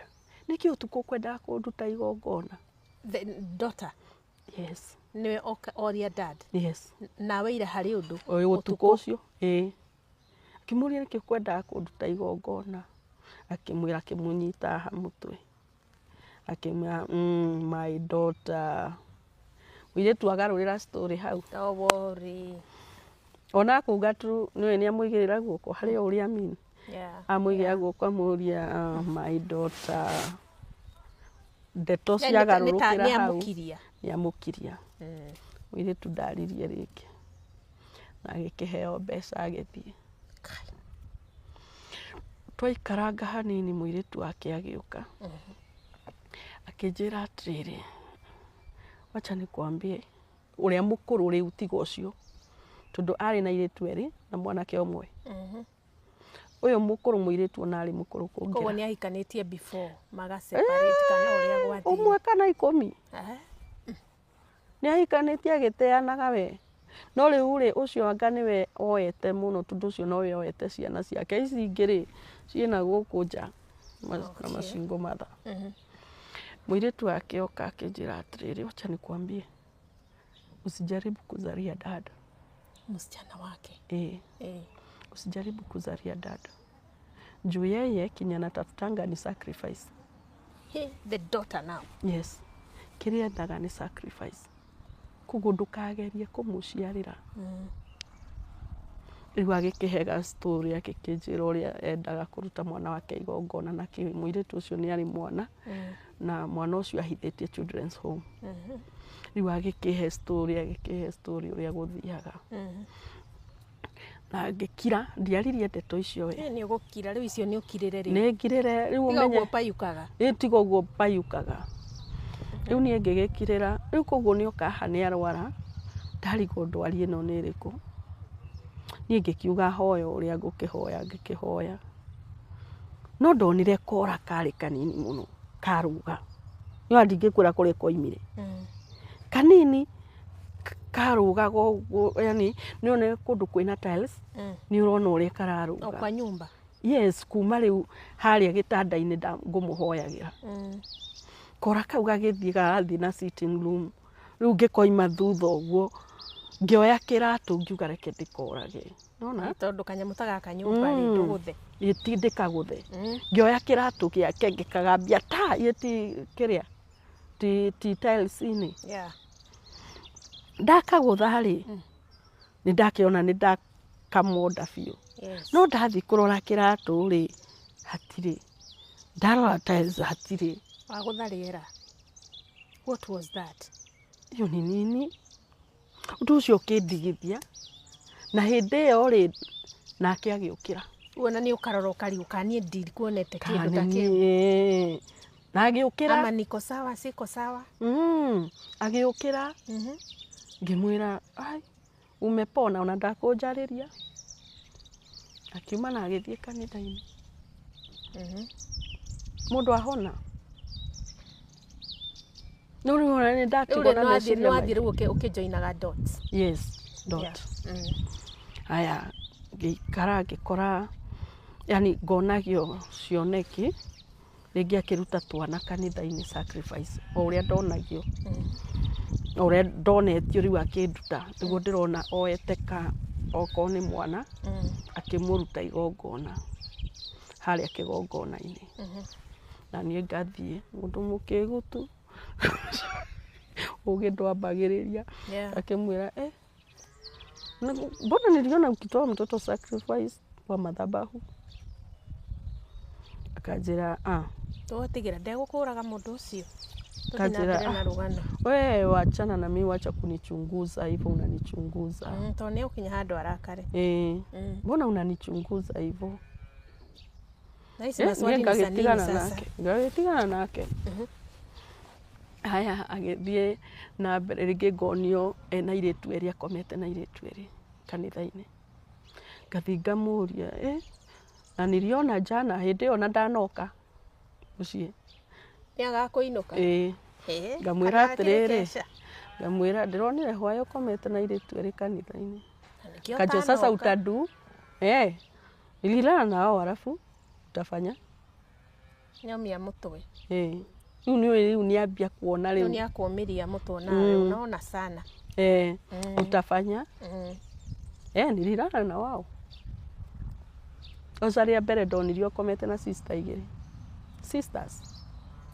S1: nĩkĩ ũtukũ ũkwendaga kũnduta igongona?"
S2: The daughter?
S1: Yes.
S2: Nĩwe oka oria dad?
S1: Yes.
S2: Nawe ira harĩ ũndũ?
S1: Ũyũ ũtukũ ũcio, ĩĩ, akĩmũria, "Nĩkĩ ũkwendaga kũnduta igongona?" Akĩmwĩra, akĩmũnyita haha mũtwe, akĩmwĩra, my daughter." Mũirĩtu agarũrĩra story hau.
S2: Don't worry.
S1: Ona akuga tu nĩwe nĩ amũigĩrĩra guoko harĩ o ũrĩa amini. Amũigĩrĩra guoko, amũria, "Ah, my daughter," ndeto ciagarũrũkĩra
S2: nĩ
S1: hau.
S2: Amũkiria.
S1: Nĩ amũkiria. Mũirĩtu ndaririe rĩngĩ na agĩkĩheo mbeca agĩthiĩ.
S2: Kai.
S1: Twaikaranga hanini, mũirĩtu wake agĩũka akĩnjĩra atĩrĩrĩ, "Wacha nikwambie," ũrĩa mũkũrũ rĩu, tiga ũcio, tondũ arĩ na airĩtu erĩ na mwanake ũmwe. Ũyũ mũkũrũ, mũirĩtu ona arĩ mũkũrũ
S2: Koguo
S1: kũngĩra.
S2: nĩ ahikanĩtie before maga separate kana ũrĩa gwathire?
S1: Ũmwe kana 10.
S2: Eh?
S1: Nĩ ahikanĩtie agĩteanaga we. No rĩu rĩ, ũcio anga nĩwe oete mũno, tondũ ũcio nowe oete ciana ciake. Ici ingĩ rĩ, ciĩna gũkũ nja na macingo matha. Mũirĩtu wake oka akĩnjĩra atĩrĩrĩ, wacha nikwambie, usijaribu kuzaria dada.
S2: Msichana wake.
S1: Eh,
S2: Eh.
S1: usijaribu kuzaria dada. Juu yeye kenye anatafutanga ni sacrifice.
S2: He, the daughter now.
S1: Yes. Kĩrĩa endaga nĩ sacrifice. Koguo ndũkagerie kũmũciarĩra. Rĩu agĩkĩhe story, agĩkĩnjĩra ũrĩa endaga kũruta mwana wake igongona, na kĩ mũirĩtu ũcio nĩ arĩ mwana na mwana ũcio ahithĩtie children's home. Rĩu agĩkĩhe story, agĩkĩhe story ũrĩa gũthiaga, na ngĩkira, ndiaririe ndeto icio we.
S2: Nĩ ũgũkira rĩu, icio nĩ ũkirĩre rĩu.
S1: Nĩ ngirĩre rĩu.
S2: Tiga
S1: ũmenye
S2: ũguo payukaga.
S1: Ĩ, tiga ũguo payukaga rĩu. Niĩ ngĩgĩkirĩra rĩu, koguo nĩ oka haha nĩ arwara, ndarigwo ndwari ĩno nĩ ĩrĩkũ. Niĩ ngĩkiuga hoya ũrĩa ngũkĩhoya, ngĩkĩhoya, no ndonire kora karĩ kanini mũno karũga, no ndingĩkwĩra kũrĩa koimire. Kanini karũgaga ũguo, yani nĩ one kũndũ kwĩna tiles, nĩ ũrona ũrĩa
S2: O
S1: kararũga.
S2: Kwa nyumba.
S1: Yes, kuma rĩu harĩa gĩtanda-inĩ ngũmũhoyagĩra, kora kau gagĩthiĩ garathiĩ na sitting room, rĩu ngĩkoima thutha ũguo, ngĩoya kĩratũ, ngiuga reke ndĩkorage, nona.
S2: Tondũ kanyamũ ta gaka nyũmba rĩ, ndũgũthe.
S1: Ĩti ndĩkagũthe. Ngĩoya kĩratũ gĩake, ngĩkagambia ta ĩti kĩrĩa ti tiles-inĩ. Ndakagũtha rĩ, nĩ ndakĩona nĩ ndakamonda biũ. No ndathiĩ kũrora kĩratũ rĩ, hatirĩ. Ndarora tiles, hatirĩ.
S2: Wagũtha rĩera. What was that?
S1: Hiyo ni nini? Ũndũ ũcio ũkĩndigithia, na hĩndĩ ĩyo rĩ, nake agĩũkĩra.
S2: Wona nĩ ũkarora ũkariũka, niĩ ndikuonete kĩndũ
S1: Kana
S2: ta kĩu.
S1: niĩ na agĩũkĩra.
S2: Ama niko sawa, siko sawa.
S1: Agĩũkĩra. Ngĩmwĩra, ai, umepona? Ona ndakũnjarĩria, akiuma na agĩthiĩ kanitha-inĩ. Mũndũ ahona, no rĩu ona nĩ
S2: Rĩu
S1: ndatigwo
S2: rĩ
S1: na
S2: nĩwathiĩ
S1: meciria
S2: nĩwathiĩ
S1: maingĩ.
S2: Rĩu ũkĩjoinaga dots.
S1: Yes, dot. Haya, ngĩikara, ngĩkora yani ngonagio cioneki rĩngĩ akĩruta twana kanitha-inĩ sacrifice, o ũrĩa ndonagio, o ũrĩa ndonetio, rĩu akĩnduta nĩguo ndĩrona oete ka okorwo nĩ mwana, akĩmũruta igongona harĩa kĩgongona-inĩ, na niĩ ngathiĩ mũndũ mũkĩgu tu, ũgĩ ndwambagĩrĩria. Akĩmwĩra, eh, mbona niliona ukitoa mtoto sacrifice kwa madhabahu? Akanjĩra, ah.
S2: Tũgũtigĩra ndegũkũraga mũndũ ũcio. Tũthiĩ na
S1: Kanjĩra,
S2: mbere na
S1: ah,
S2: rũgano.
S1: We wachana na mimi, wacha kunichunguza hivyo, unanichunguza.
S2: Tondũ nĩ ũkinya handũ arakare.
S1: Eh, mbona unanichunguza hivyo?
S2: Na ici
S1: Eh,
S2: maswali
S1: niĩ
S2: ni za nini
S1: ngagĩtigana
S2: sasa?
S1: nake, ngagĩtigana nake. Haya, agĩthiĩ na mbere, rĩngĩ ngonio ena airĩtu erĩ, akomete na airĩtu erĩ kanitha-inĩ. Ngathiĩ ngamũria, eh, na niliona jana hĩndĩ ĩyo na ndanoka mũciĩ.
S2: Nĩ agakũinũka.
S1: Ĩĩ.
S2: Eh,
S1: Ngamwĩra
S2: kana akĩrĩ
S1: atĩrĩrĩ,
S2: keca.
S1: ngamwĩra ndĩronire hwaĩ ũkomete na airĩtu erĩ kanitha-inĩ.
S2: Na nĩkĩo
S1: Kajo sasa
S2: ũtanoka.
S1: utadu, eh, nililala nao, halafu utafanya
S2: Nĩomia mũtwe.
S1: Eh, rĩu nĩ rĩu nĩambia kuona.
S2: Rĩu
S1: Rĩu
S2: nĩ akũmĩria mũtwe nawe, unaona sana.
S1: Eh, utafanya. Eh, nililala na wao. Oca rĩa mbere ndonirio ũkomete na sister igĩrĩ, sisters.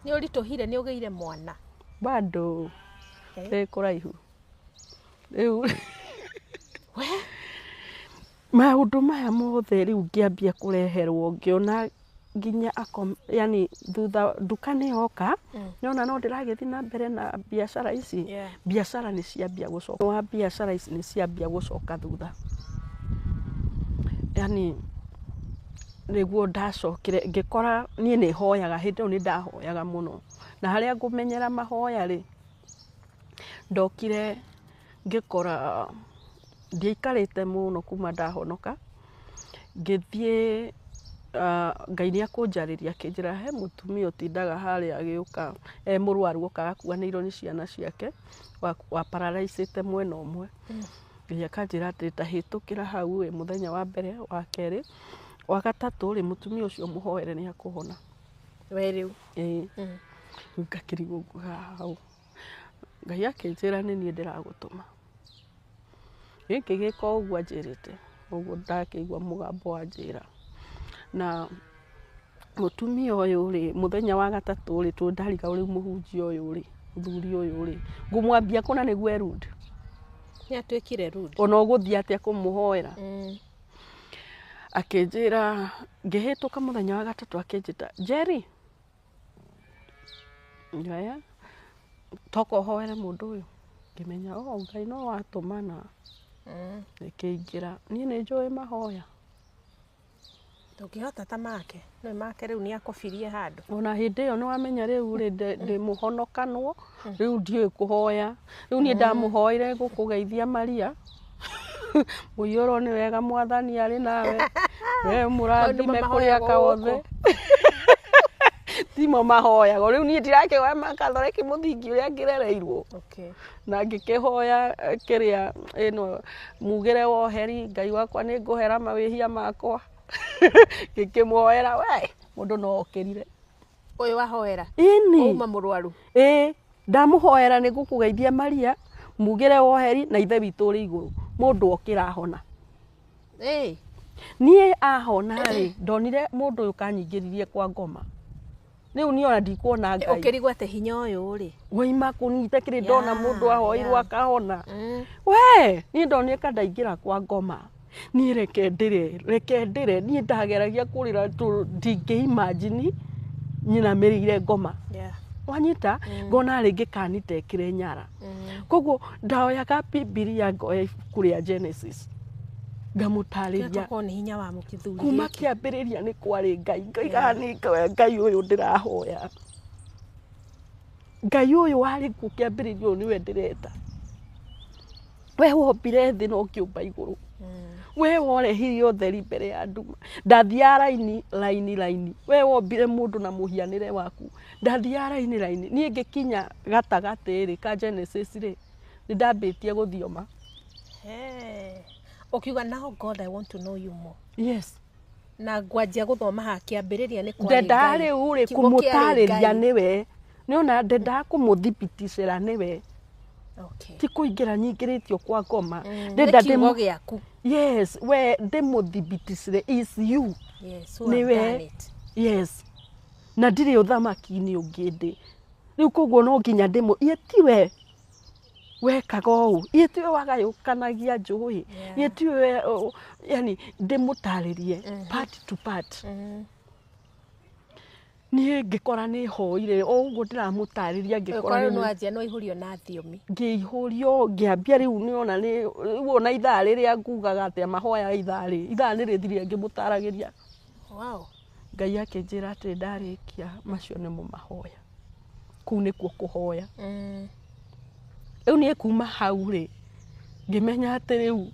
S2: Nĩ ũritũhire, nĩ ũgĩire mwana.
S1: Bado.
S2: Eh.
S1: Rĩ kũraihu rĩu.
S2: We.
S1: Maũndũ maya mothe rĩu ngĩambia kũreherwo, ngĩona nginya yani thutha nduka nĩ yoka, nĩona no ndĩragĩthiĩ na mbere na biacara ici. Biacara nĩ ciambia gũcoka wa biacara ici nĩ ciambia gũcoka thutha, yani nĩguo ndacokire ngĩkora niĩ nĩ hoyaga. Hĩndĩ ĩyo nĩ ndahoyaga mũno, na harĩa ngũmenyera mahoya rĩ, ndokire ngĩkora ndiaikarĩte mũno kuma ndahonoka, ngĩthiĩ, Ngai nĩ akũnjarĩria, akĩnjĩra he mũtumia ũtindaga harĩa agĩũka e mũrwaru, okaga akuanĩirwo nĩ ciana ciake, wa paralyzĩte mwena ũmwe. Ngai akanjĩra atĩrĩ, ta hĩtũkĩra hau ĩ mũthenya wa mbere, wa kerĩ, wa gatatũ rĩ, mũtumia ũcio mũhoere nĩ akũhona.
S2: We rĩu.
S1: Ĩĩ. Rĩu ngakĩrigwo nguga hau. Ngai akĩnjĩra nĩ niĩ ndĩragũtũma. Niĩ ngĩgĩka o ũguo anjĩrĩte, ũguo ndakĩigua mũgambo wanjĩra. Na mũtumia ũyũ rĩ, mũthenya wa gatatũ rĩ, tondũ ndarigagwo rĩu mũhunjia ũyũ rĩ, mũthuri ũyũ rĩ, ngũmwambia kũna nĩguo e rude.
S2: Nĩ atuĩkire rude.
S1: Ona ũgũthiĩ atĩa kũmũhoera. Akĩnjĩra, ngĩhĩtũka mũthenya wa gatatũ akĩnjĩta, Jerry, ngaya, toka ũhoere mũndũ ũyũ. Ngĩmenya, oh, Ngai no watũmana. Ngĩkĩingĩra. Niĩ nĩ njũĩ mahoya.
S2: Ndũngĩhota ta make. Nĩ make rĩu nĩ akũbirie handũ.
S1: Ona hĩndĩ ĩyo nĩ wamenya rĩu rĩ, ndĩ mũhonokanwo, rĩu ndiũĩ kũhoya. Rĩu niĩ ndamũhoire gũkũgeithia Maria. Mũiyũrwo nĩ wega mwathani arĩ nawe. We mũrathime kũrĩ aka othe. Timo mahoyagwo. Rĩu niĩ ndirakĩhoya makathoreki mũthingi ũrĩa ngĩrereirwo.
S2: Okay.
S1: Na ngĩkĩhoya kĩrĩa ĩno mugĩre woheri Ngai wakwa nĩ ngũhera mawĩhia makwa. Ngĩkĩmuoera we mũndũ no okĩrire.
S2: Ũyũ wahoera.
S1: Ĩni.
S2: Uma mũrwaru.
S1: Ĩĩ, ndamũhoera nĩ gũkũgeithia Maria, mugĩre woheri na ithe witũ ũrĩ igũrũ. Mũndũ okĩra ahona.
S2: Ĩĩ.
S1: Niĩ ahona rĩ, ndonire mũndũ ũyũ kanyingĩririe kwa ngoma. Rĩu niĩ ona ndikuona Ngai.
S2: Ũkĩrigwo atĩ hinya ũyũ rĩ.
S1: Waima kũnyita kĩrĩ ndona mũndũ ahoirwo akahona. We, niĩ ndonire ka ndaingĩra kwa ngoma. Niĩ reke ndĩre, reke ndĩre. Niĩ ndageragia kũrĩra ndingĩ imagine nyinamĩrĩire ngoma.
S2: Yeah.
S1: Wanyita ngona rĩngĩ kanitekire nyara. Koguo ndaoyaga Bibilia ngoya ibuku rĩa Genesis. Ngamũtarĩria
S2: Tokorwo nĩ hinya wa mũkĩthuri.
S1: kuma kĩambĩrĩria nĩ kwarĩ Ngai. Ngoigaga nĩ Ngai ũyũ ndĩrahoya. Ngai ũyũ warĩ kuo kĩambĩrĩria ũyũ nĩwe ndĩreta. We wombire thĩ na ũkĩũmba igũrũ. We worehire ũtheri mbere ya nduma. Ndathiaga raini raini raini. We wombire mũndũ na mũhianĩre waku. Ndathiaga raini raini. Niĩ ngĩkinya gatagatĩ rĩ ka Genesis rĩ, nĩ ndambĩtie gũthioma.
S2: Hey. Ũkiuga now God I want to know you more.
S1: Yes.
S2: Na ngwanjia gũthoma haha kĩambĩrĩria nĩ kwarĩ
S1: Ndendaga
S2: Ngai.
S1: rĩu rĩ
S2: Kiugo kĩarĩ
S1: kũmũtarĩria
S2: Ngai.
S1: nĩwe. Nĩona ndendaga kũmũthibiticĩra nĩwe.
S2: Okay.
S1: Ti kũingĩra nyingĩrĩtio kwa ngoma.
S2: Nĩ
S1: Ndenda
S2: kiugo
S1: ndĩmũ-
S2: gĩaku.
S1: Yes, we ndĩmũthibiticĩre is you.
S2: Yes, who have
S1: Nĩwe.
S2: done it.
S1: Yes. Na ndirĩ ũthamaki-inĩ ũngĩ ndĩ. Rĩu koguo no nginya ndĩmũ iĩ tiwe wekaga ũũ, iĩ tiwe wagayũkanagia njũĩ,
S2: Yeah.
S1: iĩ tiwe yani ndĩmũtarĩrie part to part. Niĩ ngĩkora nĩ hoire o ũguo ndĩramũtarĩria ngĩkora
S2: Ũkora rĩu
S1: nĩ
S2: nĩ wanjia no ihũrio na thiomi.
S1: Ngĩihũrio ngĩambia rĩu nĩona nĩ rĩu ona ithaa rĩrĩa ngugaga atĩa mahoya ithaa rĩ, ithaa nĩ rĩthirire ngĩmũtaragĩria.
S2: Wow.
S1: Ngai akĩnjĩra atĩrĩ ndarĩkia macio nĩmo mahoya. Kũu nĩkuo kũhoya. Rĩu niĩ kuma hau rĩ, ngĩmenya atĩ rĩu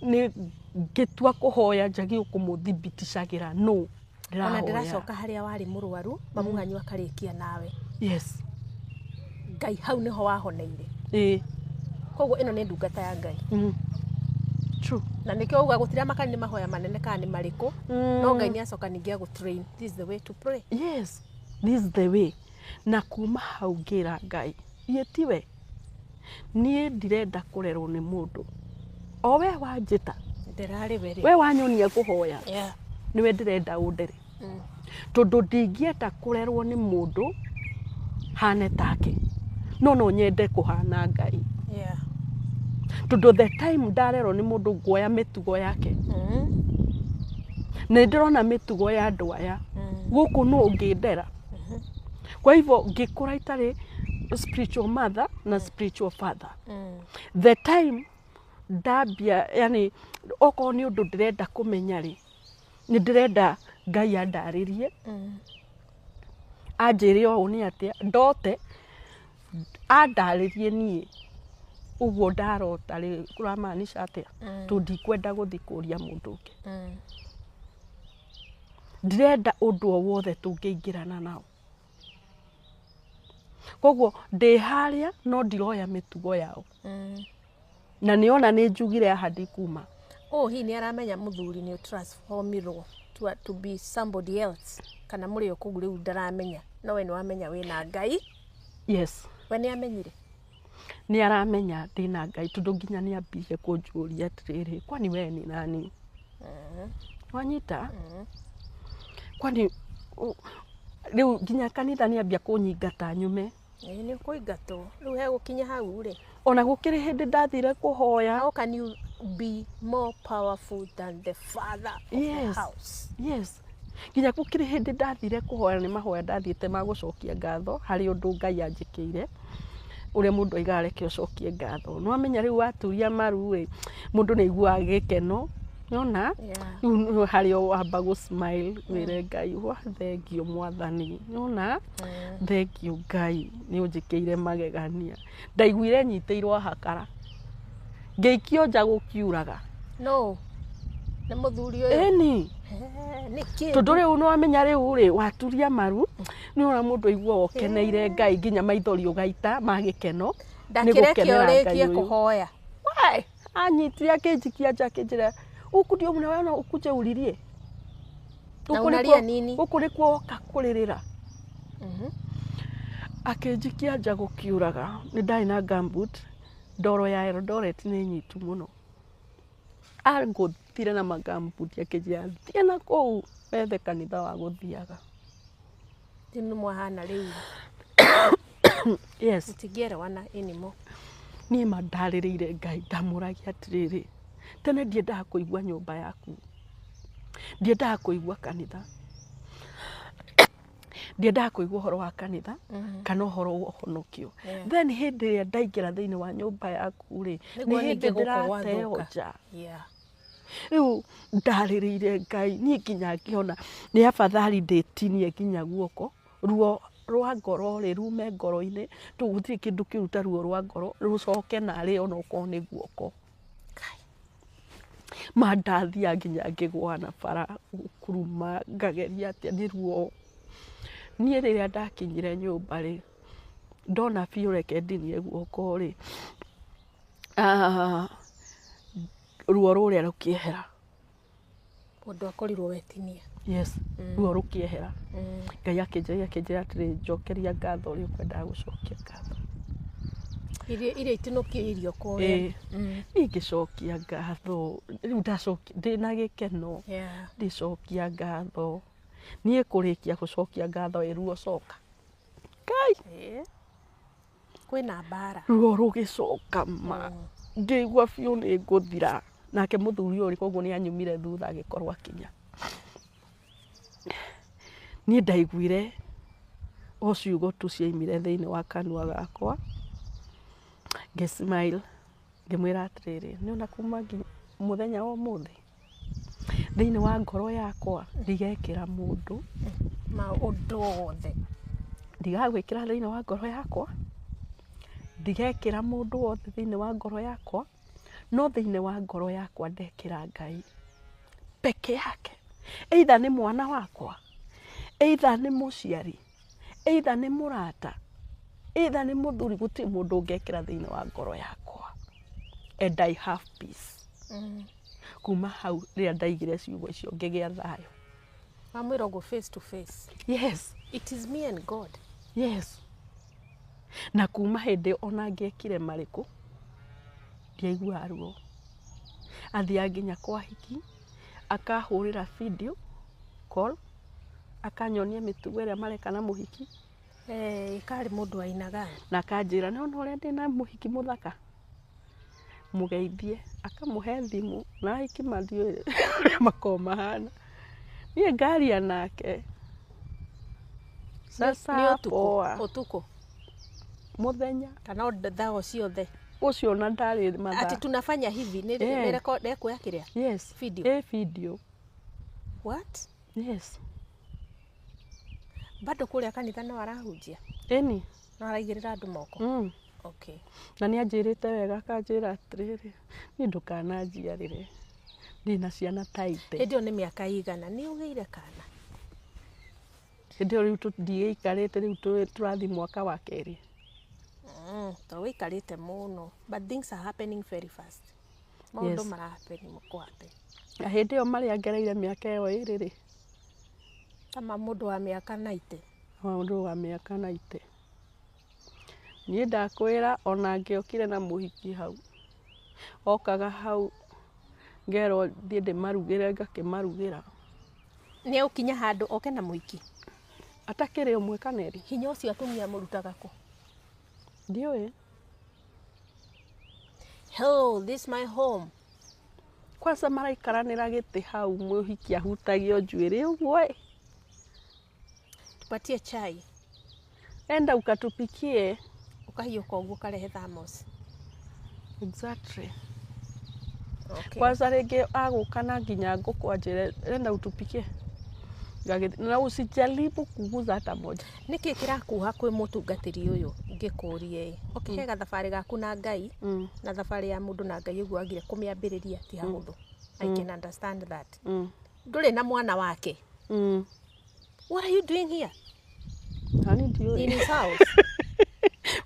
S1: nĩ ngĩtua kũhoya njagĩrĩirwo kũmũthibiticagĩra nũ
S2: Ona
S1: ndĩrahoya.
S2: ndĩracoka harĩa warĩ mũrwaru, mamu wanyu akarĩkia nawe.
S1: Yes.
S2: Ngai hau nĩho wahoneire.
S1: Ĩĩ.
S2: Koguo ĩno nĩ ndungata ya Ngai.
S1: True.
S2: Na nĩkĩo uga gũtiramakania nĩ mahoya manene kana nĩ marĩkũ. No Ngai nĩ acoka ningĩ agũ train. This is the way to pray.
S1: Yes. This is the way. Na kuma hau ngĩra Ngai, iĩ tiwe. Niĩ ndirenda kũrerwo nĩ mũndũ. O we wanjĩta,
S2: Ndĩrarĩ we rĩ.
S1: we wanyonia kũhoya,
S2: Yeah.
S1: nĩwe ndĩrenda ũndere. Tondũ ndingĩenda kũrerwo nĩ mũndũ hane take. No no nyende kũhana Ngai.
S2: Yeah.
S1: Tondũ the time ndarerwo nĩ mũndũ nguoya mĩtugo yake. Nĩ ndĩrona mĩtugo ya andũ aya. Gũkũ nũ ũngĩndera. Kwa hivyo ngĩkũra itarĩ spiritual mother na spiritual father. The time ndambia, yani okorwo nĩ ũndũ ndĩrenda kũmenya rĩ, nĩ ndĩrenda Ngai andarĩrie. Anjĩre ũũ nĩ atĩa, ndote andarĩrie niĩ ũguo ndarota rĩ kũramaanisha atĩa, tondũ ndikwenda gũthiĩ kũria mũndũ ũngĩ. Ndirenda ũndũ o wothe tũngĩingĩrana nao. Koguo ndĩ harĩa no ndiroya mĩtugo yao. Na nĩ ona nĩ njugire haha ndikuma.
S2: Oh, hihi nĩ aramenya mũthuri nĩ transformirwo to be somebody else, kana mũrĩ o kũu rĩu ndaramenya, no we nĩ wamenya wĩna Ngai?
S1: Yes.
S2: We nĩ amenyire?
S1: Nĩ aramenya ndĩna Ngai, tondũ nginya nĩ ambirie kũnjũria atĩrĩrĩ, "Kwani we ni nani?" Wanyita? Kwani rĩu nginya kanitha nĩ ambia kũnyingata nyume.
S2: Ĩĩ, nĩ ũkũingatwo rĩu hegũkinya hau rĩ.
S1: Ona gũkĩrĩ hĩndĩ ndathire kũhoya.
S2: How can you be more powerful than the father of the house?
S1: Yes, nginya gũkĩrĩ hĩndĩ ndathire kũhoya, nĩ mahoya ndathiĩte ma gũcokia ngatho harĩ ũndũ Ngai anjĩkĩire, ũrĩa mũndũ aigaga reke ũcokie ngatho. Nĩ wamenya rĩu waturia maru rĩ, mũndũ nĩ aiguaga gĩkeno nĩona. Rĩu nĩ harĩa wamba gũ smile, wĩre Ngai wa thengio Mwathani, nĩona, thengio Ngai nĩ ũnjĩkĩire magegania. Ndaiguire nyitĩirwo hakara, ngĩikio nja gũkiuraga.
S2: No nĩ mũthuri ũyũ?
S1: Ĩni.
S2: Nĩkĩ?
S1: Tondũ rĩu nĩ wamenya rĩu rĩ, waturia maru, nĩ ũrĩa mũndũ aiguaga ũkeneire Ngai, nginya maithori ũgaita ma gĩkeno nĩ
S2: Ndakĩreke
S1: gũkenera Ngai
S2: ũrĩkie
S1: ũyũ.
S2: kũhoya.
S1: Wai, anyitire akĩnjikia nja, akĩnjĩra, "Huku ndio mnaona ukuje ulilie?"
S2: Na
S1: Gũkũ
S2: unalia
S1: nĩkuo-
S2: nini?
S1: Gũkũ nĩkuo woka kũrĩrĩra? Akĩnjikia nja gũkiuraga. Nĩ ndarĩ na gumboot, ndoro ya Eldoret nĩ nyitu mũno. Angũthire na magumboot, akĩnjĩra, "Thiĩ na kũu wethe kanitha wa gũthiaga."
S2: Rĩu nĩ mwahana rĩu?
S1: Yes.
S2: Mũtingĩerewana anymore.
S1: Niĩ ma ndarĩrĩire Ngai, ndamũragia atĩrĩrĩ, tene ndiendaga kũigua nyũmba yaku, ndiendaga kũigua kanitha, ndiendaga kũigua ũhoro wa kanitha kana ũhoro wa ũhonokio. Then hĩndĩ ĩrĩa ndaingĩra thĩinĩ wa nyũmba yaku rĩ, nĩ
S2: Nĩguo
S1: hĩndĩ
S2: ningĩ gũkũ
S1: ndĩrateo
S2: gwathũka.
S1: nja. Rĩu ndarĩrĩire Ngai niĩ nginya ngĩona nĩ afadhali ndĩtinie nginya guoko, ruo rwa ngoro rĩ rume ngoro-inĩ, tondũ gũtirĩ kĩndũ kĩũru ta ruo rwa ngoro rũcoke narĩ onokorwo nĩ guoko. Ma ndathiaga nginya ngĩgũa na bara kuruma, ngageria atĩa, nĩ ruo. Niĩ rĩrĩa ndakinyire nyũmba rĩ, ndona biũ reke ndinie guoko rĩ, ah, ruo rũrĩa rũkĩehera.
S2: Ũndũ akorirwo wetinia.
S1: Yes, ruo rũkĩehera. Ngai akĩnjĩra atĩrĩ, "Njokeria ngatho ũrĩa ũkwendaga gũcokia ngatho."
S2: Iria itinũkĩirio kũrĩa.
S1: Ĩĩ. Niĩ ngĩcokia ngatho, rĩu ndacokia ndĩna gĩkeno. Ndĩcokia ngatho, niĩ kũrĩkia gũcokia ngatho ĩ, ruo coka, Ngai.
S2: Ĩĩ. Kwĩna mbara.
S1: Ruo rũgĩcoka, ma ngĩigua biũ nĩ ngũthira. Nake mũthuri ũyũ rĩ, koguo nĩ anyumire thutha, agĩkorwo akinya. Niĩ ndaiguire o ciugo tu ciaimire thĩinĩ wa kanua gakwa, ngĩ smile, ngĩmwĩra atĩrĩrĩ, "Nĩona kuma nginya mũthenya wa ũmũthĩ, thĩinĩ wa ngoro yakwa ndigekĩra mũndũ
S2: maũndũ wothe.
S1: Ndigagwĩkĩra thĩinĩ wa ngoro yakwa, ndigekĩra mũndũ wothe thĩinĩ wa ngoro yakwa, no thĩinĩ wa ngoro yakwa ndekĩra Ngai peke yake, either nĩ mwana wakwa, either nĩ mũciari, either nĩ mũrata, either nĩ mũthuri, gũtirĩ mũndũ ũngekĩra thĩinĩ wa ngoro yakwa, and I have peace." Kuma hau rĩrĩa ndaigire ciugo icio, ngĩgĩa thayũ.
S2: Wamwĩra ũguo face to face?
S1: Yes.
S2: It is me and God.
S1: Yes, na kuma hĩndĩ ona ngĩekire marĩkũ, ndiaiguaga ruo. Athiaga nginya kwa hiki, akahũrĩra video call, akanyonia mĩtugo ĩrĩa mareka na mũhiki.
S2: Eh, karĩ mũndũ wainaga.
S1: Na akanjĩra, "Nĩwona ũrĩa ndĩna mũhiki mũthaka, mũgeithie." Akamũhe thimũ, na ahiki mandiũĩ ũrĩa makoragwo mahana. Niĩ ngaria nake, "Sasa
S2: Nĩ ũtukũ?
S1: poa."
S2: Ũtukũ?
S1: Mũthenya.
S2: Kana o thaa o ciothe?
S1: Ũcio ona ndarĩ
S2: Ati
S1: mathaa.
S2: tunafanya hivi nĩ nĩ kuoya kĩrĩa?
S1: Yes.
S2: Video?
S1: Ĩ, video.
S2: What?
S1: Yes.
S2: Bado kũrĩa kanitha no arahunjia?
S1: Ĩni.
S2: No araigĩrĩra andũ moko? Okay.
S1: Na nĩ anjĩrĩte wega, akanjĩra atĩrĩrĩ, "Niĩ ndũkananjiarĩre, ndĩna ciana ta ite."
S2: Hĩndĩ ĩyo nĩ mĩaka igana nĩ ũgĩire kana?
S1: Hĩndĩ ĩyo rĩu ndigĩikarĩte, rĩu tũrathiĩ mwaka wa kerĩ.
S2: To wĩikarĩte mũno, but things are happening very fast. Maũndũ marahappen kũhappen.
S1: Na hĩndĩ ĩyo marĩa ngereire mĩaka ĩyo 2 rĩ,
S2: Kama mũndũ wa mĩaka 90.
S1: Mũndũ wa mĩaka 90. Niĩ ndakwĩra ona angĩokire na mũhiki hau, okaga hau ngerwo thiĩ ndĩmarugĩre, ngakĩmarugĩra.
S2: Nĩ egũkinya handũ oke na mũhiki?
S1: Atakĩrĩ ũmwe kana erĩ.
S2: Hinya ũcio atumia mũrutaga kũ?
S1: Ndiũĩ.
S2: Hello, this my home.
S1: Kwanza maraikaranĩra gĩtĩ hau, mũhiki ahutagio njuĩrĩ ũguo ĩ.
S2: Tupatie chai.
S1: Enda ukatupikie.
S2: Ũkahiũka ũguo ũkarehe thermos.
S1: Exactly. Kwanza rĩngĩ agũka na nginya ngũkũ anjĩre, enda utupikie. Na usijaribu kuguza hata moja.
S2: Nĩkĩ kĩrakuha kwĩ mũtungatĩri ũyũ ngĩkũrie ĩ? Okay, he gathabarĩ gaku na Ngai, na thabarĩ ya mũndũ na Ngai ũguo agire kũmĩambĩrĩria ti hahũthũ. I can understand that. Ndũrĩ na mwana wake. What are you doing here?
S1: Nani ndiũĩ.
S2: In his house?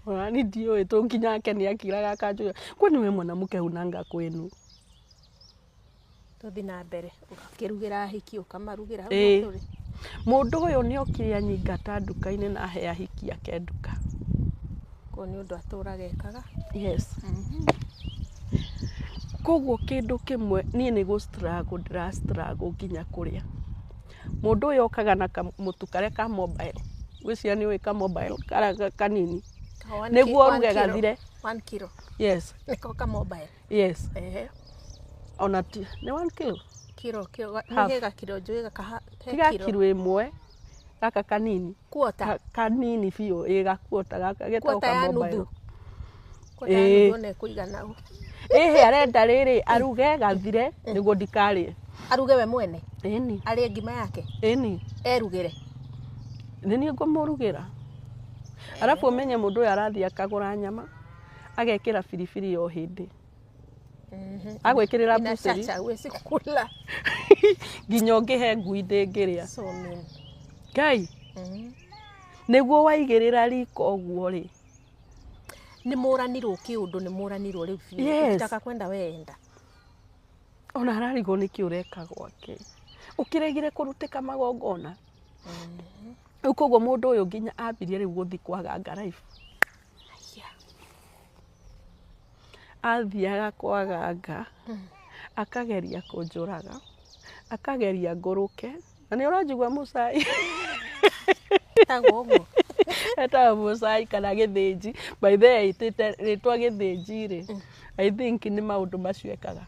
S1: Nani ndiũĩ, to nginya ake nĩ akiraga akanjũria, kwani we mwanamke hunanga kwenu?
S2: Tũthiĩ na mbere, ũgakĩrugĩra ahiki, ũkamarugĩra hau tũrĩ.
S1: Mũndũ ũyũ nĩ okire anyingata nduka-inĩ na ahe ahiki ake nduka.
S2: Koguo nĩ ũndũ atũraga ekaga.
S1: Yes. Koguo kĩndũ kĩmwe niĩ nĩ gũ struggle, ndĩra struggle nginya kũrĩa. Mũndũ ũyũ okaga na kamũtu karĩa ka mobile. Ngwĩciria nĩ ũĩ ka mobile karĩa kanini. Nĩguo ũruge gathire.
S2: 1 kilo.
S1: Yes.
S2: Nĩko ka mobile.
S1: Yes.
S2: Ehe.
S1: Ona ti nĩ 1 kilo?
S2: Kilo, kilo,
S1: Half.
S2: nĩ gakiro njũĩ gaka he
S1: Tiga
S2: kiro.
S1: kiro ĩmwe gaka kanini.
S2: Quarter.
S1: Kanini biũ, ĩ gakuota gaka getagwo
S2: Quarter
S1: ka
S2: ya
S1: mobile.
S2: nuthu. Quarter ya nuthu ona ĩkũigana ũũ.
S1: Ĩhĩ arenda rĩrĩ aruge gathire nĩguo ndikarĩe.
S2: Aruge we mwene?
S1: Ĩni.
S2: Arĩe ngima yake?
S1: Ĩni.
S2: Erugĩre?
S1: Nĩ niĩ ngũmũrugĩra. Arabu ũmenye mũndũ ũyũ arathiĩ akagũra nyama, agekĩra biribiri o hĩndĩ. Agwĩkĩrĩra mbucĩri.
S2: Inachacha, huwezi kula.
S1: Nginya ũngĩhe ngui ndĩngĩrĩa.
S2: So mean.
S1: Ngai. Nĩguo waigĩrĩra riko ũguo rĩ.
S2: Nĩ mũranirwo kĩũndũ, nĩ mũranirwo rĩu biũ.
S1: Yes.
S2: Ukitaka kwenda weenda.
S1: Ona ararigwo nĩkĩ ũreka gwake. Ũkĩregire kũrutĩka magongona. Rĩu koguo mũndũ ũyũ nginya ambirie rĩu gũthiĩ kwaganga life. Athiaga kwaganga, akageria kũnjũraga, akageria ngũrũke. Na nĩ ũranjigua mũcai.
S2: Etagwo ũguo?
S1: Etagwo mũcai kana gĩthĩnji. By the way, ĩtĩte rĩtwa gĩthĩnji rĩ, I think nĩ maũndũ macio ekaga.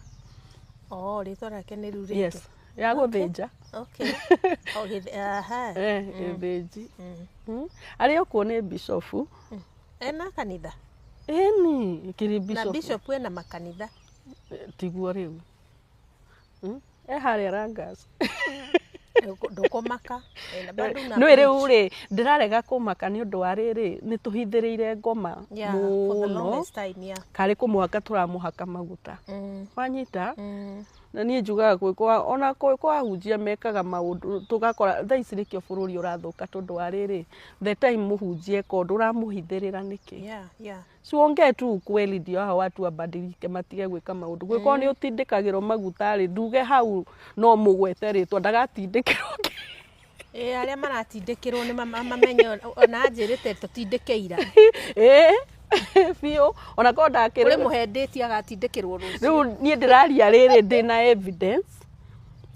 S2: Oh, rĩtwa rĩake nĩ rĩu rĩngĩ.
S1: Yes, ya gũthĩnja.
S2: Okay. Oh, aha.
S1: Gĩthĩnji. Arĩ okuo nĩ bishofu.
S2: Ena kanitha?
S1: Ĩni, kĩrĩ
S2: Na
S1: bishofu.
S2: bishop ena makanitha.
S1: Tiguo rĩu. E harĩa Rangas.
S2: Ndũkũmaka. Ena bado una
S1: Nĩũĩ
S2: preach.
S1: rĩu rĩ, ndĩrarega kũmaka nĩ ũndũ wa rĩrĩ, nĩ tũhithĩrĩire ngoma
S2: Yeah, for the
S1: mũno.
S2: longest time, yeah.
S1: Karĩ kũmũhaka tũramũhaka maguta. Wanyita? Na niĩ njugaga gwĩkwa, ona gwĩkwa ahunjia mekaga maũndũ, tũgakora thaa ici nĩkĩo bũrũri ũrathũka tondũ wa rĩrĩ, the time mũhunjie eka ũndũ ũramũhithĩrĩra nĩkĩ?
S2: Yeah, yeah.
S1: Siongee tu ukweli ndio hao watu wabadilike matige gwĩka maũndũ. Gwĩkorwo nĩ ũtindĩkagĩrwo maguta rĩ, nduge hau no mũgwete rĩtwa ndagatindĩkĩrwo kĩ.
S2: Ĩ, arĩa maratindĩkĩrwo nĩ mamenye ona anjĩrĩte tũtindĩke ira.
S1: Ĩ, biũ, ona korwo ndakĩrĩ.
S2: Kũrĩ mũhendĩtie agatindĩkĩrwo rũciũ.
S1: Rĩu niĩ ndĩraria rĩrĩ ndĩna evidence.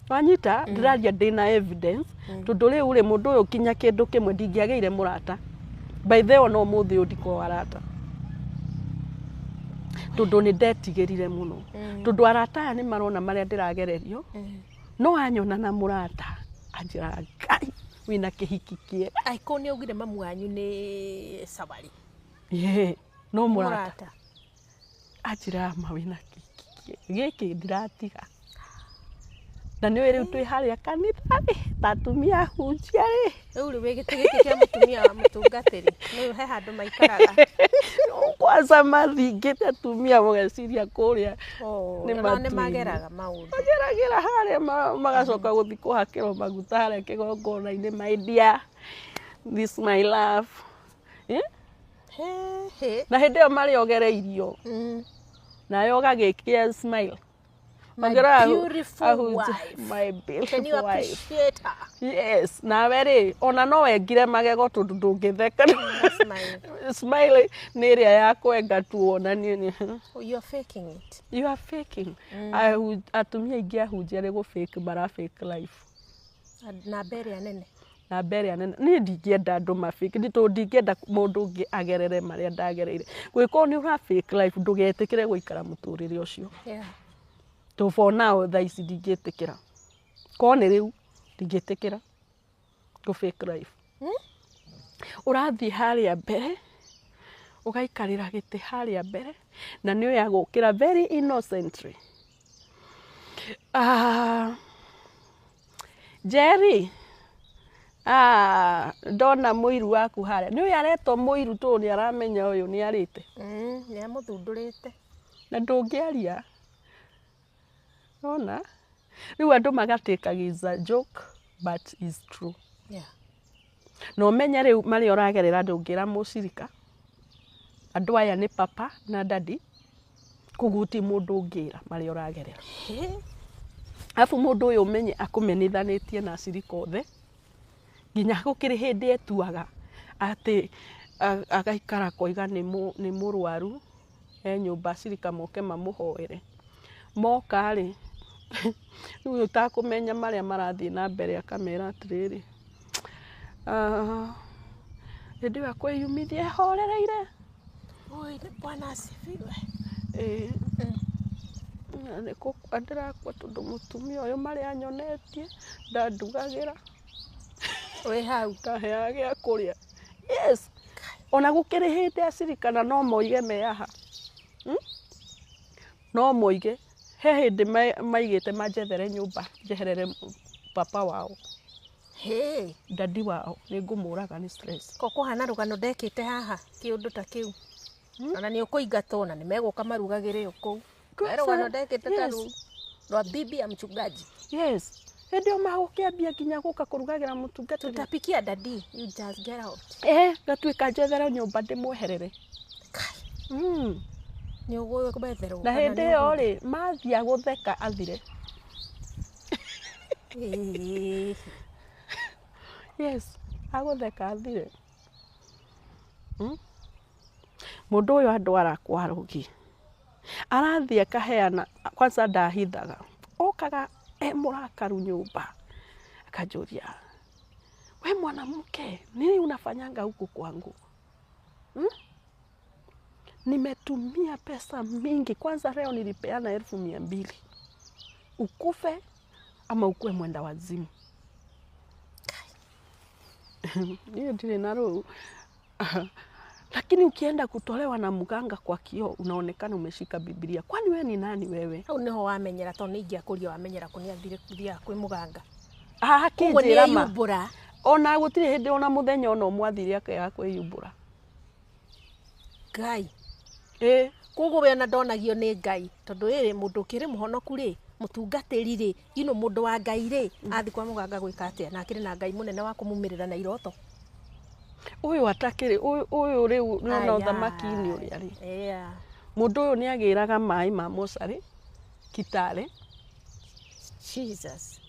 S1: Wanyita, ndĩraria ndĩna evidence. Tondũ rĩu rĩ, mũndũ ũyũ kinya kĩndũ kĩmwe ndingĩagĩire mũrata. By the way, ona ũmũthĩ ũyũ ndikoragwo arata. Tondũ nĩ ndetigĩrire mũno. Tondũ arata aya nĩ marona marĩa ndĩragererio. No anyona na mũrata, anjĩraga Ngai, wĩna kĩhiki kĩega.
S2: Angĩkorwo nĩ augire mamu wanyu nĩ Sawari.
S1: Yeah, no mũrata.
S2: Mũrata.
S1: Anjĩraga ma wĩna kĩhiki kĩega. Gĩkĩ ndiratiga. Na nĩũĩ rĩu twĩ harĩa kanitha rĩ, ta atumia ahunjia rĩ.
S2: Rĩu rĩ wĩ gĩtĩ gĩkĩ kĩa mũtumia wa mũtungatĩri, nĩũĩ he handũ maikaraga.
S1: Kwanza mathingĩte atumia mageciria kũrĩa
S2: Oh,
S1: nĩ
S2: nao nĩ
S1: matu-inĩ.
S2: mageraga maũndũ.
S1: Mageragĩra harĩa magacoka gũthiĩ kũhakĩrwo maguta harĩa kĩgongona-inĩ, my dear, this my love.
S2: He, he.
S1: Na hĩndĩ ĩyo marĩogereirio nayo ũgagĩkia smile.
S2: My
S1: Ũngĩrora
S2: beautiful wife.
S1: My
S2: Can you
S1: beautiful wife.
S2: appreciate her?
S1: Yes, nawe rĩ, ona no wengire magego tondũ ndũngĩtheka.
S2: Smile.
S1: Smile nĩ ĩrĩa ya kwenga tu wonanie nĩ
S2: Oh, you are faking it.
S1: You are faking. Atumia aingĩ ahunjia nĩ gũ fake mara fake life.
S2: Na mbere nene.
S1: Na mbere nene niĩ ndingĩenda andũ ma fake, nĩ tondũ ndingĩenda mũndũ ũngĩ agerere marĩa ndagereire. Gwĩkorwo nĩ ũra fake life, ndũgetĩkĩre gũikara mũtũrĩre ũcio. To for now thaa ici ndingĩtĩkĩra. Korwo nĩ rĩu ndingĩtĩkĩra gũ fake life. Ũrathiĩ harĩa mbere, ũgaikarĩra gĩtĩ harĩa mbere, na nĩ ũyũ agũkĩra very innocently. Ah, Jerry, ah, ndona mũiru waku harĩa. Nĩ ũyũ aretwo mũiru tondũ nĩ aramenya ũyũ nĩ arĩte.
S2: Nĩ amũthundũrĩte.
S1: Na ndũngĩaria. Ona? Rĩu andũ magatĩkaga is a joke but is true. Na ũmenye rĩu marĩa ũragerera ndũngĩra mũcirika. Andũ aya nĩ papa na daddy, koguo gũtirĩ mũndũ ũngĩra marĩa ũragerera. Arabu mũndũ ũyũ ũmenye akũmenithanĩtie na acirika othe, nginya gũkĩrĩ hĩndĩ etuaga atĩ agaikara koiga nĩ mũrwaru e nyũmba, acirika moke mamũhoere. Moka rĩ, rĩu ũtakũmenya marĩa marathiĩ na mbere akamera atĩrĩrĩ, ah, hĩndĩ ĩyo akwĩyumithia ehorereire.
S2: Oi, Bwana asifiwe.
S1: Ĩĩ. Na nĩ gũkua ndĩrakua tondũ mũtumia ũyũ marĩa anyonetie ndandugagĩra.
S2: Wĩ hau.
S1: Ndaheaga gĩa kũrĩa. Yes. Ona gũkĩrĩ hĩndĩ acirikana no moige me haha. No moige he hĩndĩ maigĩte manjethere nyũmba njeherere papa wao.
S2: Hey.
S1: Daddy wao nĩ ngũmũraga nĩ stress.
S2: Ko kũhana rũgano ndekĩte haha kĩũndũ ta kĩu. Ona nĩ ũkũingatwo na nĩ megũka marugagĩre o kũu. He rũgano ndekĩte ta rũu rwa bibi ya mchungaji.
S1: Yes. Hĩndĩ ĩyo magũkĩambia nginya gũka kũrugagĩra mũtungatĩri.
S2: Tutapikia daddy, you just get out.
S1: Ngatuĩka njethere nyũmba ndĩmweherere.
S2: Kai. Nĩ ũgwetherwo.
S1: Na hĩndĩ ĩyo rĩ, mathia gũtheka athire. Yes, agũtheka athire. Mũndũ ũyũ andwara kwa rũgi. Arathiĩ akaheana, kwanza ndahithaga. Okaga e mũrakaru nyũmba. Akanjũria, we mwanamke, nini unafanyanga huku kwangu? Nimetumia pesa mingi, kwanza leo nilipeana 200,000. Ukufe ama ukue mwenda wazimu. Niĩ ndirĩ na rũu. Lakini ukienda kutolewa na mganga kwa kioo unaonekana umeshika Biblia. Kwani wewe ni nani wewe?
S2: Hau niho wamenyera tondũ nĩ ingĩakũria wamenyera kũ nĩ athire gũthiaga kwĩ mũganga.
S1: Ah,
S2: Koguo nĩ
S1: akĩnjĩra ma.
S2: eyumbũra.
S1: Ona gũtirĩ hĩndĩ ona mũthenya ona ũmwe athire akĩaga kwĩyumbũra.
S2: Ngai.
S1: Ĩĩ.
S2: Koguo we ona ndonagio nĩ Ngai tondũ ĩrĩ mũndũ ũkĩrĩ mũhonoku rĩ, mũtungatĩri rĩ, ino mũndũ wa Ngai rĩ, athi kwa mũganga gwĩka atĩa na akĩrĩ na Ngai mũnene wa kũmumĩrĩra na iroto.
S1: Ũyũ atakĩrĩ, ũyũ rĩu nĩwona ũthamaki-inĩ ũrĩa rĩ. Mũndũ ũyũ nĩ agĩraga maĩ ma mocarĩ Kitale.
S2: Jesus.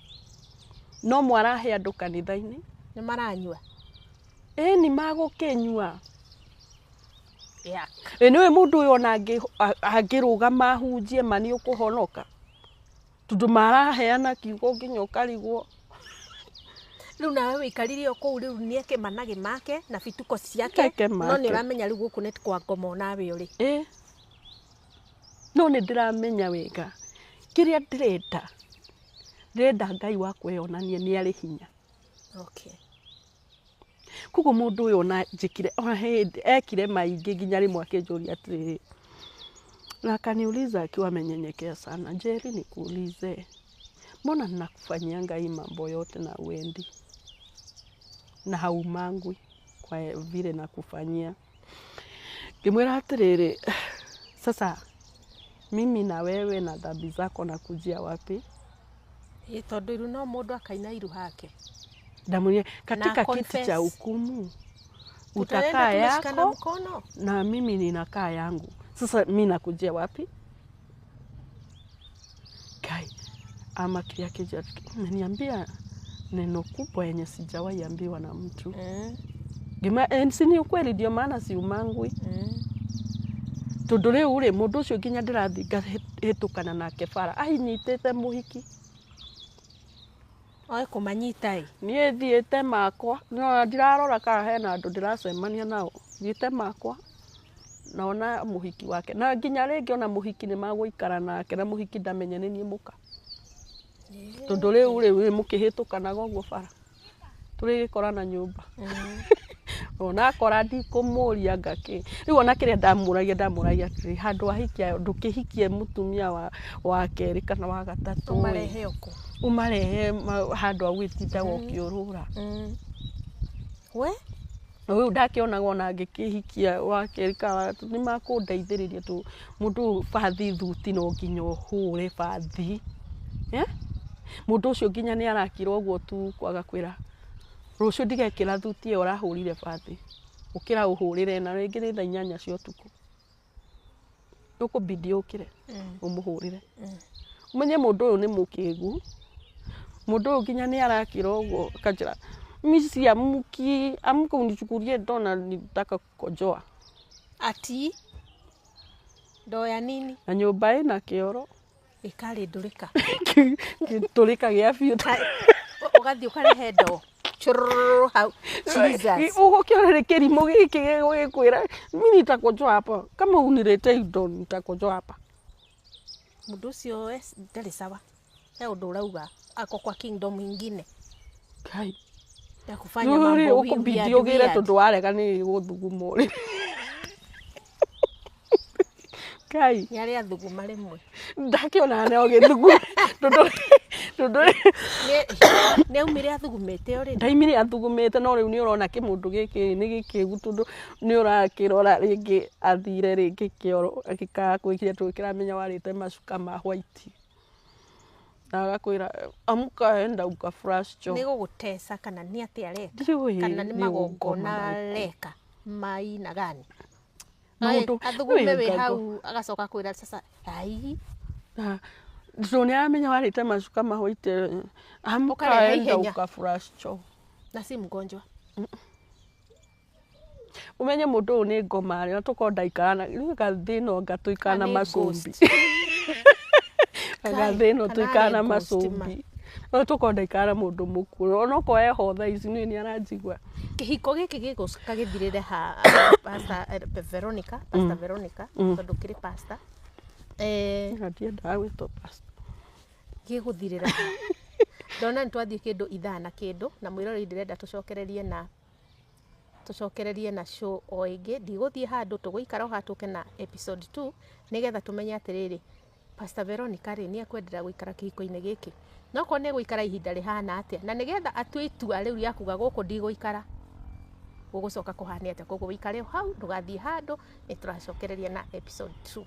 S1: No mwarahe andũ kanitha-inĩ.
S2: Nĩ maranyua.
S1: Ĩĩ nĩ magũkĩnyua. Ĩ nĩũĩ mũndũ ũyũ ona angĩrũgama ahunjie ma nĩ ũkũhonoka. Tondũ maraheana kiugo nginya ũkarigwo.
S2: Rĩu nawe wĩikarire o kũu rĩu nĩ eke managĩ make na bituko ciake.
S1: Eke
S2: No
S1: make.
S2: nĩ ũramenya rĩu gũkũ nĩ kwa ngoma onawe ũrĩ.
S1: Ĩ. No nĩ ndĩramenya wega. Kĩrĩa ndĩrenda, ndĩrenda Ngai wa kwĩyonania nĩ arĩ hinya. Koguo mũndũ ũyũ ona njĩkire, ona hĩndĩ ekire maingĩ nginya rĩmwe akĩnjũria atĩrĩrĩ. Na akaniuliza akiwa amenyenyekea sana, Jerry, nikuulize, mbona ninakufanyianga hii mambo yote na uendi na haumangwi kwa vile nakufanyia? Ngĩmwĩra atĩrĩrĩ, sasa mimi na wewe na dhambi zako nakujia wapi?
S2: Ĩ tondũ iru no mũndũ akaina iru hake.
S1: Ndamwĩrire katika
S2: Na
S1: kiti cha
S2: confess.
S1: hukumu
S2: Tutaenda
S1: Utakaa
S2: tumeshikana
S1: yako
S2: mkono.
S1: na mimi ninakaa yangu. Sasa mi nakujia wapi? Kai ama kile akija umeniambia neno kubwa yenye sijawahi ambiwa na mtu. Si ni ukweli, ndio maana siumangwi. Tondu riu ri mundu ucio nginya ndirathi ngahĩtũkana nake bara ahinyitĩte mũhiki.
S2: Oe kũmanyita ĩ.
S1: Niĩ thiĩte makwa, no ndirarora kana hena andũ ndĩracemania nao. Thiĩte makwa naona mũhiki wake, na nginya rĩngĩ ona mũhiki nĩ magũikara nake na mũhiki ndamenye nĩ niĩ mũka, tondũ rĩu rĩ mũkĩhĩtũkanaga ũguo bara tũrĩgĩkorana nyũmba. Ona akora ndikũmũria ngakĩ rĩu, ona kĩrĩa ndamũragia ndamũragia atĩrĩ, handũ ahikia ayo ndũkĩhikie mũtumia wa kerĩ kana wa gatatũ ĩ.
S2: Ũmarehe ũkũ.
S1: Ũmarehe handũ ha gwĩtindaga ũkĩũrũra.
S2: We?
S1: Rĩu ndakĩonaga ona ngĩkĩhikia wa kerĩ kana wa gatatũ nĩ makũndeithĩrĩria tu. Mũndũ ũyũ bathi thuti no nginya ũhũre bathi, eh? Mũndũ ũcio nginya nĩ arakira ũguo tu kwaga kwĩra rũciũ ndigekĩra thuti ĩyo ũrahũrire bathi, ũkĩra ũhũrĩre, na rĩngĩ nĩ thaa 8 cia ũtukũ, ũkũbidi ũkĩre ũmũhũrĩre, ũmenye mũndũ ũyũ nĩ mũkĩgu. Mũndũ ũyũ nginya nĩ arakira ũguo akanjĩra, "Mi siamki, amka unichukulie ndoo na nitaka kukojoa."
S2: Ati ndoo ya nini?
S1: Na nyũmba ĩna kĩoro.
S2: Ĩkarĩ ndũrĩka.
S1: Gĩtũrĩka gĩa biũ.
S2: Ũgathiĩ ũkarehe ndoo chururu hau, Jesus.
S1: Ũgũkĩona nĩ kĩrimũ gĩkĩ gĩgũgĩkwĩra, "Mi nitakojoa hapa kama uniletei ndoo, nitakojoa hapa."
S2: Mũndũ ũcio ndarĩ sawa, he ũndũ ũrauga ako kwa kingdom ingine
S1: Kai.
S2: Ya kufanya mambo
S1: Ũkũbidi
S2: weird,
S1: ũgĩre
S2: weird.
S1: Tondũ warega nĩ gũthuguma ũrĩrĩ. Kai.
S2: Nĩ arĩ athuguma rĩmwe.
S1: Ndakĩona nĩ ũgĩthuguma tondũ
S2: Nĩ aumire athugumĩte already.
S1: Ndaimire athugumĩte, no rĩu nĩ ũrona kĩmũndũ gĩkĩ nĩ gĩkĩgu, tondũ nĩ ũrakĩrora rĩngĩ athire rĩngĩ kĩoro gĩkaga gwĩkire tondũ kĩramenya warĩte macuka ma white, na agakwĩra, "Amka, enda uka flush choo."
S2: Nĩ gũgũteca kana nĩ atĩa areka?
S1: Ndiũĩ.
S2: Kana nĩ
S1: Nĩ
S2: magongona
S1: gũkoma marĩkũ.
S2: Areka maina gani?
S1: Maũndũ
S2: Athugume wĩ
S1: Ngai.
S2: hau agacoka kwĩra sasa ai.
S1: Tondũ nĩ aramenya warĩte macuka ma white, "Amka,
S2: Ũkarehe
S1: enda
S2: ihenya.
S1: uka flush choo."
S2: Na si mgonjwa.
S1: Ũmenye mũndũ ũyũ nĩ ngoma rĩ, na tũkorwo ndaikara na rĩu gathĩ ĩno nga tũikara na
S2: Kana nĩ
S1: macumbi.
S2: ghost.
S1: Gathĩ ĩno
S2: Kana
S1: tũikara na
S2: arĩ ghost ma.
S1: macumbi, no tũkorwo ndaikara na mũndũ mũkuũ, onokorwo eho thaa ici nĩ aranjigua.
S2: Kĩhiko gĩkĩ gĩgũcoka gĩthirĩre ha, Pastor Veronica, Pastor Veronica, tondũ kĩrĩ pastor,
S1: Ndiendaga gwĩtwo pastor.
S2: Gĩgũthirĩra ha? Ndona nĩ twathiĩ kĩndũ ithaa na kĩndũ, na mwĩroreri ndĩrenda tũcokererie na show o ĩngĩ. Ndigũthiĩ handũ, tũgũikara o haha tũke na episode 2 nĩgetha tũmenye atĩrĩrĩ, Pastor Veronica rĩ, nĩ ekwendera gũikara kĩhiko-inĩ gĩkĩ, no korwo nĩ egũikara ihinda rĩhana atĩa, na nĩgetha atue itua rĩu rĩa kuga gũkũ ndigũikara, gũgũcoka kũhana atĩa. Koguo wĩikare o hau, ndũgathiĩ handũ, nĩ tũracokereria na episode 2.